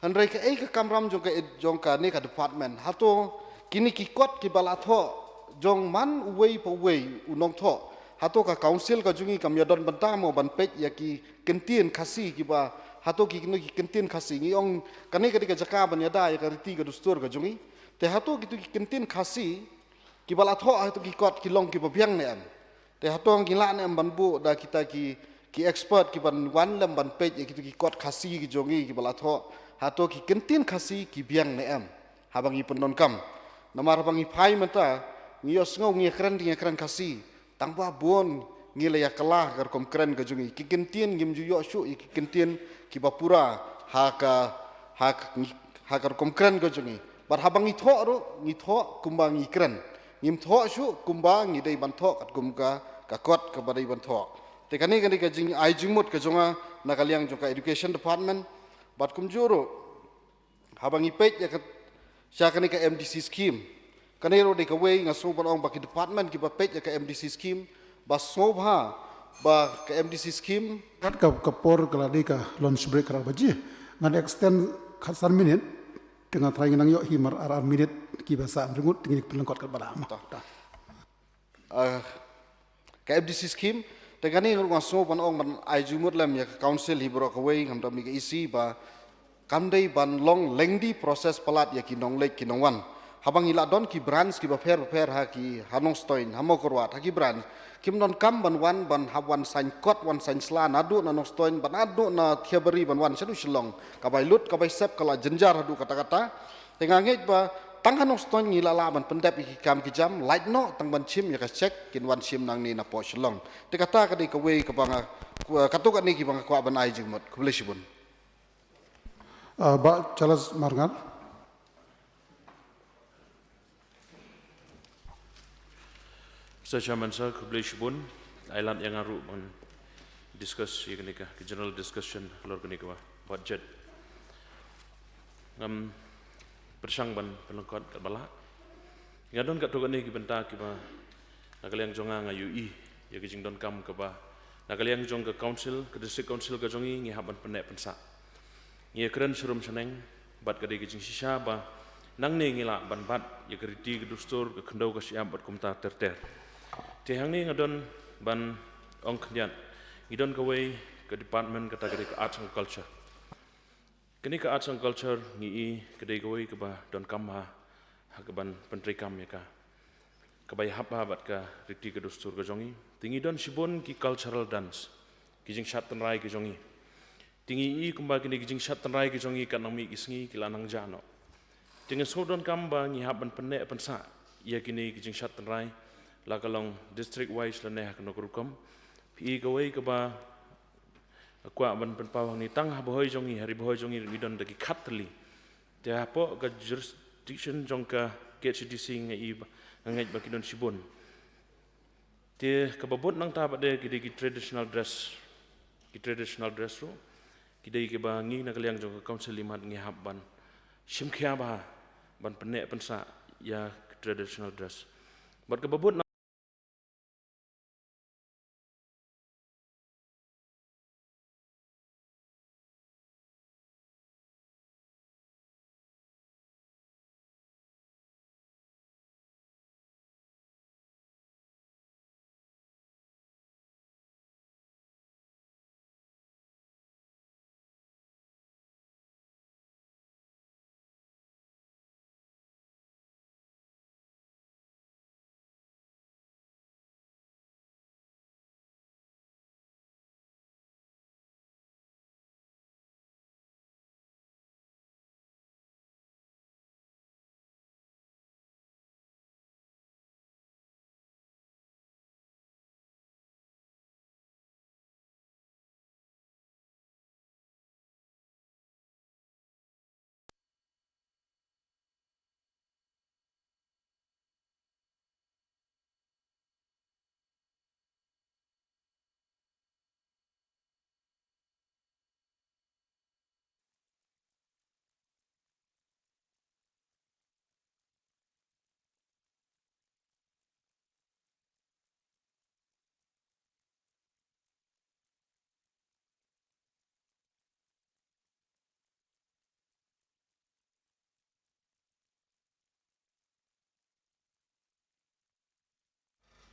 Hynrei kaei ka kamram jong ka ed-, jong kane ka department? Hato kine ki kot kiba la thoh jong man uwei pa uwei u nongthoh, hato ka council ka jong ngi kam ïadon bynta mo ban peit ïa ki kyntien Khasi kiba, hato ki, kine ki kyntien Khasi, ngi ong kane ka dei ka jaka ban ïada ïa ka riti ka dustur ka jong ngi? Te hato kito ki kyntien Khasi kiba la thoh ha kito ki kot ki long kiba biang ne em? Te hato ngi lah ne em ban buh da kita ki, ki expert ki ban wan lem ban peit ïa kito ki kot Khasi ki jong ngi kiba la thoh, hato ki kyntien Khasi ki biang ne em? Haba ngi pyndonkam. Namar haba ngi phai mynta, ngi ïohsngew ngi ïakren, ngi ïakren Khasi, tang ba bun ngi la ïa kylla ha ka rukom kren ka jong ngi. Ki kyntien ngim ju ïoh shuh ïa ki kyntien kiba pura ha ka, ha ka, ha ka rukom kren ka jong ngi. Bad haba ngi thoh ruh, ngi thoh kumba ngi kren. Ngim thoh shuh kumba ngi dei ban thoh katkum ka, ka kot kaba dei ban thoh. Te kane, kane ka jing, ai jingmut ka jong nga na ka liang jong ka education department. Bad kumjuh ruh, haba ngi peit ïa ka, sha kane ka M D C scheme, kane ruh dei kawei nga sngew ban ong ba ki department kiba peit ïa ka M D C scheme ba sngewbha ba ka M D C scheme. Kat ka, ka por ka la dei ka lunch break khat ar baje. Ngan extend khatsan minit. Te nga tharai ngi nang ïoh hi mar ar ar minit kiba sa ngi ryngut, te ngi pynlyngkot katba lah. Ah, ka M D C scheme, te kane ruh nga sngew ban ong ban ai jingmut lem ïa ka council hi baroh kawei, khamtam ïa ka E C, ba kam dei ban long lengdi process palat ïa ki nongleit ki nongwan. Haba ngi la don ki branch kiba pher bapher ha ki, ha Nongstoiñ, ha Mawkyrwat, ha ki branch, kim donkam ban wan, ban hap wan sign kot, wan sign sla naduh na Nongstoiñ, ban naduh na Thiabari ban wan shaduh Shillong. Ka bai lut, ka bai sep, ka la jynjar haduh katta katta. Te nga ngeit ba tang ha Nongstoiñ ngi la lah ban pyndep ïa ki kam ki jam, lait noh tang ban shim ïa ka cheque, kin wan shim nangne na poh Shillong. Te kata ka dei kawei kaba nga, kato kane kiba nga kwah ban ai jingmut. Khublei shibun. Ah, Bah Charles Marngar. Mister Chairman Sir, khublei shibun. Ai lad ïa nga ruh ban discuss ïa kane ka, ka general discussion halor kane ka budget. Ngam pyrshang ban pynlyngkot katba lah. Nga don katto katne ki bynta kiba na ka liang jong nga nga ïohi ïa ka jingdonkam kaba na ka liang jong ka council, ka district council ka jong ngi, ngi hap ban pynneh pynsah. Ngi ïakren sharum shaneng bad ka dei ka jingshisha ba nangne ngi lah ban bat ïa ka riti ka dustur, ka khyndew ka shyiap bad kumta ter ter. Te hangne nga don ban ong khyndiat, ngi don kawei ka department, kata ka dei ka Arts and Culture. Kane ka Arts and Culture ngi i ka dei kawei kaba donkam ha, ha kaban pyntreikam ïa ka, kaba ïahap ha bad ka riti ka dustur ka jong ngi. Te ngi don shibun ki cultural dance, ki jingshad tynrai ka jong ngi. Te ngi i kumba kine ki jingshad tynrai ka jong ngi kat nang mih ki sngi ki la nang jah noh. Te nga sngew donkam ba ngi hap ban pynneh pynsah ïa kine ki jingshad tynrai, la ka long district wise lane ha kano ka rukom. Phi i kawei kaba nga kwah ban pynpaw hangne, tang ha Bhoi jong ngi, ha Ri Bhoi jong ngi, ngi don da ki khattylli. Te hapoh ka jurisdiction jong ka K H A D C nga i ba, nga ngeit ba ki don shibun. Te kaba bud nangta pat de ki dei ki traditional dress. Ki traditional dress ruh ki dei kiba ngi na ka liang jong ka council imat ngi hap ban shim khia bha ban pynneh pynsah ïa ki traditional dress. Bad kaba bud na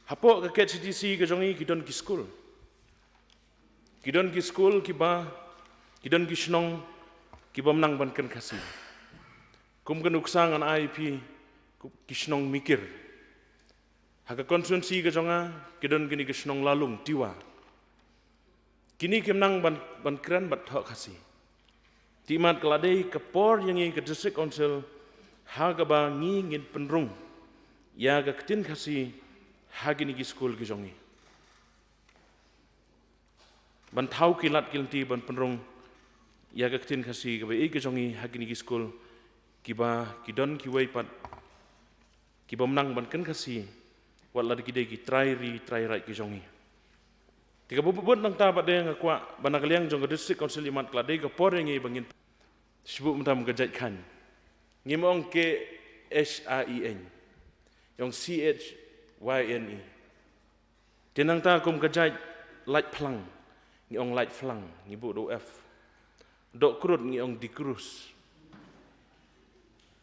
Hapoh ka K H A D C ka jong i ki don ki skul. Ki don ki skul kiba, ki don ki shnong kiba ym nang ban kren Khasi. Kum ka nuksa ngan ai phi ki shnong Mikir. Ha ka constituency ka jong nga, ki don kine ki shnong Lalung, Tiwa. Kine kim nang ban, ban kren bad thoh Khasi. Te imat ka la dei ka por ïa ngi ka District Council ha kaba ngi ngin pynrung ïa ka ktien Khasi ha kine ki skul ki jong ngi. Ban thaw ki lad ki lynti ban pynrung ïa ka ktien Khasi kaba ïeit ka jong ngi ha kine ki skul kiba ki don kiwei pat kiba ym nang ban kren Khasi, wat la ki dei ki trai ri trai raid ki jong ngi. Te kaba bud nangta pat de nga kwah ba na ka liang jong ka District Council imat ka la dei ka por ïa ngi ba ngin shibun mynta ka jait khain. Ngim ong K H A I N. Ïong C H Y N E. Te nangta kum ka jait lait phlang, ngi ong lait phlang, ngi buh da u F. Doh krut ngi ong dikrus.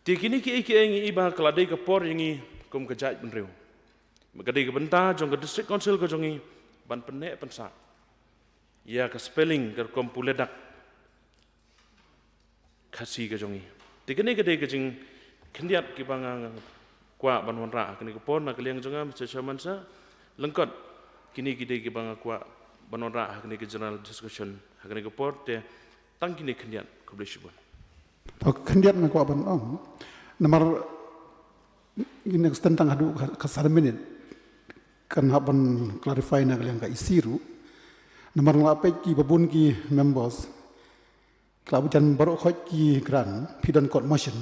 Te kine kiei kiei ngi i ba ka la dei ka por ïa ngi kum ka jait bynriew. Ka dei ka bynta jong ka District Council ka jong ngi ban pynneh pynsah ïa ka spelling ka rukom pule dak Khasi ka jong ngi. Te kane ka dei ka jingkhyndiat kiba nga, nga kwah ban wanrah ha kane ka por na ka liang jong nga, Mister Chairman Sir. Lyngkot kine ki dei kiba nga kwah ban wanrah ha kane ka general discussion ha kane ka por, te tang kine khyndiat, khublei shibun. To khyndiat nga kwah ban ong. Namar ngin extend tang haduh ka, ka san minit. Kan hap ban clarify na ka liang ka E C ruh. Namar nga la peit kiba bun ki members ki la buh jan baroh khoit ki grant, phi don court motion.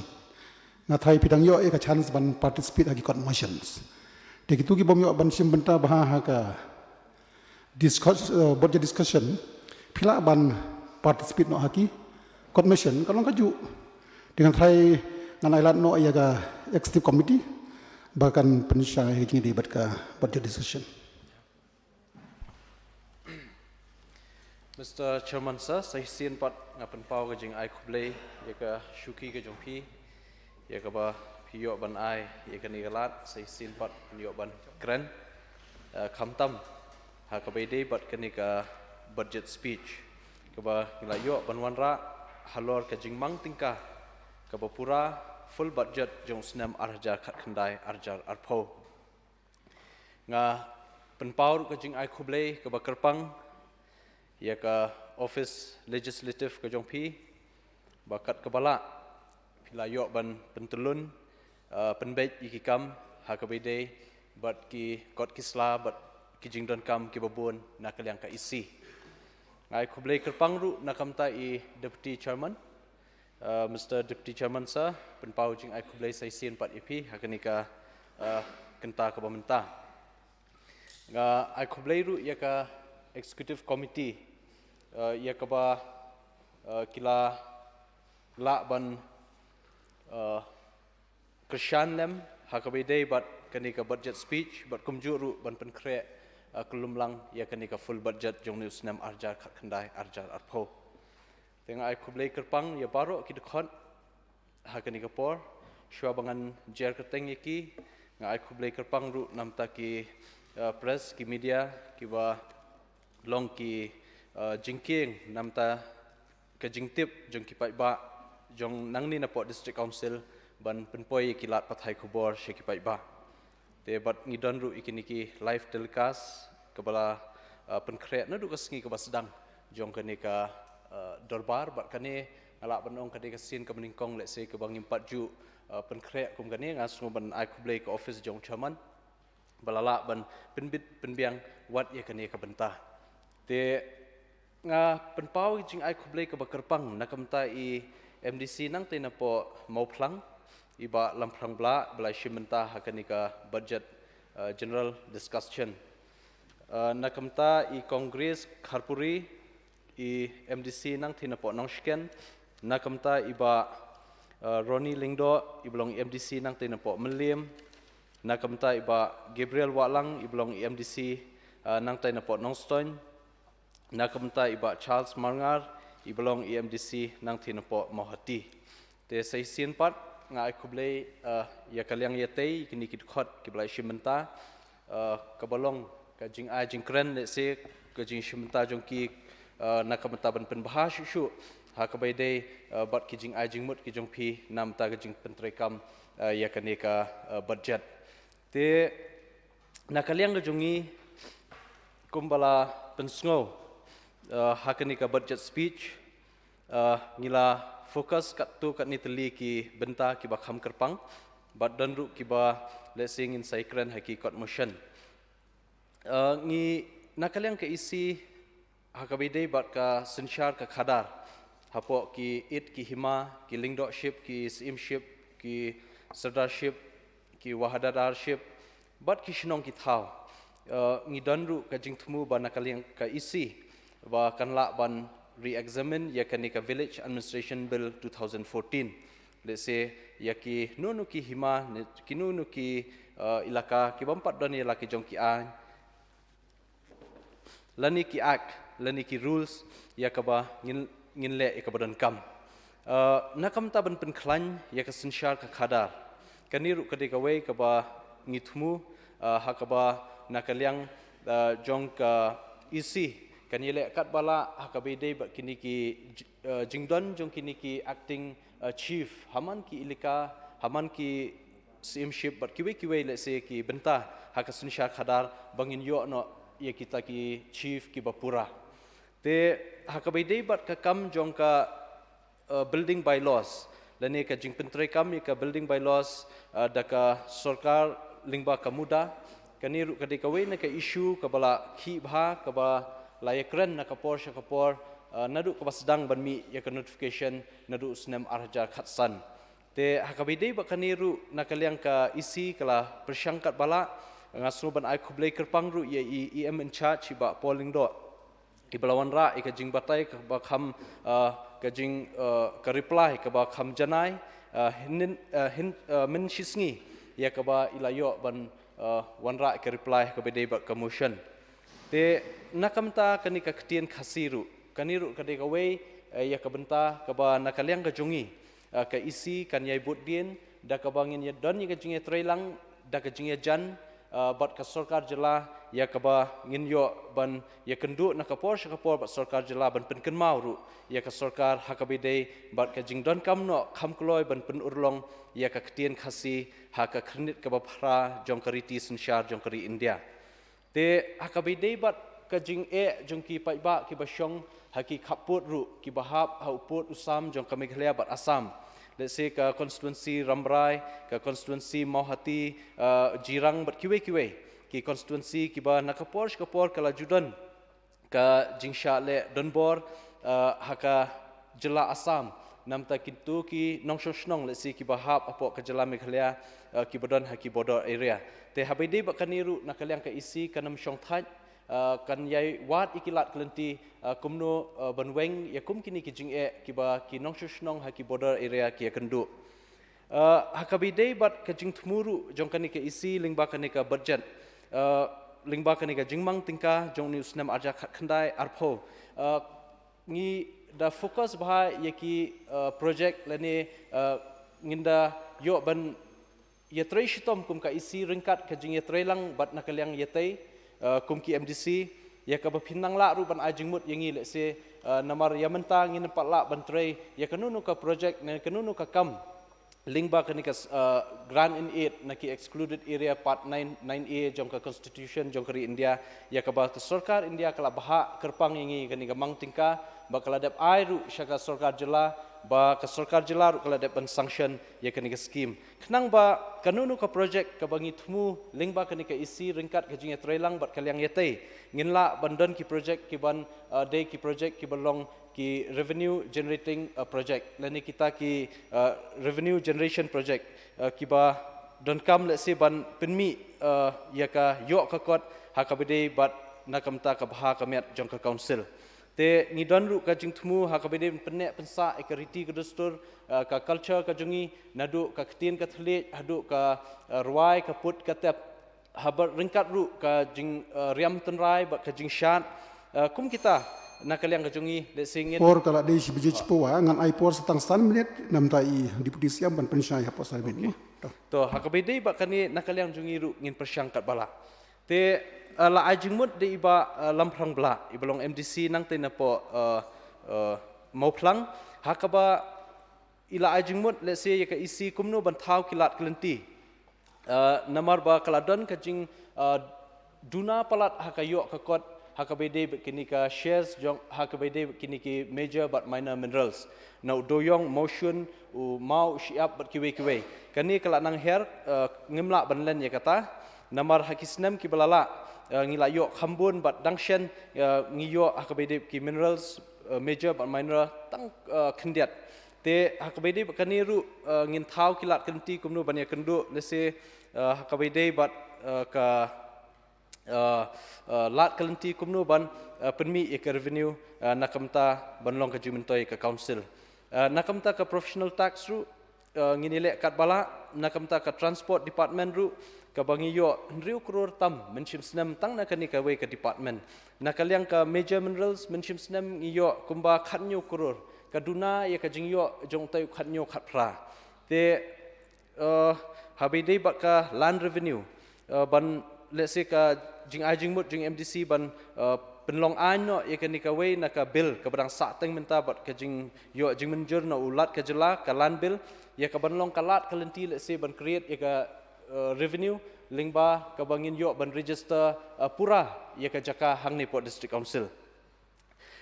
Nga tharai phi dang ïoh ïa ka chance ban participate ha ki court motions. Te kitu ki bym ïoh ban shim bynta bha ha ka discuss, uh, budget discussion, phi lah ban participate noh ha ki court motion, ka long kajuh. Te nga tharai ngan ai lad noh ïa ka executive committee ba kan pynshai ha ki jingïadei bad ka budget discussion. Mister Chairman Sir, sa shisien pat nga pynpaw ka jingai khublei ïa ka shuki ka jong phi, ïa kaba phi ïoh ban ai ïa kane ka lad, sa shisien pat ngan ïoh ban kren, eh, khamtam ha kaba ïadei bad kane ka budget speech kaba ngi la ïoh ban wanrah halor ka jingmang tyngka kaba pura full budget jong u snem ar hajar khatkhyndai ar hajar arphew. Nga pynpaw ruh ka jingai khublei kaba kyrpang ïa ka Office Legislative ka jong phi, ba kat kaba lah phi la ïoh ban pyntyllun, eh, pynbeit ïa ki kam ha kaba ïadei bad ki kot ki sla bad ki jingdonkam kiba bun na ka liang ka E C. Nga ai khublei kyrpang ruh na ka bynta i Deputy Chairman, Uh, Mister Deputy Chairman Sir, pynpaw jingai khublei sa shisien pat ïa phi ha kane ka, uh, kynta kaba mynta. Nga ai khublei ruh ïa ka Executive Committee, uh, ïa kaba, uh, ki la lah ban, uh, kyrshan lem ha kaba ïadei bad kane ka budget speech bad kumjuh ruh ban pynkhreh, uh, kyllum lang ïa kane ka full budget jong une u snem ar hajar khatkhyndai ar hajar arphew. Te nga ai khublei kyrpang ïa baroh ki dkhot ha kane ka por. Shuwa ba ngan jer kyrteng ïa ki, nga ai khublei kyrpang ruh na ka bynta ki, eh, press, ki media kiba long ki, eh, jingkieng na ka bynta ka jingtip jong ki paidbah jong nangne napoh District Council ban pynpoi ïa ki lad pathai khubor sha ki paidbah. Te bad ngi don ruh ïa kine ki live telecast kaba la, uh, pynkhreh naduh ka sngi kaba sdang jong kane ka, uh, dorbar, bad kane nga lah ban ong ka dei ka sien kaba nyngkong lehse kaba ngim pat ju, uh, pynkhreh kum kane. Nga sngew ban ai khublei ka office jong chairman ba la lah ban pynbit pynbiang wat ïa kane ka bynta. Te nga pynpaw jingai khublei kaba kyrpang na ka bynta i M D C nangtei napoh Mawphlang, i Bah Lamphrang Blah, ba la shim bynta ha kane ka budget, uh, general discussion. Uh, na ka bynta i Congress Kharpuri, i M D C nangtei napoh Nongshken, na ka bynta i Bah, uh, Ronnie Lyngdoh, i ba long i M D C nangtei napoh Mylliem, na ka bynta i Bah Gabriel Wahlang, i ba long i M D C, uh, nangtei napoh Nongstoiñ, na ka bynta i Bah Charles Marngar, i ba long i M D C nangtei napoh Mawhati. Te sa shisien pat nga ai khublei, eh, ïa ka liang ïatei kine ki dkhot kiba la shim bynta. Uh, kaba long ka jingai jingkren, lehse ka jingshim bynta jong ki, uh, na ka bynta ban pynbha shuh shuh ha kaba ïadei, uh, bad ki jingai jingmut ki jong phi na ka bynta ka jingpyntreikam, uh, ïa kane ka, uh, budget. Te na ka liang ka jong ngi, kumba la pynsngew, uh, ha kane ka budget speech, uh, ngi la focus katto katne tylli ki bynta kiba kham kyrpang, bad don ruh kiba, lehse, ngin sa ïakren ha ki kot motion. Uh, ngi na ka liang ka EC, ha kaba ïadei bad ka synshar ka khadar hapoh ki it ki hima, ki lyngdohship, ki syimship, ki sirdarship, ki wahadadarship, bad ki shnong ki thaw. Uh, ngi don ruh ka jingthmu ba na ka liang ka EC ba kan lah ban re-examine ïa kane ka Village Administration Bill two thousand fourteen. Lehse ïa kino kino ki hima, ne kino kino ki, uh, ilaka ki bym pat don ïa la ki jong ki aiñ, lane ki act, lane ki rules, ïa kaba ngin, ngin leh ïa kaba donkam. Uh, na ka bynta ban pynkhlaiñ ïa ka synshar ka khadar, kane ruh ka dei kawei kaba ngi thmu, uh, ha kaba na ka liang, uh, jong ka EC kan ïaleh katba lah ha kaba ïadei bad kine ki j-, uh, jingdon jong kine ki acting, uh, chief ha man ki ilaka, ha man ki syimship bad kiwei kiwei, lehse, ki bynta ha ka synshar khadar ba ngin ïoh noh ïa kita ki chief kiba pura. Te ha kaba ïadei bad ka kam jong ka, uh, building bylaws lane ka jingpyntreikam ïa ka building bylaws, uh, da ka sorkar lyngba ka MUDA, kane ruh ka dei kawei na ka issue kaba la khih bha, kaba la ïakren na ka por sha ka por, uh, naduh kaba sdang ban mih ïa ka notification naduh u snem ar hajar khatsan. Te ha kaba ïadei bad kane ruh, na ka liang ka EC ka la pyrshang katba lah. Nga sngew ban ai khublei kyrpang ruh ïa i EM in charge, i Bah Paul Lyngdoh, iba la wanrah ïa ka jingbatai kaba kham, uh, ka jing, uh, ka reply kaba kham janai, uh, hynnin, uh, hyn, uh, mynshisngi ïa kaba i la ïoh ban, uh, wanrah ïa ka reply kaba ïadei bad ka motion. Te na ka bynta kane ka ktien Khasi ruh, kane ruh ka dei kawei, uh, ïa ka bynta kaba na ka liang ka jong ngi, uh, ka EC kan ïai bud dien da kaba ngin ïa don ïa ka jingïatreilang da ka jingïajan, uh, bad ka sorkar jylla, ïa kaba ngin ïoh ban ïakynduh na ka por sha ka por bad sorkar jylla ban pynkynmaw ruh ïa ka sorkar ha kaba ïadei bad ka jingdonkam noh kham kloi ban pynurlong ïa ka ktien Khasi ha ka khyrnit kaba phra jong ka riti synshar jong ka ri India. Te ha kaba ïadei bad ka jingeh jong ki paidbah kiba shong ha ki khappud ruh kiba hap ha u pud u sam jong ka Meghalaya bad Assam, lehse ka constituency Rambrai, ka constituency Mawhati, uh, Jirang bad kiwei kiwei, ki constituency kiba na ka por sha ka por ka la ju don ka jingshah leh donbor, uh, ha ka jylla Assam, na bynta kito ki nongshong shnong, lehse, kiba hap hapoh ka jylla Meghalaya, uh, kiba don ha ki border area. Te ha kaba ïadei bad kane ruh, na ka liang ka EC kan ym shong thait, uh, kan ïai wad ïa ki lad ki lynti, uh, kumno, uh, ban weng ïa kum kine ki jingeh kiba ki nongshong shnong ha ki border area ki ïakynduh. Uh, ha kaba ïadei bad ka jingthmu ruh jong kane ka EC lyngba kane ka budget, uh, lyngba kane ka jingmang tyngka jong une u snem ar hajar khatkhyndai arphew, uh, ngi da focus bha ïa ki, uh, project lane, uh, ngin da ïoh ban ïatrei shitom kum ka EC ryngkat ka jingïatreilang bad na ka liang ïatei, uh, kum ki MDC, ïa kaba phin nang lah ruh ban ai jingmut ïa ngi, lehse, uh, namar ïa mynta ngin ym pat lah ban trei ïa kano kano ka project ne kano kano ka kam lyngba kane ka, uh, grant in aid na ki excluded area, part nine, nine A jong ka constitution jong ka ri India, ïa kaba ka sorkar India ka la bhah kyrpang ïa ngi kane ka mang tyngka, ba ka la dep ai ruh sha ka sorkar jylla, ba ka sorkar jylla ruh ka la dep ban sanction ïa kane ka scheme. Khnang ba kano kano ka project kaba ngi thmu lyngba kane ka EC ryngkat ka jingïatreilang bad ka liang ïatei, ngin lah ban don ki project kiban, uh, dei ki project kiba long ki revenue generating, uh, project, lane kita ki, uh, revenue generation project, uh, kiba donkam, lehse, ban pynmih, uh, ïa ka ïoh ka kot ha kaba ïadei bad na ka bynta ka bha ka miat jong ka council. Te ngi don ruh ka jingthmu ha kaba ïadei ban pynneh pynsah ïa ka riti ka dustur, uh, ka culture ka jong ngi, naduh ka ktien ka thylliej haduh ka, uh, rwai ka put ka tep, haba ryngkat ruh ka jing, uh, riam tynrai bad ka jingshad, uh, kum kita na ka liang ka jong ngi, lehse ngin. Por ka la dei shi baje shiphew, ngan ai por sa tang san minit na ka bynta i Deputy CM ban pynshai hapoh san minit. Okay. To. To, ha kaba ïadei bad kane na ka liang jong ngi ruh ngin pyrshang katba lah. Te, uh, la ai jingmut da i Bah, uh, Lamphrang Blah, i ba long M D C nangtei na poh, uh, uh, Mawphlang, ha kaba i la ai jingmut, let's say, ïa ka E C kumno ban thaw ki lad ki lynti. Uh, namar ba ka la don ka jing, uh, duna palat ha ka ïoh ka kot, ha kaba ïadei bad kine ka shares jong, ha kaba ïadei bad kine ki major bad minor minerals. Na u Doïong, Mawshun, u Maw, u Shyiap bad kiwei kiwei. Kane ka la nang her, uh, ngim lah ban len ïa kata. Namar ha ki snem kiba la lah, uh, ngi la ïoh khambun bad dang shen, uh, ngi ïoh ha kaba ïadei bad ki minerals, uh, major bad minor tang, uh, khyndiat. Te ha kaba ïadei bad kane ruh, uh, ngin thaw ki lad ki lynti kumno ban ïakynduh, let's say, uh, ha kaba ïadei bad, uh, ka, uh, uh, lad ki lynti kumno ban, uh, pynmih ïa ka revenue, uh, na ka bynta ban long ka jingmyntoi ka council. Uh, na ka bynta ka professional tax ruh, uh, ngin ïaleh katba lah, na ka bynta ka transport department ruh, kaba ngi ïoh hynriew klur tam mynshem snem tang na kane kawei ka department. Na ka liang ka major minerals mynshem snem ngi ïoh kumba khathynñiew klur, ka duna ïa ka jingïoh jong utai u khathynñiew khatphra. Te, uh, haba ïadei bad ka land revenue, uh, ban, let's say, ka jingai jingmut jong M D C ban, uh, pynlong aiñ noh ïa kane kawei na ka bill kaba dang sahteng mynta bad ka jingïoh jingmynjur na u Lat ka jylla, ka land bill, ïa ka ban long ka lad ka lynti, let's say, ban create ïa ka, uh, revenue lyngba kaba ngin ïoh ban register, uh, pura ïa ka jaka hangne poh district council.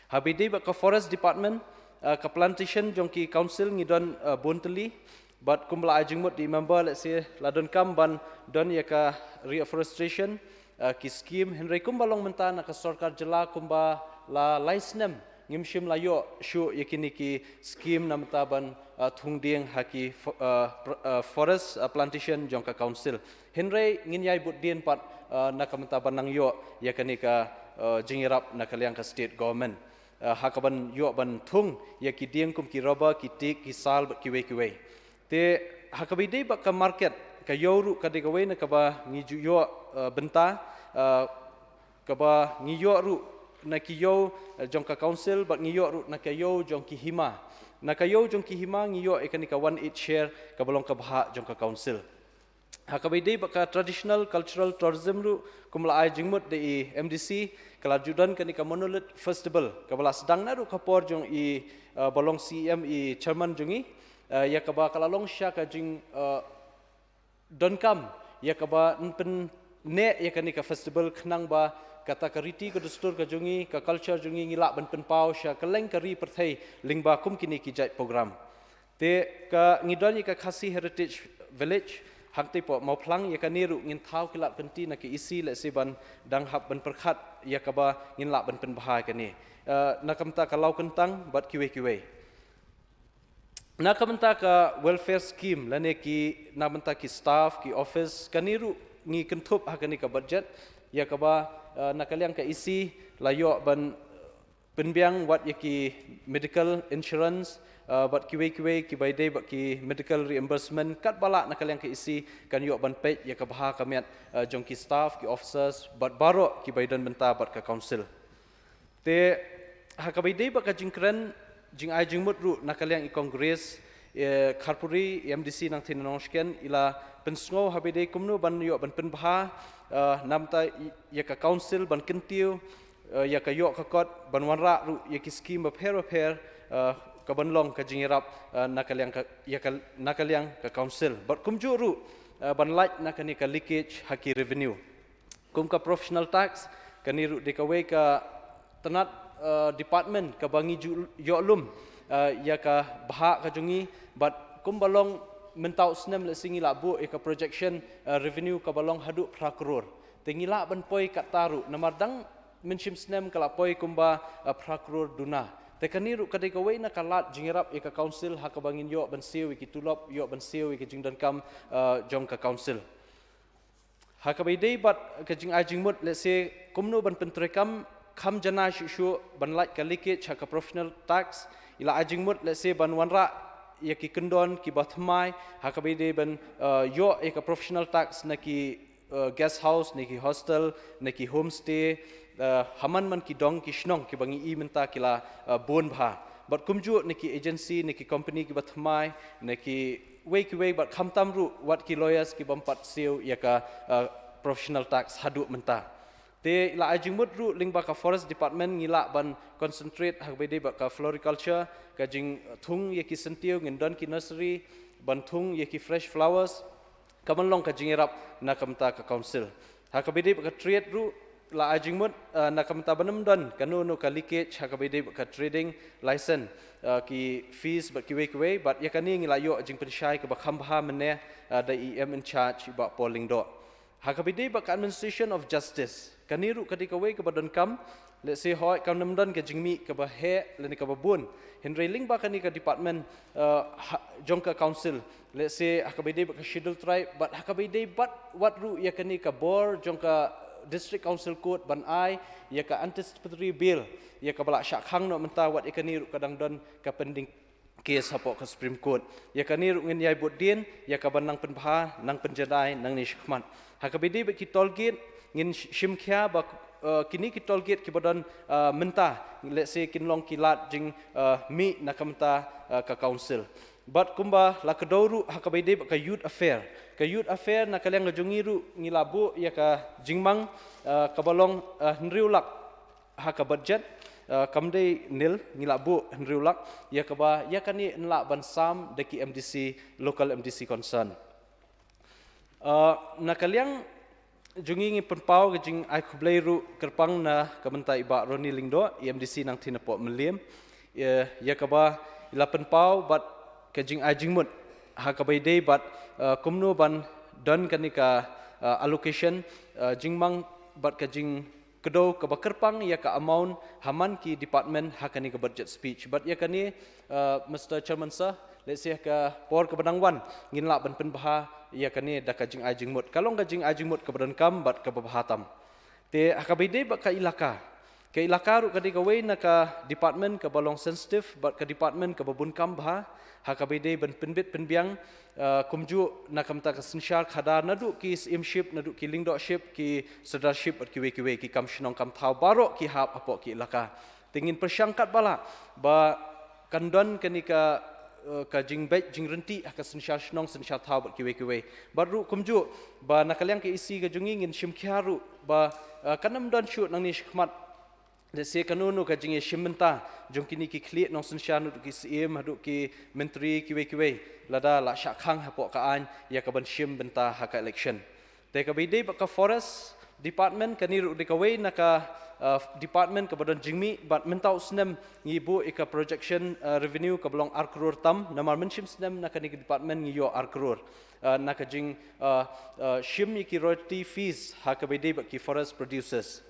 Haba ïadei bad ka forest department, uh, ka plantation jong ki council ngi don, uh, bun tylli, bad kumba la ai jingmut da i member, let's say, la donkam ban don ïa ka reforestation, uh, ki scheme, hynrei kumba long mynta na ka sorkar jylla kumba la lai snem ngim shym la ïoh shuh ïa kine ki scheme na bynta ban, uh, thung dieng ha ki fo-, uh, pr-, uh, forest, uh, plantation jong ka council. Hynrei ngin ïai bud dien pat, uh, na ka bynta ban nang ïoh ïa kane ka, uh, jingïarap na ka liang ka state government, uh, ha kaban ïoh ban thung ïa ki dieng kum ki rubber, ki teak, ki sal bad kiwei kiwei. Te ha kaba ïadei bad ka market, ka ïew ruh ka dei kawei na kaba ngi ju ïoh, uh, bynta, uh, kaba ngi ïoh ruh na ki ïew, uh, jong ka council bad ngi ïoh ruh na ka ïew jong ki hima. Na ka ïew jong ki hima ngi ïoh ïa kane ka one eighth share kaba long ka bhah jong ka council. Ha kaba ïadei bad ka traditional cultural tourism ruh, kumba la ai jingmut da i M D C, ka la ju don kane ka Monolith Festival kaba la sdang naduh ka por jong i, uh, ba long C E M, i chairman jong i, uh, ïa kaba ka la long shisha ka jing, uh, donkam ïa kaba yn pynneh ïa kane ka festival khnang ba kata ka riti ka dustur ka jong i, ka culture jong i, ngi lah ban pynpaw sha kylleng ka ri pyrthei lyngba kum kine ki jait program. Te ka ngi don ïa ka Khasi Heritage Village hangtei poh Mawphlang, ïa kane ruh ngin thaw ki lad ki lynti na ka E C, let's say, ban dang hap ban pyrkhat ïa kaba ngin lah ban pynbha ïa kane, uh, na ka bynta ka law kyntang bad kiwei kiwei. Na ka bynta ka welfare scheme lane ki, na bynta ki staff, ki office, kane ruh ngi kynthup ha kane ka budget ïa kaba, uh, na ka liang ka E C la ïoh ban pynbiang wat ïa ki medical insurance, uh, bad kiwei kiwei kiba ïadei bad ki medical reimbursement, katba lah na ka liang ka E C kan ïoh ban peit ïa ka bha ka miat, uh, jong ki staff, ki officers bad baroh kiba ïadon bynta bad ka council. Te ha kaba ïadei bad ka jingkren jingai jingmut ruh na ka liang i Congress, eh, Kharpuri, i M D C nangtei na Nongshken, i la pynsngew haba ïadei kumno ban ïoh ban pynbha, eh, na bynta i-, ïa ka council ban kyntiew, eh, ïa ka ïoh ka kot, ban wanrah ruh ïa ki scheme bapher bapher, eh, kaban long ka jingïarap, eh, na ka liang ka, ïa ka, na ka liang ka council. Bad kumjuh ruh, eh, ban lait na kane ka leakage ha ki revenue. Kum ka professional tax, kane ruh dei kawei ka tnat, eh, department kaba ngi ju ïoh lum, eh, ïa ka bhah ka jong ngi, bad kumba long mynta u snem, let's say, ngi la buh ïa ka projection, eh, revenue kaba long haduh phra klur. Te ngi lah ban poi katta ruh, namar dang mynshem snem ka la poi kumba, eh, phra klur duna. Te kane ruh ka dei kawei na ka lad jingïarap ïa ka council ha kaba ngin ïoh ban siew ïa ki tulop, ïoh ban siew ïa ki jingdonkam, eh, jong ka council. Ha kaba ïadei bad ka jingai jingmut, let's say, kumno ban pyntreikam, kham janai shuh shuh ban lait ka leakage ha ka professional tax, i la ai jingmut, let's say, ban wanrah ïa ki kyndon kiba thymmai, ha kaba ïadei ban, eh, ïoh ïa ka professional tax na ki, eh, guest house, na ki hostel, na ki homestay, eh, ha man man ki dong ki shnong kiba ngi i mynta ki la, eh, bun bha. Bad kumjuh na ki agency, na ki company kiba thymmai, na kiwei kiwei bad khamtam ruh wat ki lawyers ki bym pat siew ïa ka, eh, professional tax haduh mynta. Te la ai jingmut ruh lyngba ka Forest Department ngi lah ban concentrate ha kaba ïadei bad ka floriculture, ka jingthung ïa ki syntiew, ngin don ki nursery ban thung ïa ki fresh flowers. Ka ban long ka jingïarap na ka bynta ka council. Ha kaba ïadei bad ka trade ruh la ai jingmut, eh, na ka bynta ban ym don kano kano ka leakage ha kaba ïadei bad ka trading license, eh, ki fees bad kiwei kiwei, bad ïa kane ngi la ïoh jingpynshai kaba kham bha mynne, eh, da i E M in charge i Bah Paul Lyngdoh. Ha kaba ïadei bad ka administration of justice, kane ruh ka dei kawei kaba donkam. Let's say, hooid, kam nym don ka jingmih kaba heh lane kaba bun, hynrei lyngba kane ka department, eh, ha, jong ka council, let's say, ha kaba ïadei bad ka Scheduled Tribe, bad ha kaba ïadei bad wat ruh ïa kane ka bor jong ka District Council Court ban ai ïa ka anticipatory bail ïa kaba la shah khang noh mynta, wat ïa kane ruh ka dang don ka pending case hapoh ka Supreme Court. Ïa kane ruh ngin ïai bud dien ïa ka ban nang pynbha, nang pynjadai nangne shakhmat. Ha kaba ïadei bad ki toll gate, ngin sh-, shim khia ba, eh, kine ki toll gate kiba don, eh, mynta, let's say, kin long ki lad jing, eh, mih na ka bynta, eh, ka council. Bad kumba la kdew ruh ha kaba ïadei bad ka youth affair. Ka youth affair na ka liang ka jong ngi ruh ngi la buh ïa ka jingmang, eh, kaba long, eh, hynriew lak ha ka budget, eh, kam dei nil, ngi la buh hynriew lak, ïa kaba ïa kane yn lah ban sam da ki M D C, local M D C concern. Eh, na ka liang jong ngi ngi pynpaw ka jingai khublei ruh kyrpang na ka bynta i Bah Ronnie Lyngdoh, i M D C Nangtei Napoh Mylliem, ïa, ïa kaba i la pynpaw bad ka jingai jingmut ha kaba ïadei bad, eh, kumno ban don kane ka, eh, allocation, eh, jingmang bad ka jing kdew kaba kyrpang ïa ka amount ha man ki department ha kane ka budget speech. Bad ïa kane, eh, Mister Chairman Sir, let's say, ha ka por kaba dang wan ngin lah ban pynbha ïa kane da ka jingai jingmut. Ka long ka jingai jingmut kaba donkam bad kaba bha tam. Te ha kaba ïadei bad ka elaka, ka elaka ruh ka dei kawei na ka department kaba long sensitive bad ka department kaba bun kam bha ha kaba ïadei ban pynbit pynbiang, eh, kumjuh na ka bynta ka synshar khadar, naduh ki Syiem ship, naduh ki Lyngdoh ship, ki Sardar ship bad kiwei kiwei, ki kam shnong kam thaw baroh ki hap hapoh ki elaka. Te ngin pyrshang katba lah ba kan don kane ka, eh, ka jingbeit jingryntih ha ka synshar shnong synshar thaw bad kiwei kiwei. Bad ruh kumjuh ba na ka liang ka E C ka jong ngi ngin shim khia ruh ba, eh, kan nym don shuh nangne shakhmat, let's say, kano kano ka jingïashim bynta jong kine ki khlieh nongsynshar, naduh ki Syiem haduh ki Myntri kiwei kiwei, lada la shah khang hapoh ka aiñ ïa ka ban shim bynta ha ka election. Te kaba ïadei bad ka Forest Department, kane ruh dei kawei na ka, uh, department kaba don jingmih, bad mynta u snem ngi buh ïa ka projection, uh, revenue kaba long ar klur tam, namar mynshem snem na kane ka department ngi ïoh ar klur, uh, na ka jing, uh, uh, shim ïa ki royalty fees ha kaba ïadei bad ki forest producers.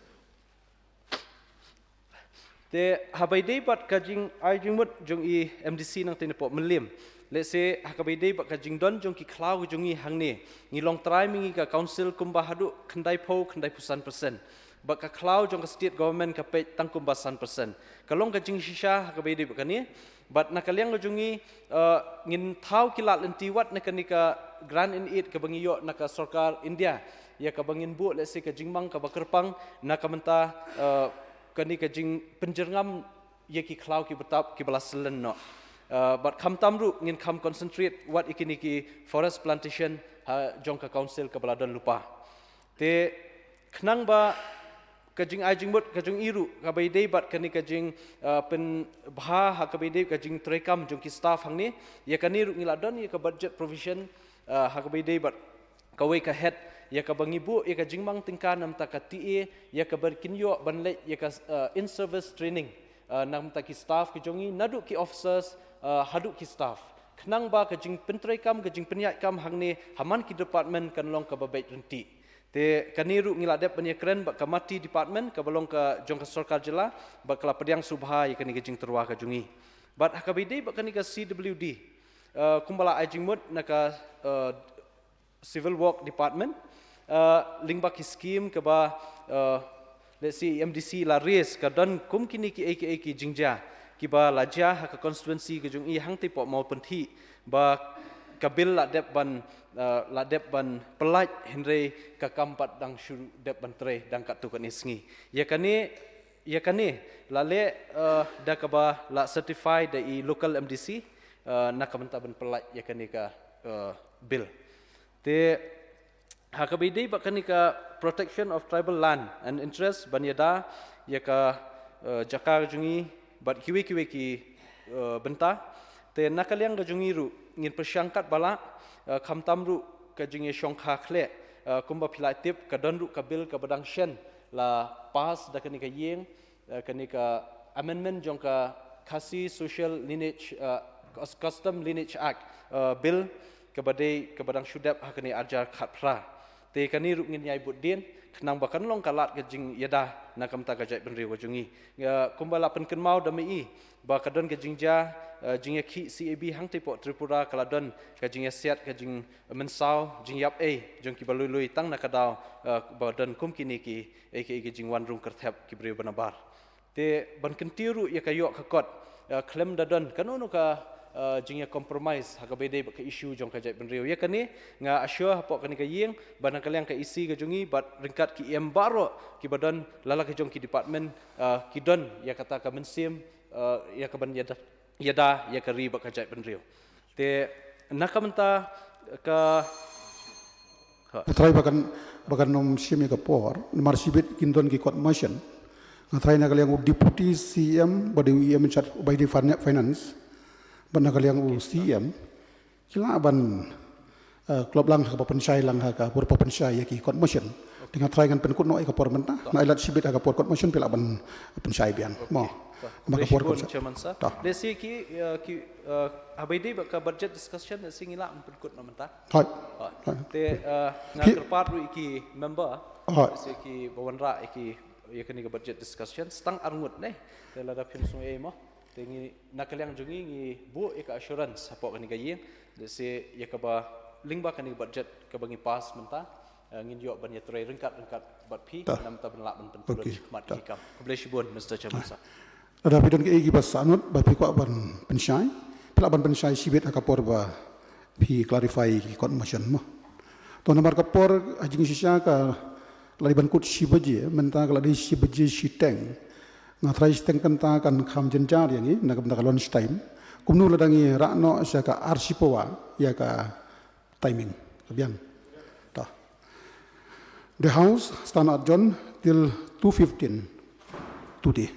Te ha kaba ïadei bad ka jingai jingmut jong i M D C Nangtei Napoh Mylliem, let's say, ha kaba ïadei bad ka jingdon jong ki khlaw ka jong ngi hangne, ngi long trai ma ngi ka council kumba haduh khyndaiphew, khyndaiphew san percent. Bad ka khlaw jong ka state government ka peit tang kumba san percent. Ka long ka jingshisha ha kaba ïadei bad kane. Bad na ka liang ka jong ngi, uh, ngin thaw ki lad lynti wat na kane ka grant in aid kaba ngi ïoh na ka sorkar India, ïa kaba ngin buh, let's say, ka jingmang kaba kyrpang na ka bynta, uh, kane ka jingpynjyrngam ïa ki khlaw ki btap kiba la syllen noh. Uh, bad khamtam ruh ngin kham concentrate wat ïa kine ki forest plantation ha jong ka council kaba la don lypa. Te khnang ba ka jingai jingmut ka jong i ruh kaba ïadei bad kane ka jing, uh, pynbha ha kaba ïadei ka jingtreikam jong ki staff hangne, ïa kane ruh ngi la don ïa ka budget provision, uh, ha kaba ïadei bad kawei ka head, ïa kaba ngi buh ïa ka jingmang tyngka na bynta ka T A, ïa kaba kin ïoh ban leit ïa ka, uh, in-service training, uh, na bynta ki staff ki jong ngi, naduh ki officers, uh, haduh ki staff. Khnang ba ka jingpyntreikam, ka jingpynïaid kam hangne ha man ki department kan long kaba beit ryntih. Te kane ruh ngi la dep ban ïakren bad ka multi department kaba long ka jong ka sorkar jylla, bad ka la pdiang sngewbha ïa kane ka jingtyrwa ka jong ngi. Bad ha kaba ïadei bad kane ka C W D, uh, kumba la ai jingmut na ka, uh, Civil Work Department, uh, lyngba ki scheme kaba, uh, let's say, M D C la raise, ka don kum kine kiei kiei ki jingjia kiba la jia ha ka constituency ka jong i hangtei hapoh Mawpynthih, ba ka bill la dep ban, uh, la dep ban pyllait, hynrei ka kam pat dang shu dep ban trei dang katto katne sngi. Ïa kane, ïa kane la leh, uh, da kaba la certify da i local M D C, uh, na ka bynta ban pyllait ïa kane ka, uh, bill. Te Ha kaba ïadei bad kane ka protection of tribal land and interest ban ïada ïa ka, eh, jaka jong ngi bad kiwei kiwei ki, eh, bynta. Te na ka liang ka jong ngi ruh ngin pyrshang katba lah, eh, khamtam ruh ka jingïashongkha khleh, eh, kumba phi la tip ka don ruh ka bill kaba dang shen la pass da kane ka ïing, eh, kane ka amendment jong ka Khasi Social Lineage, eh, Cus-, Custom Lineage Act, eh, bill kaba dei kaba dang shu dep ha kane arjar khatphra. Te kane ruh ngin ïai bud dien khnang ba kan long ka lad ka jingïada na ka bynta ka jaitbynriew ka jong ngi. Eh, kumba la pynkynmaw da ma i ba ka don ka jingjia, eh, jingïakhih C A B hangtei poh Tripura ka la don ka jingïasiat ka jingmynsaw jingïap ei jong kiba lui lui tang na ka daw, eh, ba don kum kine ki, eh, ki, ki jingwan rung kyrthep ki briew ba nabar. Te ban kyntiew ruh ïa ka ïoh ka kot, eh, khlem da don kano kano ka, eh, jingïa compromise ha kaba ïadei bad ka issue jong ka jaitbynriew. Ïa kane nga assure hapoh kane ka ïing ba na ka liang ka E C ka jong ngi bad ryngkat ki E M baroh kiba don la la ka jong ki department, eh, ki don ïa kata ka mynsiem, eh, ïa ka ban ïada, ïada ïa ka ri bad ka jaitbynriew. Te na ka bynta ka, ha. Nga tharai ba kan, ba kan ym shim ïa ka por namar shibit kin don ki court motion. Nga tharai na ka liang u Deputy C M bad u E M in charge bad u Fin-, Finance bad na ka liang u C M ki lah ban, eh, klop lang ha kaba pynshai lang ha ka por ba pynshai ïa ki court motion. Te nga tharai ngan pynkut noh ïa ka por mynta. Na ai lad shibit ha ka por court motion phi lah ban pynshai biang. Mo. Khublei shibun, Chairman Sir. Lehse ki, eh, ki, eh, haba ïadei bad ka budget discussion lehse ngi lah ban pynkut noh mynta. Hooid. Te, eh, nga kyrpad ruh ïa ki member lehse kiba wanrah ïa ki, ïa kane ka budget discussion tang arngut ne. Te lada phin sngew ei mo. Te ngi na ka liang jong ngi ngi buh ïa ka assurance hapoh kane ka ïing. Lehse ïa kaba lyngba kane ka budget kaba ngi pass mynta, eh, ngin ïoh ban ïatrei ryngkat ryngkat bad phi na ka bynta ban lah ban pynpluh shakhmat ki kam. Khublei shibun Mister Chairman Sir. Lada phi don kiei kiba sangeh ba phi kwah ban pynshai, phi lah ban pynshai shibit ha ka por ba phi clarify ki court motion mo. To namar ka por ha jingshisha ka la dei ban kut shi baje, mynta ka la dei shi baje shiteng. Nga tharai shiteng kynta kan kham jynjar ïa ngi na ka bynta ka lunch time. Kumno lada ngi rah noh sha ka ar shi pawa ïa ka timing. Ka biang. To. The House stand adjourned till two fifteen today.